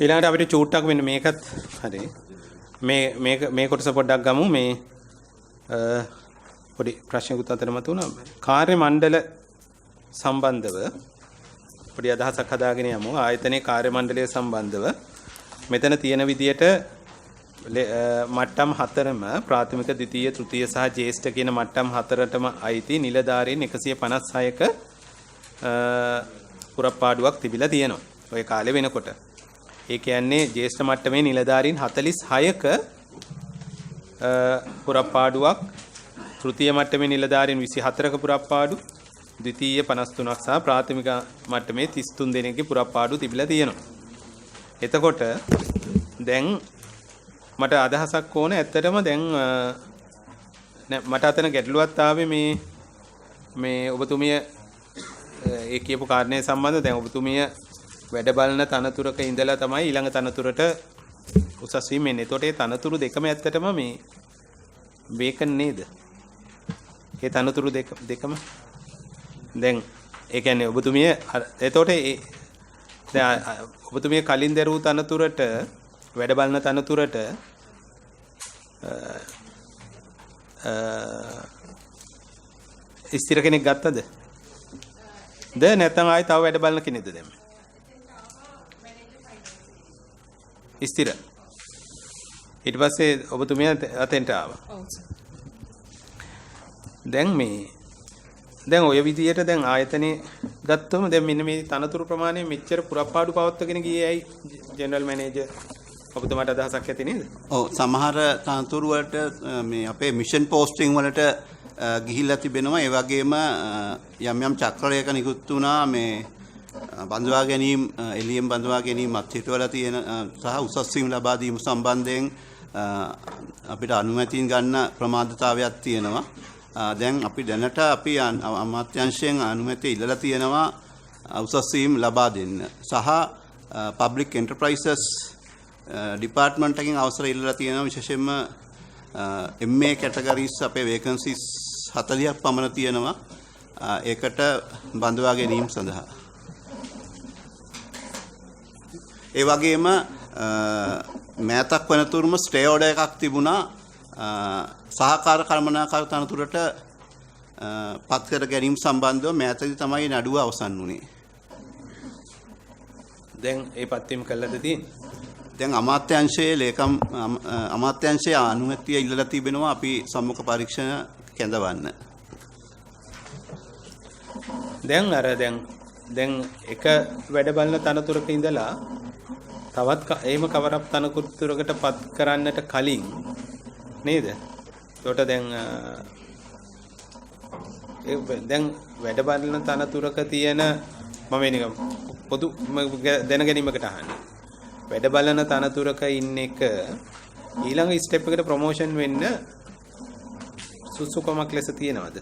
ඊළඟට අපිට චූට්ටක් වෙන්න මේකත් හරි. මේ මේක මේ කොටස පොඩ්ඩක් ගමු. මේ පොඩි ප්‍රශ්නකුත් අතර මතුවුණා. කාර්ය මණ්ඩල සම්බන්ධව පොඩි අදහසක් හදාගෙන යමු. ආයතනයේ කාර්ය මණ්ඩලය සම්බන්ධව මෙතන තියෙන විදියට මට්ටම් හතරම ප්‍රාථමික, ද්විතීය, තෘතීය සහ ජ්‍යෙෂ්ඨ කියන මට්ටම් හතරටම අයිති නිලධාරීන් 156ක පුරප්පාඩුවක් තිබිලා තියෙනවා. ඔය කාලේ වෙනකොට. ඒ කියන්නේ ජ්‍යෙෂ්ඨ මට්ටමේ නිලධාරීන් 46ක පුරප්පාඩුවක්, තෘතීය මට්ටමේ නිලධාරීන් 24ක පුරප්පාඩු, ද්විතීය 53ක් සහ ප්‍රාථමික මට්ටමේ 33 දෙනෙක්ගේ පුරප්පාඩු තිබිලා තියෙනවා. එතකොට දැන් මට අදහසක් ඕන ඇත්තටම දැන් මට අතන ගැටලුවක් ආවේ මේ මේ ඔබතුමිය ඒ කියපු කාරණේ සම්බන්ධව. දැන් ඔබතුමිය වැඩ බලන තනතුරක ඉඳලා තමයි ඊළඟ තනතුරට උසස් වීම එන්නේ. එතකොට ඒ තනතුරු දෙකම ඇත්තටම මේ වේකන් නේද? ඒ තනතුරු දෙකම දැන් ඒ කියන්නේ ඔබතුමිය එතකොට ඒ දැන් ඔබතුමිය කලින් දැරූ තනතුරට වැඩ බලන තනතුරට ස්ථිර කෙනෙක් ගත්තද? ද නැත්නම් ආයෙ තව වැඩ බලන කෙනෙක්ද දැන්? ස්ථිර. ඊට පස්සේ ඔබතුමිය අතෙන්ට ආවා. ඔව් සර්. දැන් මේ දැන් ඔය විදියට දැන් ආයතනේ ගත්තොම දැන් මෙන්න මේ තනතුරු ප්‍රමාණය මෙච්චර පුරප්පාඩු පවත්වගෙන ගියේ ඇයි ජෙනරල් මැනේජර් ඔබතුමාට අදහසක් ඇති නේද? ඔව්, සමහර තනතුරු වලට මේ අපේ මිෂන් පෝස්ටිං වලට ගිහිල්ලා තිබෙනවා. ඒ වගේම යම් යම් චක්‍රලේඛ නිකුත් වුණා මේ බඳවා ගැනීම, එළියෙන් බඳවා ගැනීම අත්හිටවලා තියෙන සහ උසස් වීම ලබා දීම සම්බන්ධයෙන් අපිට අනුමැතින් ගන්න ප්‍රමාදතාවයක් තියෙනවා. දැන් අපි දැනට අපි අමාත්‍යංශයෙන් අනුමැතිය ඉල්ලලා තියෙනවා උසස් වීම ලබා දෙන්න. සහ පබ්ලික් එන්ටර්ප්‍රයිසස් ඩිපාර්ට්මන්ට් එකෙන් අවසර ඉල්ලලා තියෙනවා. විශේෂයෙන්ම MA categories අපේ වේකන්සිස් 40ක් පමණ තියෙනවා. ඒකට බඳවා ගැනීම සඳහා. ඒ වගේම මෑතක් වෙනතුරුම ස්ටේ ඕඩර් එකක් තිබුණා සහකාර කළමනාකාර තනතුරට පත් කර ගැනීම සම්බන්ධව මෑතකදී තමයි නඩුව අවසන් වුණේ. දැන් ඒ පත්වීම කළාද තියෙන්නේ? දැන් අමාත්‍යාංශයේ ලේකම් අමාත්‍යාංශයේ අනුමැතිය ඉල්ලලා තිබෙනවා අපි සම්මුඛ පරීක්ෂණ කැඳවන්න. දැන් අර දැන් එක වැඩ බලන තනතුරක ඉඳලා තවත් එහෙම කවරප් තනතුරකට පත් කරන්නට කලින් නේද? එතකොට දැන් දැන් වැඩ බලන තනතුරක තියෙන මම නිකන් පොදු දැන ගැනීමකට අහන්නේ. වැඩ බලන තනතුරක ඉන්න එක ඊළඟ ස්ටෙප් එකට ප්‍රොමෝෂන් වෙන්න සුසුකමක් ලෙස තියෙනවද?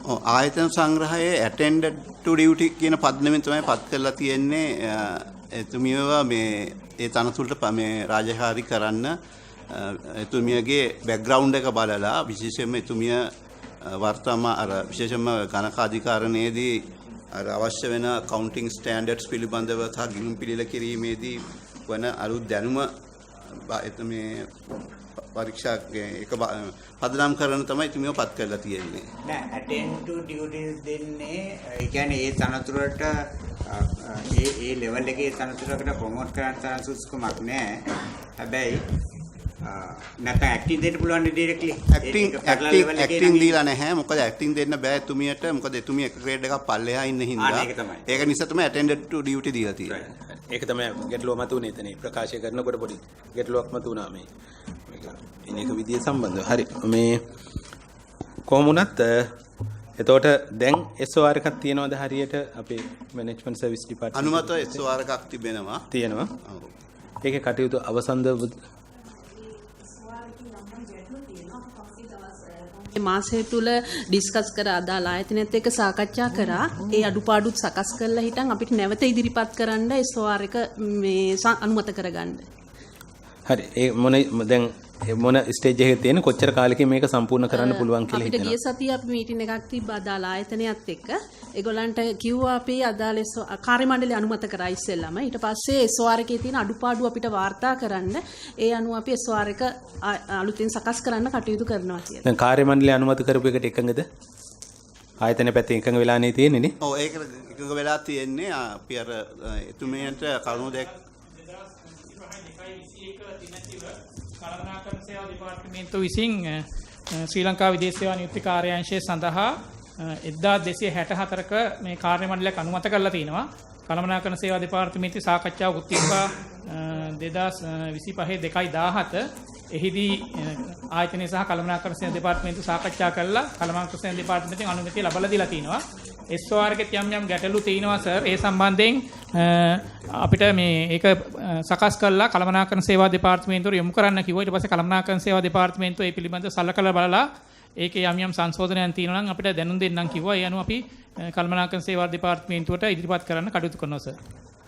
ඔව්, ආයතන සංග්‍රහයේ ඇටෙන්ඩඩ් ටු ඩියුටි කියන පදනමෙන් තමයි පත් කරලා තියෙන්නේ. එතුමියව මේ ඒ තනතුරට මේ රාජකාරි කරන්න එතුමියගේ බැක්ග්‍රවුන්ඩ් එක බලලා විශේෂයෙන්ම එතුමිය වර්තමාන අර විශේෂයෙන්ම ගණක අධිකාරණයේදී අර අවශ්‍ය වෙන කවුන්ටිං ස්ටෑන්ඩඩ්ස් පිළිබඳව සහ ගිණුම් පිළිල කිරීමේදී වන අලුත් දැනුම මේ පරීක්ෂා ඒක පදනම් කරන තමයි එතුමියව පත් කරලා තියෙන්නේ. නෑ, ඇටෙන්ඩ් ටු ඩියුටිස් දෙන්නේ ඒ කියන්නේ ඒ තනතුරට ඒ ලෙවල් එකේ තනතුරකට ප්‍රොමෝට් කරන්න තරම් සුදුසුකමක් නෑ. හැබැයි නැත්නම් ඇක්ටිං දෙන්න පුළුවන් නේ ඩිරෙක්ට්ලි. ඇක්ටිං දීලා නැහැ. මොකද ඇක්ටිං දෙන්න බෑ එතුමියට. මොකද එතුමිය එක ග්‍රේඩ් එකක් පල්ලෙහා ඉන්න හින්දා. ඒක නිසා තමයි ඇටෙන්ඩඩ් ටු ඩියුටි දීලා තියෙන්නේ. ඒක තමයි ගැටලුව මතුවුනේ එතන. ප්‍රකාශය කරනකොට පොඩි ගැටලුවක් මතුවුණා මේ. එන එක විදිය සම්බන්ධව. හරි. මේ කොහොම වුණත් එතකොට දැන් SOR එකක් තියෙනවද හරියට අපේ මැනේජ්මන්ට් සර්විස් ඩිපාර්ට්මන්ට් අනුමත SOR එකක් තිබෙනවා. තියෙනවා. ඒකේ කටයුතු අවසන්ද මාසය තුල ඩිස්කස් කර අදාළ ආයතනයත් එක්ක සාකච්ඡා කරා. ඒ අඩුපාඩුත් සකස් කරලා හිටන් අපිට නැවත ඉදිරිපත් කරන්න SOR එක මේ අනුමත කරගන්න. හරි. ඒ මොන දැන් මොන ස්ටේජ් එකේ තියෙන කොච්චර කාලෙකින් මේක සම්පූර්ණ කරන්න පුළුවන් කියලා හිතනවා? අපිට ගිය සතියේ අපි මීටින් එකක් තිබ්බා අදාළ ආයතනයත් එක්ක. ඒගොල්ලන්ට කිව්වා අපි අදාළ කාර්ය මණ්ඩලය අනුමත කරා ඉස්සෙල්ලාම. ඊට පස්සේ SOR එකේ තියෙන අඩුපාඩු අපිට වාර්තා කරන්න. ඒ අනුව අපි SOR එක අලුතෙන් සකස් කරන්න කටයුතු කරනවා කියලා. දැන් කාර්ය මණ්ඩලය අනුමත කරපු එකට එකඟද? ආයතන පැත්තෙන් එකඟ වෙලා නේ තියෙන්නේ නේ? ඔව්, ඒකට එකඟ වෙලා තියෙන්නේ. අපි අර එතුමියන්ට කරුණු දෙක කළමනාකරණ සේවා දෙපාර්තමේන්තුව විසින් ශ්‍රී ලංකා විදේශ සේවා නියුක්ති කාර්යාංශය සඳහා 1264ක මේ කාර්ය මණ්ඩලයක් අනුමත කරලා තිනවා. කළමනාකරණ සේවා දෙපාර්තමේන්තුවේ සාකච්ඡාවකුත් තිබ්බා 2025 2/17. එහිදී ආයතනය සහ කළමනාකරණ සේවා දෙපාර්තමේන්තුව සාකච්ඡා කළා. කළමනාකරණ සේවා දෙපාර්තමේන්තුවෙන් අනුමැතිය ලබා දීලා තිනවා. SOR එකේ යම් යම් ගැටලු තියෙනවා සර්. ඒ සම්බන්ධයෙන් අපිට මේ ඒක සකස් කරලා කළමනාකරණ සේවා දෙපාර්තමේන්තුවට යොමු කරන්න කිව්වා. ඊට පස්සේ කළමනාකරණ සේවා දෙපාර්තමේන්තුව ඒ පිළිබඳව සලකලා බලලා ඒකේ යම් යම් සංශෝධනයන් තියෙනවා නම් අපිට දැනුම් දෙන්නම් කිව්වා. ඒ අනුව අපි කළමනාකරණ සේවා දෙපාර්තමේන්තුවට ඉදිරිපත් කරන්න කටයුතු කරනවා සර්.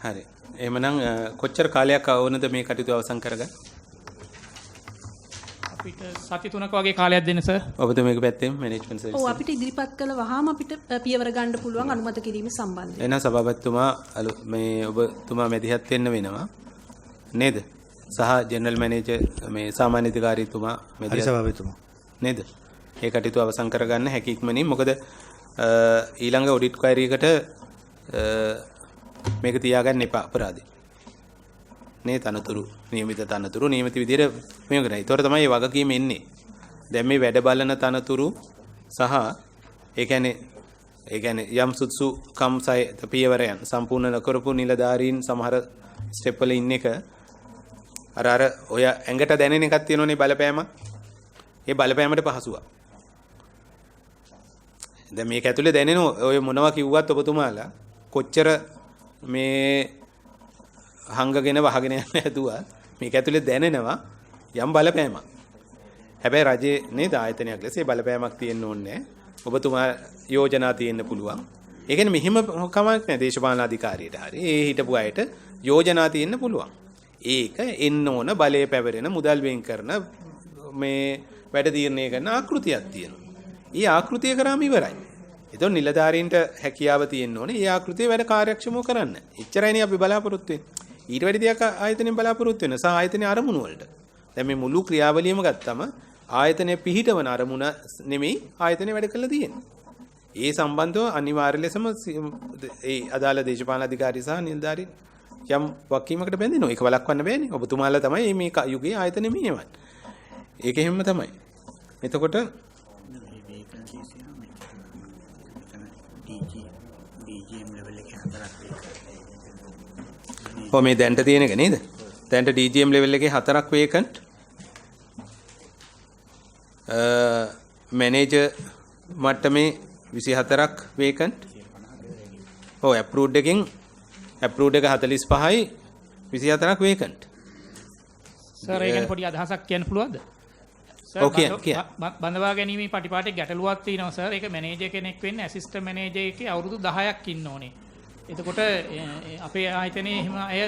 හරි. එහෙමනම් කොච්චර කාලයක් ඕනද මේ කටයුතු අවසන් කරගන්න? අපිට සති 3ක වගේ කාලයක් දෙන්න සර්. ඔබතුමීගේ පැත්තෙන් මැනේජ්මන්ට් සර්විස්. ඔව්, අපිට ඉදිරිපත් කළ වහාම අපිට පියවර ගන්න පුළුවන් අනුමත කිරීම සම්බන්ධයෙන්. එහෙනම් සභාපතිතුමා මේ ඔබතුමා මැදිහත් වෙන්න වෙනවා නේද? සහ ජෙනරල් මැනේජර් මේ සාමාන්‍ය අධිකාරීතුමා මැදිහත්. හරි සභාපතිතුමා. නේද? ඒ කටයුතු අවසන් කරගන්න හැකි ඉක්මනින්. මොකද ඊළඟ ඔඩිට් ක්වයරි එකට මේක තියාගන්න එපා අපරාධේ. නේ තනතුරු නියමිත තනතුරු නියමිත විදියට මේක කරා. ඒතකොට තමයි මේ වගකීම එන්නේ. දැන් මේ වැඩ බලන තනතුරු සහ ඒ කියන්නේ යම් සුදුසුකම් පියවරයන් සම්පූර්ණ නොකරපු නිලධාරීන් සමහර ස්ටෙප් වල ඉන්න එක අර අර ඔය ඇඟට දැනෙන එකක් තියෙනවනේ බලපෑමක්. ඒ බලපෑමට පහසුවක්. දැන් මේක ඇතුලේ දැනෙන ඔය මොනවා කිව්වත් ඔබතුමාලා කොච්චර මේ හංගගෙන වහගෙන යන්න හැදුවා මේක ඇතුලේ දැනෙනවා යම් බලපෑමක්. හැබැයි රජයේ නේද ආයතනයක් ලෙස ඒ බලපෑමක් තියෙන්න ඕනේ නෑ. ඔබතුමා යෝජනා තියෙන්න පුළුවන්. ඒ කියන්නේ මෙහෙම කමක් නෑ දේශපාලන අධිකාරියට හරි ඒ හිටපු අයට යෝජනා තියෙන්න පුළුවන්. ඒක එන්න ඕන බලය පැවරෙන මුදල් වෙන් කරන මේ වැඩ තීරණය කරන ආකෘතියක් තියෙනවා. ඒ ආකෘතිය කරාම ඉවරයි. ඒතකොට නිලධාරීන්ට හැකියාව තියෙන්න ඕනේ ඒ ආකෘතිය වැඩ කාර්යක්ෂමව කරන්න. එච්චරයිනේ අපි බලාපොරොත්තු වෙන්නේ. ඊට වැඩි දෙයක් ආයතනයෙන් බලාපොරොත්තු වෙන සහ ආයතනයේ අරමුණු වලට. දැන් මේ මුළු ක්‍රියාවලියම ගත්තම ආයතනය පිහිටවන අරමුණ නෙමෙයි ආයතනය වැඩ කරලා තියෙන්නේ. ඒ සම්බන්ධව අනිවාර්ය ලෙසම ඒ අදාළ දේශපාලන අධිකාරී සහ නිලධාරීන් යම් වගකීමකට බැඳෙනවා. ඒක වළක්වන්න බෑනේ. ඔබතුමාලා තමයි මේ යුගයේ ආයතන මෙහෙයවන්නේ. ඒක එහෙම තමයි. එතකොට ඔව් මේ දැන්ට තියෙන එක නේද? දැන්ට DGM level එකේ 4ක් වේකන්ට්. මැනේජර් මට්ටමේ 24ක් වේකන්ට්. ඔව් ඇප්‍රූව්ඩ් එකෙන් ඇප්‍රූව්ඩ් එක 45යි 24ක් වේකන්ට්. සර් ඒ ගැන පොඩි අදහසක් කියන්න පුළුවන්ද? සර් බඳවා ගැනීමේ පටිපාටි ගැටලුවක් තියෙනවා සර්. ඒක මැනේජර් කෙනෙක් වෙන්න ඇසිස්ටන්ට් මැනේජර් එකේ අවුරුදු 10ක් ඉන්න ඕනේ. එතකොට අපේ ආයතනයේ එහෙම අය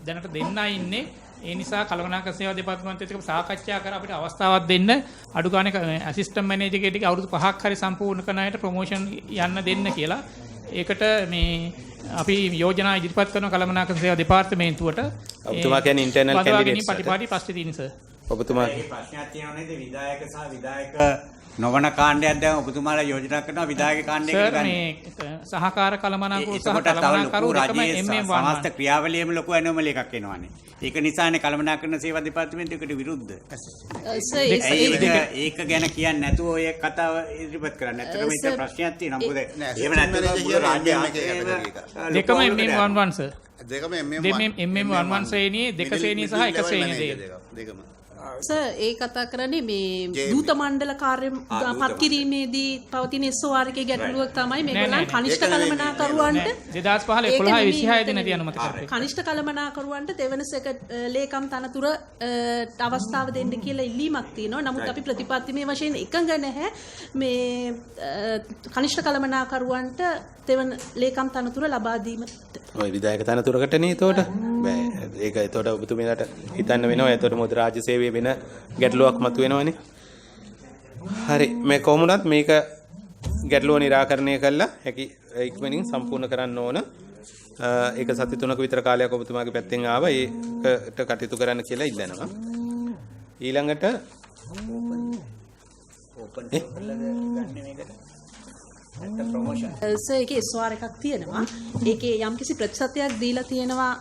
දැනට දෙන්න ඉන්නේ. ඒ නිසා කළමනාකරණ සේවා දෙපාර්තමේන්තුවත් එක්ක සාකච්ඡා කර අපිට අවස්ථාවක් දෙන්න. අඩු ගානේ ඇසිස්ටන්ට් මැනේජර් කෙනෙක් අවුරුදු 5ක් හරි සම්පූර්ණ කරන අයට ප්‍රොමෝෂන් යන්න දෙන්න කියලා. ඒකට මේ අපි යෝජනා ඉදිරිපත් කරන කළමනාකරණ සේවා දෙපාර්තමේන්තුවට. ඔබතුමා කියන්නේ ඉන්ටර්නල් කැන්ඩිඩේට්ස් පටිපාටි ප්‍රශ්නේ තියෙන සර්. ඔබතුමා මේ ප්‍රශ්නයක් තියෙනව නේද? විධායක සහ විධායක නොවන කාණ්ඩයක් දැන් ඔබතුමාලා යෝජනා කරනවා විධායක කාණ්ඩයකට ගන්න. සර් මේ සහකාර කළමනාකරු සහ කළමනාකරු දෙකම MM11 සමස්ත ක්‍රියාවලියේම ලොකු ඇනොමලි එකක් එනවානේ. ඒක නිසානේ කළමනාකරණ සේවා දෙපාර්තමේන්තුව එකට විරුද්ධ. සර් ඒක ගැන කියන්නේ නැතුව ඔය කතාව ඉදිරිපත් කරන්න. ඇත්තටම ඒක ප්‍රශ්නයක් තියෙනවා. මොකද එහෙම නැත්නම් මුළු රාජ්‍යයම දෙකම MM11 සර්. දෙකම MM11 MM11 ශ්‍රේණියේ දෙක ශ්‍රේණිය සහ එක ශ්‍රේණිය දෙකම. සර් ඒ කතා කරන්නේ මේ දූත මණ්ඩල කාර්ය පත් කිරීමේදී පවතින SOR එකේ ගැටලුවක් තමයි මේගොල්ලන් කනිෂ්ඨ කළමනාකරුවන්ට 2015 11 26 දින දින අනුමත කරපේ. කනිෂ්ඨ කළමනාකරුවන්ට දෙවන ලේකම් තනතුර අවස්ථාව දෙන්න කියලා ඉල්ලීමක් තියෙනවා. නමුත් අපි ප්‍රතිපත්තිමය වශයෙන් එකඟ නැහැ මේ කනිෂ්ඨ කළමනාකරුවන්ට දෙවන ලේකම් තනතුර ලබා දීම. ඔය විධායක තනතුරකට නේ එතකොට. බෑ ඒක එතකොට ඔබතුමීලාට හිතන්න වෙනවා. එතකොට මොකද රාජ්‍ය සේවයේ වෙන ගැටලුවක් මතුවෙනවනේ. හරි මේ කොහොම වුණත් මේක ගැටලුව නිරාකරණය කළා හැකි ඉක්මනින් සම්පූර්ණ කරන්න ඕන. ඒක සති 3ක විතර කාලයක් ඔබතුමාගේ පැත්තෙන් ආවා. ඒකට කටයුතු කරන්න කියලා ඉල්ලනවා. ඊළඟට ඕපන් කරලාද ගන්න මේකට? නැත්නම් ප්‍රොමෝෂන්. සර් ඒකේ SOR එකක් තියෙනවා. ඒකේ යම්කිසි ප්‍රතිශතයක් දීලා තියෙනවා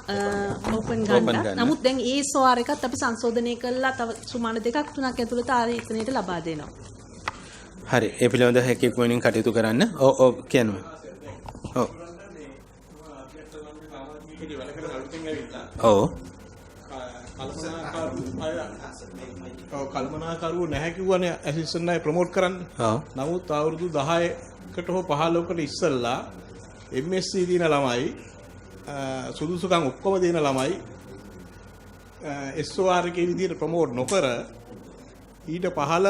ඕපන් ගන්න. නමුත් දැන් ඒ SOR එකත් අපි සංශෝධනය කරලා තව සුමාන 2ක් 3ක් ඇතුළත ආයතනයට ලබා දෙනවා. හරි. ඒ පිළිබඳව හැකි ඉක්මනින් කටයුතු කරන්න. ඔව් ඔව් කියනවා. ඔව්. ඔව්. කල්පනාකරුවෝ නැහැ කිව්වනේ ඇසිස්ටන්ට් අය ප්‍රොමෝට් කරන්න. නමුත් අවුරුදු 10කට හෝ 15කට ඉස්සෙල්ලා MSc දින ළමයි සුදුසුකම් ඔක්කොම දින ළමයි SOR එකේ විදිහට ප්‍රොමෝට් නොකර ඊට පහළ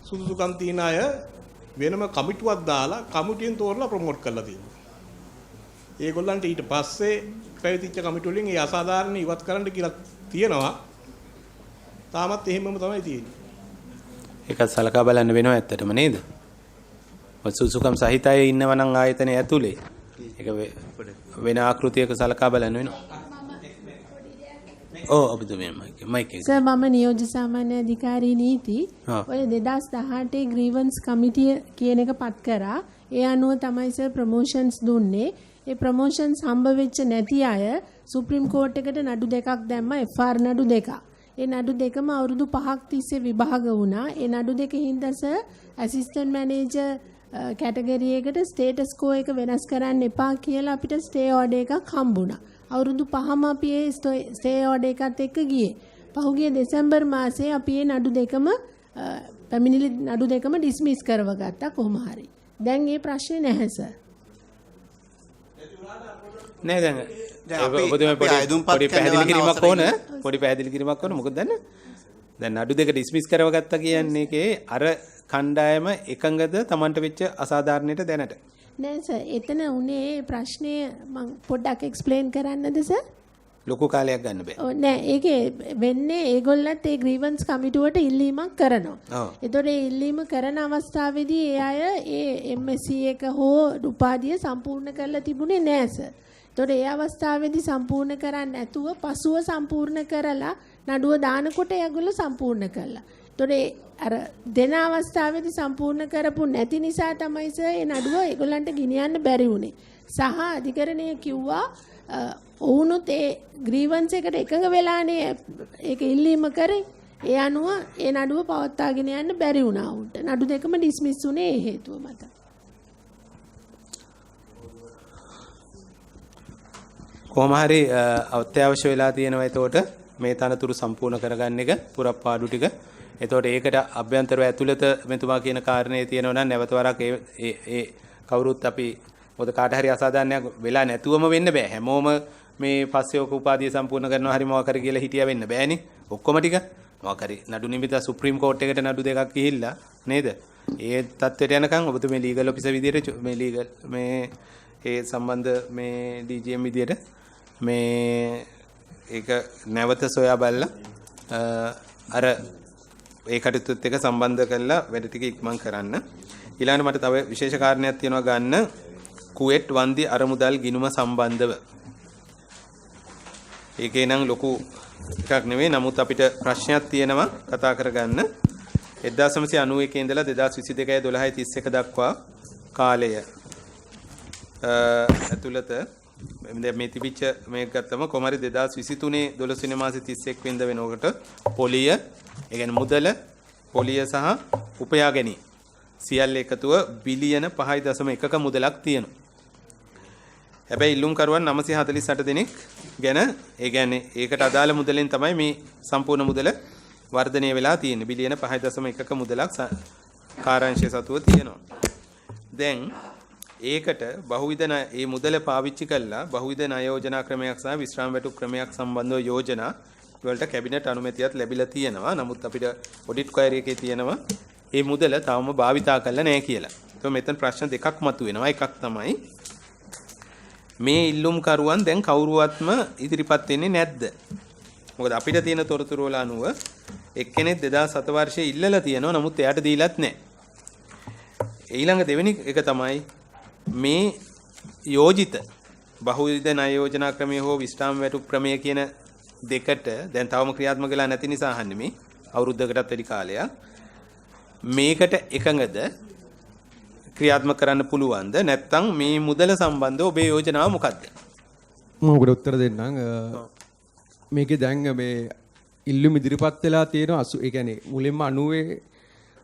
සුදුසුකම් තියෙන අය වෙනම කමිටුවක් දාලා කමිටුවෙන් තෝරලා ප්‍රොමෝට් කරලා තියෙනවා. ඒගොල්ලන්ට ඊට පස්සේ පැවතිච්ච කමිටු වලින් ඒ අසාධාරණ ඉවත් කරන්න කියලා තියෙනවා. තාමත් එහෙමම තමයි තියෙන්නේ. ඒකත් සලකා බලන්න වෙනවා ඇත්තටම නේද? ඔය සුසුකම් සහිත අය ඉන්නවා නම් ආයතනය ඇතුලේ ඒක වෙන ආකෘතියක සලකා බලන්න වෙනවා. ඔව් ඔබතුමිය මයික් එක. සර් මම නියෝජ්‍ය සාමාන්‍ය අධිකාරී නීති ඔය 2018 ග්‍රීවන්ස් කමිටිය කියන එක පත් කරා. ඒ අනුව තමයි සර් ප්‍රොමෝෂන්ස් දුන්නේ. ඒ ප්‍රොමෝෂන්ස් හම්බ වෙච්ච නැති අය සුප්‍රීම කෝට් එකට නඩු දෙකක් දැම්මා, FR නඩු දෙකක්. ඒ නඩු දෙකම අවුරුදු 5ක් තිස්සේ විභාග වුණා. ඒ නඩු දෙක හින්දා සර් ඇසිස්ටන්ට් මැනේජර් කැටගරි එකට ස්ටේටස් කෝ එක වෙනස් කරන්න එපා කියලා අපිට ස්ටේ ඕඩර් එකක් හම්බුණා. අවුරුදු 5ම අපි ඒ ස්ටේ ඕඩර් එකත් එක්ක ගියේ. පහුගිය දෙසැම්බර් මාසයේ අපි ඒ නඩු දෙකම පැමිණිලි නඩු දෙකම ඩිස්මිස් කරව ගත්තා කොහොම හරි. දැන් ඒ ප්‍රශ්නේ නැහැ සර්. නෑ දැන් ඔබතුමා පොඩි පැහැදිලි කිරීමක් ඕන. පොඩි පැහැදිලි කිරීමක් ඕන. මොකද දන්නේ? දැන් නඩු දෙක ඩිස්මිස් කරව ගත්තා කියන්නේ ඒකේ අර කණ්ඩායම එකඟද Tamanට වෙච්ච අසාධාරණයට දැනට? නෑ සර්, එතන උනේ ප්‍රශ්නේ මං පොඩ්ඩක් එක්ස්ප්ලেইন කරන්නද සර්? ලොකු කාලයක් ගන්න බෑ. ඔව් නෑ ඒකේ වෙන්නේ ඒගොල්ලත් ඒ ග්‍රීවන්ස් කමිටුවට ඉල්ලීමක් කරනවා. ඒතකොට ඒ ඉල්ලීම කරන අවස්ථාවේදී ඒ අය ඒ MSc එක හෝ උපාධිය සම්පූර්ණ කරලා තිබුණේ නෑ සර්. ඒතකොට ඒ අවස්ථාවේදී සම්පූර්ණ කරන්නේ නැතුව පසුව සම්පූර්ණ කරලා නඩුව දානකොට ඒගොල්ලෝ සම්පූර්ණ කළා. ඒතකොට අර දෙන අවස්ථාවේදී සම්පූර්ණ කරපු නැති නිසා තමයි සර් ඒ නඩුව ඒගොල්ලන්ට ගෙනියන්න බැරි වුණේ. සහ අධිකරණය කිව්වා ඔවුනුත් ඒ ග්‍රීවන්ස් එකට එකඟ වෙලානේ ඒක ඉල්ලීම කරේ. ඒ අනුව ඒ නඩුව පවත්වාගෙන යන්න බැරි වුණා උන්ට. නඩු දෙකම ඩිස්මිස් වුණේ ඒ හේතුව මත. කොහොම හරි අත්‍යවශ්‍ය වෙලා තියෙනවා එතකොට මේ තනතුරු සම්පූර්ණ කරගන්න එක පුරප්පාඩු ටික. එතකොට ඒකට අභ්‍යන්තරව ඇතුළත මෙතුමා කියන කාරණේ තියෙනවා නම් නැවත වරක් ඒ ඒ කවුරුත් අපි මොකද කාට හරි අසාධාරණයක් වෙලා නැතුවම වෙන්න බෑ. හැමෝම මේ පස්සේ ඔක උපාධිය සම්පූර්ණ කරනවා හරි මොකක් හරි කියලා හිටියා වෙන්න බෑනේ. ඔක්කොම ටික මොකක් හරි නඩු නිමිත සුප්‍රීම කෝට් එකට නඩු දෙකක් ගිහිල්ලා නේද? ඒ තත්ත්වයට යනකම් ඔබතුමී ලීගල් ඔෆිසර් විදියට මේ ලීගල් මේ ඒ සම්බන්ධ මේ DGM විදියට මේ ඒක නැවත සොයා බලලා අර ඒ කටයුතුත් එක්ක සම්බන්ධ කරලා වැඩ ටික ඉක්මන් කරන්න. ඊළඟට මට තව විශේෂ කාරණයක් තියෙනවා ගන්න. කුවෙට් වන්දි අරමුදල් ගිණුම සම්බන්ධව. ඒකේ නම් ලොකු එකක් නෙවෙයි. නමුත් අපිට ප්‍රශ්නයක් තියෙනවා කතා කරගන්න. 1991 ඉඳලා 2022 12:31 දක්වා කාලය ඇතුළත දැන් මේ තිබිච්ච මේක ගත්තම කොහොම හරි 2023 12 වෙනි මාසේ 31 වෙනිදා වෙනකොට පොලිය, ඒ කියන්නේ මුදල, පොලිය සහ උපයා ගැනීම සියල්ල එකතුව බිලියන 5.1ක මුදලක් තියෙනවා. හැබැයි ඉල්ලුම්කරුවන් 948 දෙනෙක් ගැන, ඒ කියන්නේ ඒකට අදාළ මුදලෙන් තමයි මේ සම්පූර්ණ මුදල වර්ධනය වෙලා තියෙන්නේ. බිලියන 5.1ක මුදලක් කාර්යාංශය සතුව තියෙනවා. දැන් ඒකට බහුවිධ ඒ මුදල පාවිච්චි කළා බහුවිධ ණය යෝජනා ක්‍රමයක් සහ විශ්‍රාම වැටුප් ක්‍රමයක් සම්බන්ධව යෝජනා වලට කැබිනට් අනුමැතියත් ලැබිලා තියෙනවා. නමුත් අපිට ඔඩිට් ක්වයරි එකේ තියෙනවා මේ මුදල තවම භාවිතා කරලා නැහැ කියලා. ඒතකොට මෙතන ප්‍රශ්න දෙකක් මතුවෙනවා. එකක් තමයි මේ ඉල්ලුම්කරුවන් දැන් කවුරුවත්ම ඉදිරිපත් වෙන්නේ නැද්ද? මොකද අපිට තියෙන තොරතුරු වල අනුව එක්කෙනෙක් 2007 වර්ෂයේ ඉල්ලලා තියෙනවා. නමුත් එයාට දීලත් නැහැ. ඊළඟ දෙවෙනි එක තමයි මේ යෝජිත බහුවිධ ණය යෝජනා ක්‍රමය හෝ විශ්‍රාම වැටුප් ක්‍රමය කියන දෙකට දැන් තවම ක්‍රියාත්මක වෙලා නැති නිසා අහන්නේ මේ අවුරුද්දකටත් වැඩි කාලයක්. මේකට එකඟද ක්‍රියාත්මක කරන්න පුළුවන්ද නැත්නම් මේ මුදල සම්බන්ධව ඔබේ යෝජනාව මොකද්ද? මම ඔකට උත්තර දෙන්නම්. මේකේ දැන් මේ ඉල්ලුම් ඉදිරිපත් වෙලා තියෙනවා ඒ කියන්නේ මුලින්ම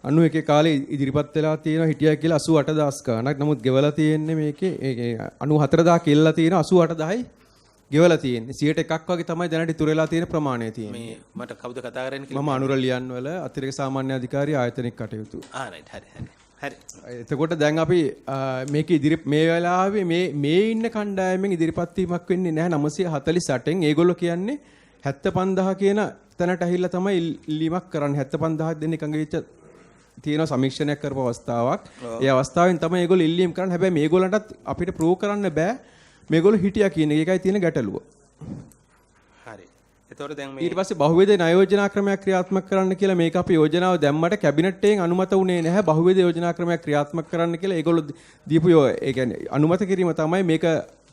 91 කාලේ ඉදිරිපත් වෙලා තියෙනවා හිටියා කියලා 88000 ගාණක්. නමුත් ගෙවලා තියෙන්නේ මේකේ ඒ 94000 කියලා තියෙනවා 88000යි ගෙවලා තියෙන්නේ. 101ක් වගේ තමයි දැනට ඉතුරු වෙලා තියෙන ප්‍රමාණය තියෙන්නේ. මේ මට කවුද කතා කරන්නේ කියලා? මම අනුර ලියන්වල අතිරේක සාමාන්‍ය අධිකාරී ආයතනික කටයුතු. ආ රයිට් හරි හරි. හරි. එතකොට දැන් අපි මේක ඉදිරි මේ වෙලාවේ මේ ඉන්න කණ්ඩායමෙන් ඉදිරිපත් වීමක් වෙන්නේ නැහැ 948න්. ඒගොල්ලෝ කියන්නේ 75000 කියන තැනට ඇහිලා තමයි ඉල්ලීමක් කරන්නේ. 75000 දෙන්න එකඟ වෙච්ච තියෙන සමීක්ෂණයක් කරපු අවස්ථාවක්. ඒ අවස්ථාවෙන් තමයි ඒගොල්ලෝ ඉල්ලීම් කරන්නේ. හැබැයි මේගොල්ලන්ටත් අපිට ප්‍රූව් කරන්න බෑ මේගොල්ලෝ හිටියා කියන එක. ඒකයි තියෙන ගැටලුව. හරි. එතකොට දැන් මේ ඊට පස්සේ බහුවේද ණය යෝජනා ක්‍රමයක් ක්‍රියාත්මක කරන්න කියලා මේක අපි යෝජනාව දැම්මට කැබිනට් එකෙන් අනුමත වුණේ නැහැ. බහුවේද යෝජනා ක්‍රමයක් ක්‍රියාත්මක කරන්න කියලා ඒගොල්ලෝ දීපු ඒ කියන්නේ අනුමත කිරීම තමයි මේක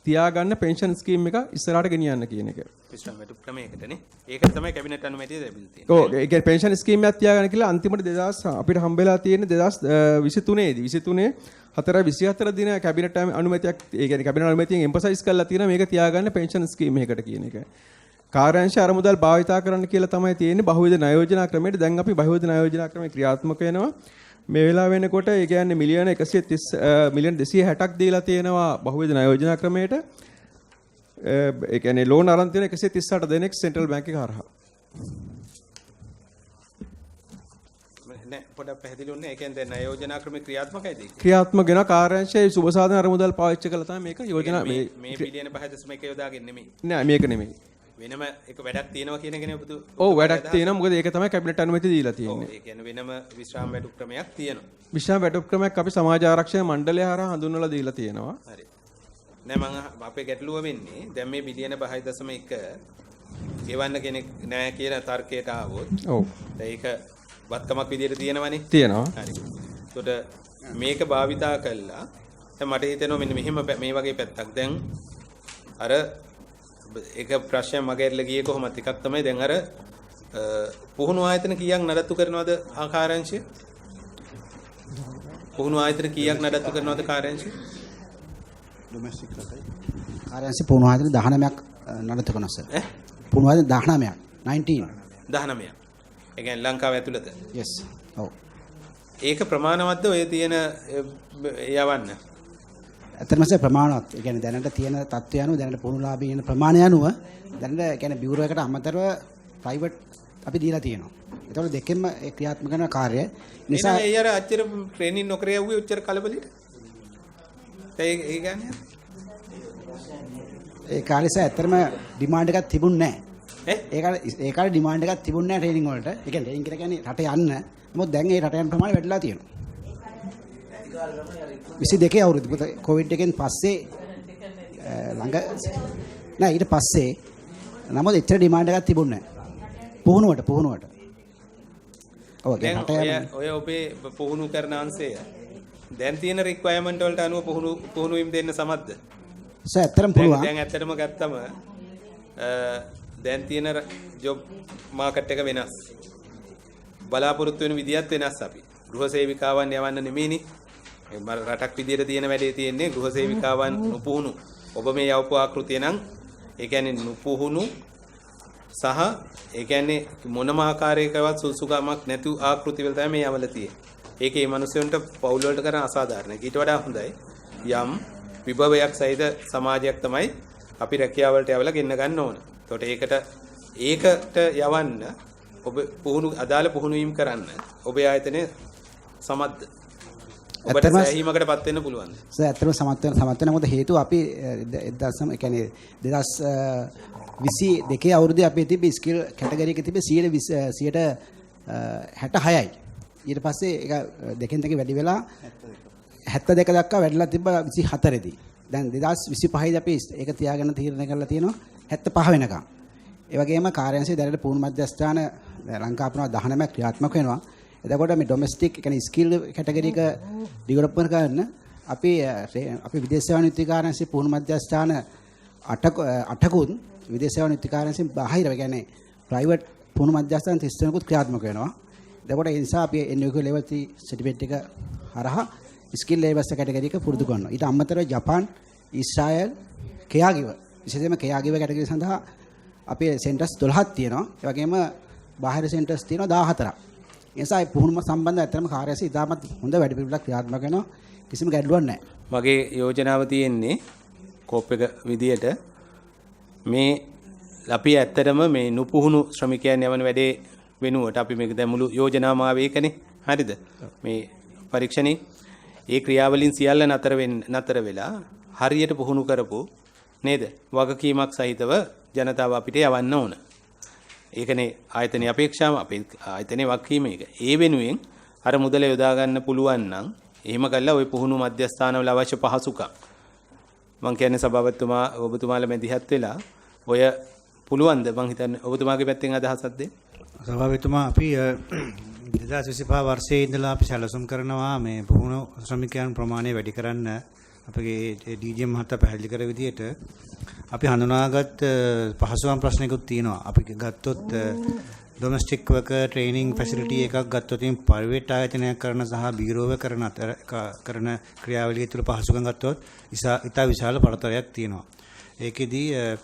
තියාගන්න පෙන්ෂන් ස්කීම් එක ඉස්සරහට ගෙනියන්න කියන එක. විශ්‍රාම වැටුප් ක්‍රමයකටනේ. ඒක තමයි කැබිනට් අනුමැතිය ලැබිලා තියෙන්නේ. ඔව් ඒ කියන්නේ පෙන්ෂන් ස්කීම් එකක් තියාගන්න කියලා අන්තිමට 2000 අපිට හම්බෙලා තියෙන්නේ 2023 දී 23 4 24 දින කැබිනට් අනුමැතියක් ඒ කියන්නේ කැබිනට් අනුමැතියෙන් එම්ෆසයිස් කරලා තියෙනවා මේක තියාගන්න පෙන්ෂන් ස්කීම් එකකට කියන එක. කාර්යාංශ අරමුදල් භාවිතා කරන්න කියලා තමයි තියෙන්නේ බහුවිධ ණය යෝජනා ක්‍රමයට. දැන් අපි බහුවිධ ණය යෝජනා ක්‍රමය ක්‍රියාත්මක වෙනවා. මේ වෙලාව වෙනකොට ඒ කියන්නේ මිලියන 130 මිලියන 260ක් දීලා තියෙනවා බහුවිධ ණය යෝජනා ක්‍රමයට. ඒ කියන්නේ ලෝන් අරන් තියෙන 138 දෙනෙක් සෙන්ට්‍රල් බැංක් එක හරහා. නෑ පොඩක් පැහැදිලි වුණේ. ඒ කියන්නේ දැන් ණය යෝජනා ක්‍රමය ක්‍රියාත්මකයිද ඒක? ක්‍රියාත්මක වෙනවා. කාර්යාංශයේ සුබ සාධන අරමුදල් පාවිච්චි කරලා තමයි මේක යෝජනා මේ බිලියන 5.1 යොදාගෙන නෙමෙයි. නෑ මේක නෙමෙයි. වෙනම එක වැඩක් තියෙනවා කියන එකනේ ඔබතු. ඔව් වැඩක් තියෙනවා. මොකද ඒක තමයි කැබිනට් අනුමැතිය දීලා තියෙන්නේ. ඔව් ඒ කියන්නේ වෙනම විශ්‍රාම වැටුප් ක්‍රමයක් තියෙනවා. විශ්‍රාම වැටුප් ක්‍රමයක් අපි සමාජ ආරක්ෂණ මණ්ඩලය හරහා හඳුන්වලා දීලා තියෙනවා. හරි. නෑ මං අපේ ගැටලුව වෙන්නේ දැන් මේ බිලියන 5.1 ගෙවන්න කෙනෙක් නෑ කියන තර්කයට ආවොත්. ඔව්. දැන් ඒක වත්කමක් විදියට තියෙනවනේ. තියෙනවා. හරි. එතකොට මේක භාවිතා කළා දැන් මට හිතෙනවා මෙන්න මෙහෙම මේ වගේ පැත්තක් දැන් අර ඒක ප්‍රශ්නයක් මගේ ඇරලා ගියේ කොහොමත් එකක් තමයි දැන් අර පුහුණු ආයතන කීයක් නඩත්තු කරනවද කාර්යාංශය? පුහුණු ආයතන කීයක් නඩත්තු කරනවද කාර්යාංශය? ඩොමෙස්ටික් රටයි. කාර්යාංශය පුහුණු ආයතන 19ක් නඩත්තු කරනවා සර්. පුහුණු ආයතන 19ක් 19 19ක්. ඒ කියන්නේ ලංකාව ඇතුළත. Yes. ඔව්. ඒක ප්‍රමාණවත්ද ඔය තියෙන යවන්න? ඇත්තටම සර් ප්‍රමාණවත්. ඒ කියන්නේ දැනට තියෙන තත්ත්වය අනුව දැනට පුහුණුලාභී ඉන්න ප්‍රමාණය අනුව දැනට ඒ කියන්නේ බියුරෝ එකට අමතරව ප්‍රයිවට් අපි දීලා තියෙනවා. ඒතකොට දෙකෙන්ම ඒ ක්‍රියාත්මක කරන කාර්යය නිසා ඒ අර අච්චර ට්‍රේනින් නොකර යවුවේ ඔච්චර කලබලෙට. ඒ කියන්නේ ඒ කාලේ සර් ඇත්තටම ඩිමාන්ඩ් එකක් තිබුණ නැහැ. ඒ කාලේ ඩිමාන්ඩ් එකක් තිබුණ නැහැ ට්‍රේනින් වලට. ඒ කියන්නේ ට්‍රේනින් කියලා කියන්නේ රට යන්න. නමුත් දැන් ඒ රට යන ප්‍රමාණය වැඩිලා තියෙනවා. 22 අවුරුද්ද කොවිඩ් එකෙන් පස්සේ ළඟ නෑ ඊට පස්සේ නමුත් එච්චර ඩිමාන්ඩ් එකක් තිබුණ නැහැ. පුහුණුවට. ඔව් දැන් ඔය ඔබේ පුහුණු කරන අංශය දැන් තියෙන රික්වයර්මන්ට් වලට අනුව පුහුණු වීම දෙන්න සමත්ද? සර් ඇත්තටම පුළුවන්. දැන් ඇත්තටම ගත්තම දැන් තියෙන ජොබ් මාකට් එක වෙනස්. බලාපොරොත්තු වෙන විදියත් වෙනස් අපි. ගෘහ සේවිකාවන් යවන්න නෙමෙයිනේ. රටක් විදියට තියෙන වැඩේ තියෙන්නේ ගෘහ සේවිකාවන් නුපුහුණු. ඔබ මේ යවපු ආකෘතිය නම් ඒ කියන්නේ නුපුහුණු සහ ඒ කියන්නේ මොනම ආකාරයකවත් සුසුකමක් නැතු ආකෘති වල තමයි මේ යවල තියෙන්නේ. ඒකේ මේ මිනිස්සුන්ට පවුල් වලට කරන අසාධාරණයි. ඊට වඩා හොඳයි යම් විභවයක් සහිත සමාජයක් තමයි අපි රැකියාව වලට යවලා ගෙන්න ගන්න ඕන. එතකොට ඒකට යවන්න ඔබ පුහුණු අදාළ පුහුණු වීම කරන්න ඔබේ ආයතනය සමත්ද? ඔබට සෑහීමකටපත් වෙන්න පුළුවන්ද? සර් ඇත්තටම සමත් වෙන මොකද හේතුව අපි 2022 අවුරුද්දේ අපේ තිබ්බ ස්කිල් කැටගරි එකේ තිබ්බ 66යි. ඊට පස්සේ ඒක දෙකෙන් දෙක වැඩි වෙලා 72 දක්වා වැඩිලා තිබ්බ 24 දී. දැන් 2025 දී අපි ඒක තියාගෙන තීරණය කරලා තියෙනවා 75 වෙනකම්. ඒ වගේම කාර්යාංශයේ දැනට පුහුණු මධ්‍යස්ථාන ලංකාපුරා 19 ක්‍රියාත්මක වෙනවා. එතකොට මේ ඩොමෙස්ටික් ඒ කියන්නේ ස්කිල් කැටගරි එක ඩෙවලොප්මන්ට් කරන්න අපි විදේශ සේවා නියුක්ති කාර්යාංශයේ පුහුණු මධ්‍යස්ථාන 8කුත් විදේශ සේවා නියුක්ති කාර්යාංශයෙන් බාහිර ඒ කියන්නේ ප්‍රයිවට් පුහුණු මධ්‍යස්ථාන 33කුත් ක්‍රියාත්මක වෙනවා. එතකොට ඒ නිසා අපි NVQ level 3 certificate එක හරහා ස්කිල් ලේබර්ස් කැටගරි එක පුරුදු කරනවා. ඊට අමතරව ජපාන්, ඊශ්‍රායල්, කෙයාගිව විශේෂයෙන්ම කෙයාගිව කැටගරි සඳහා අපේ සෙන්ටර්ස් 12ක් තියෙනවා. ඒ වගේම බාහිර සෙන්ටර්ස් තියෙනවා 14ක්. ඒ නිසා ඒ පුහුණුම සම්බන්ධ ඇත්තටම කාර්යාංශය ඉතාමත් හොඳ වැඩ පිළිවෙලක් ක්‍රියාත්මක වෙනවා. කිසිම ගැටලුවක් නැහැ. මගේ යෝජනාව තියෙන්නේ කෝප් එක විදියට මේ අපි ඇත්තටම මේ නුපුහුණු ශ්‍රමිකයන් යවන වැඩේ වෙනුවට අපි මේක දැන් මුළු යෝජනාවම ආවේ ඒකනේ. හරිද? මේ පරීක්ෂණේ ඒ ක්‍රියාවලින් සියල්ල නතර වෙලා හරියට පුහුණු කරපු නේද? වගකීමක් සහිතව ජනතාව අපිට යවන්න ඕන. ඒකනේ ආයතනයේ අපේක්ෂාව, අපේ ආයතනයේ වගකීම ඒක. ඒ වෙනුවෙන් අර මුදල යොදා ගන්න පුළුවන් නම් එහෙම කළා ওই පුහුණු මධ්‍යස්ථානවල අවශ්‍ය පහසුකම් මං කියන්නේ සභාපතිතුමා ඔබතුමාලා මැදිහත් වෙලා ඔය පුළුවන්ද මං හිතන්නේ ඔබතුමාගේ පැත්තෙන් අදහසක් දෙන්න. සභාපතිතුමා අපි 2025 වර්ෂයේ ඉඳලා අපි සැලසුම් කරනවා මේ පුහුණු ශ්‍රමිකයන් ප්‍රමාණය වැඩි කරන්න. අපගේ ඩීජී මහතා පැහැදිලි කර විදිහට අපි හඳුනාගත් පහසුකම් ප්‍රශ්නයකුත් තියෙනවා. අපි ගත්තොත් ඩොමෙස්ටික් වර්කර් ට්‍රේනින් ෆැසිලිටි එකක් ගත්තොත් ඉතින් ප්‍රයිවට් ආයතනයක් කරන සහ බියුරෝව කරන අතර කරන ක්‍රියාවලිය තුළ පහසුකම් ගත්තොත් ඉතා විශාල පරතරයක් තියෙනවා. ඒකෙදී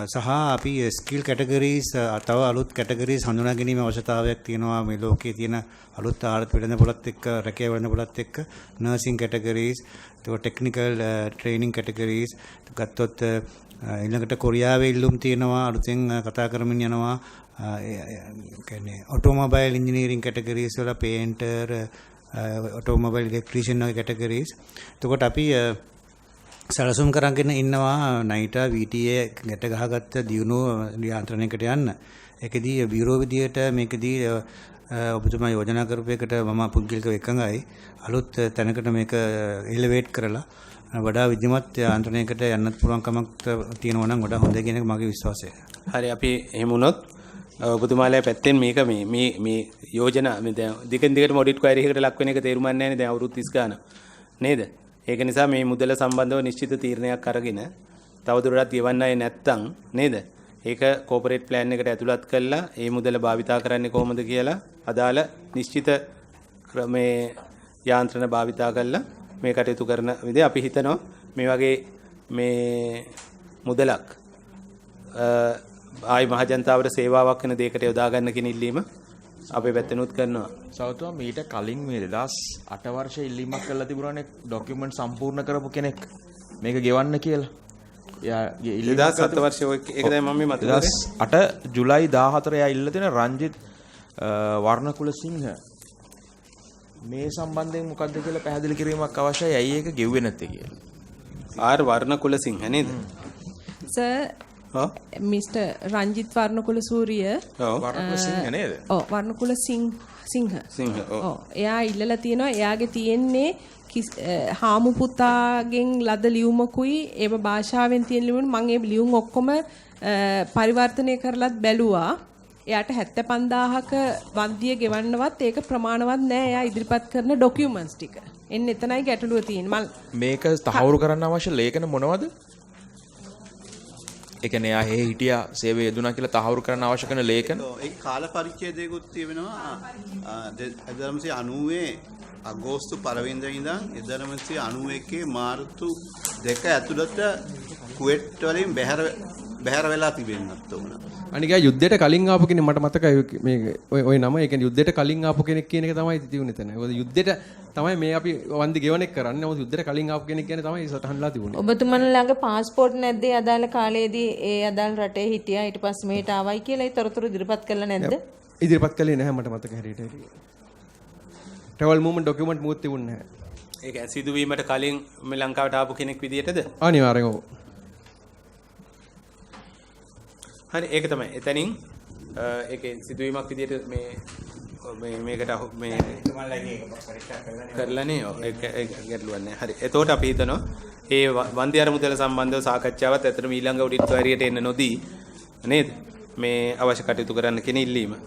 සහ අපි ස්කිල් කැටගරීස් තව අලුත් කැටගරීස් හඳුනා ගැනීම අවශ්‍යතාවයක් තියෙනවා. මේ ලෝකයේ තියෙන අලුත් ආර්ථික වෙළඳපොළත් එක්ක රැකියා වෙළඳපොළත් එක්ක නර්සිං කැටගරීස්, එතකොට ටෙක්නිකල් ට්‍රේනින් කැටගරීස් ගත්තොත් ඊළඟට කොරියාවේ ඉල්ලුම් තියෙනවා අලුතෙන් කතා කරමින් යනවා. ඒ කියන්නේ ඔටෝමොබයිල් ඉංජිනේරින් කැටගරීස් වල පේන්ටර්, ඔටෝමොබයිල් ඉලෙක්ට්‍රීෂියන් වගේ කැටගරීස්. එතකොට අපි සැලසුම් කරගෙන ඉන්නවා නයිටා VTA ගැට ගහගත්ත දියුණුව යාන්ත්‍රණයකට යන්න. ඒකෙදී බියුරෝ විදියට මේකෙදී ඔබතුමා යෝජනා කරපු එකට මම පුද්ගලිකව එකඟයි. අලුත් තැනකට මේක එලිවේට් කරලා වඩා විධිමත් යාන්ත්‍රණයකට යන්නත් පුළුවන් කමක් තියෙනවා නම් වඩා හොඳයි කියන එක මගේ විශ්වාසය. හරි, අපි එහෙම වුණොත් ඔබතුමාලා පැත්තෙන් මේක මේ මේ මේ යෝජනා මේ දැන් දිගින් දිගටම ඔඩිට් ක්වයරි එකකට ලක් වෙන එක තේරුම් ගන්න නෑනේ දැන් අවුරුදු 30 ගාන නේද? ඒක නිසා මේ මුදල සම්බන්ධව නිශ්චිත තීරණයක් අරගෙන තවදුරටත් ගෙවන්න අය නැත්තම් නේද? ඒක කෝපරේට් ප්ලෑන් එකට ඇතුළත් කරලා ඒ මුදල භාවිතා කරන්නේ කොහොමද කියලා අදාළ නිශ්චිත ක්‍රමේ යාන්ත්‍රණ භාවිතා කරලා මේ කටයුතු කරන විදිහ අපි හිතනවා මේ වගේ මේ මුදලක් ආයි මහ ජනතාවට සේවාවක් වෙන දෙයකට යොදා ගන්න කියන ඉල්ලීම අපේ පැත්තෙනුත් කරනවා. සෞතුමා මීට කලින් මේ 2008 වර්ෂයේ ඉල්ලීමක් කරලා තිබුණානේ ඩොකියුමන්ට් සම්පූර්ණ කරපු කෙනෙක් මේක ගෙවන්න කියලා. එයාගේ ඉල්ලීමක් 2007 වර්ෂයේ ඔය ඒක තමයි මම මේ මතක කරේ. 2008 ජූලයි 14 එයා ඉල්ලලා තියෙන රංජිත් වර්ණකුල සිංහ මේ සම්බන්ධයෙන් මොකද්ද කියලා පැහැදිලි කිරීමක් අවශ්‍යයි. ඇයි ඒක ගෙව්වේ නැත්තේ කියලා. ආර් වර්ණකුල සිංහ නේද? Sir mister Ranjith Warnakula Suriya. ඔව් වර්ණකුල සිංහ නේද? ඔව් වර්ණකුල සිංහ. සිංහ ඔව්. එයා ඉල්ලලා තියෙනවා එයාගේ තියෙන්නේ හාමු පුතාගෙන් ලද ලියුමකුයි ඒව භාෂාවෙන් තියෙන ලියුම. මම ඒ ලියුම් ඔක්කොම පරිවර්තනය කරලත් බැලුවා. එයාට 75000ක වන්දිය ගෙවන්නවත් ඒක ප්‍රමාණවත් නෑ එයා ඉදිරිපත් කරන ඩොකියුමන්ට්ස් ටික. එන්න එතනයි ගැටලුව තියෙන්නේ. මේක තහවුරු කරන්න අවශ්‍ය ලේඛන මොනවද? ඒ කියන්නේ එයා හේ හිටියා සේවය යෙදුනා කියලා තහවුරු කරන්න අවශ්‍ය කරන ලේඛන. ඒක කාල පරිච්ඡේදයකුත් තියෙනවා. 1990 අගෝස්තු 1 වෙනිදා ඉඳන් 1991 මාර්තු 2 ඇතුළත කුවේට් වලින් බැහැර වෙලා තිබෙන්නත් ඕන. අනික යුද්ධයට කලින් ආපු කෙනෙක් මට මතකයි මේ ඔය නම. ඒ කියන්නේ යුද්ධයට කලින් ආපු කෙනෙක් කියන එක තමයි තිබුණේ එතන. මොකද යුද්ධයට තමයි මේ අපි වන්දි ගෙවන එක කරන්නේ. නමුත් යුද්ධයට කලින් ආපු කෙනෙක් කියන්නේ තමයි සටහන්ලා තිබුණේ. ඔබතුමන් ළඟ පාස්පෝර්ට් නැද්ද? ඒ අදාළ කාලයේදී ඒ අදාළ රටේ හිටියා ඊට පස්සේ මෙහෙට ආවයි කියලා ඒ තොරතුරු ඉදිරිපත් කළා නැද්ද? ඉදිරිපත් කළේ නැහැ මට මතක හැටියට. ට්‍රැවල් මූව්මන්ට් ඩොකියුමන්ට් මුකුත් තිබුණේ නැහැ. ඒක සිදුවීමට කලින් මේ ලංකාවට ආපු කෙනෙක් විදියටද? අනිවාර්යෙන් ඔව්. හරි ඒක තමයි. එතනින් ඒකේ සිදුවීමක් විදියට මේ මේ මේකට මේ කරලානේ ඔව් ඒක ගැටලුවක් නෑ. හරි. එතකොට අපි හිතනවා ඒ වන්දි අර මුදල සම්බන්ධව සාකච්ඡාවත් ඇත්තටම ඊළඟ ඔඩිට් ක්වයරියට එන්න නොදී නේද මේ අවශ්‍ය කටයුතු කරන්න කියන ඉල්ලීම.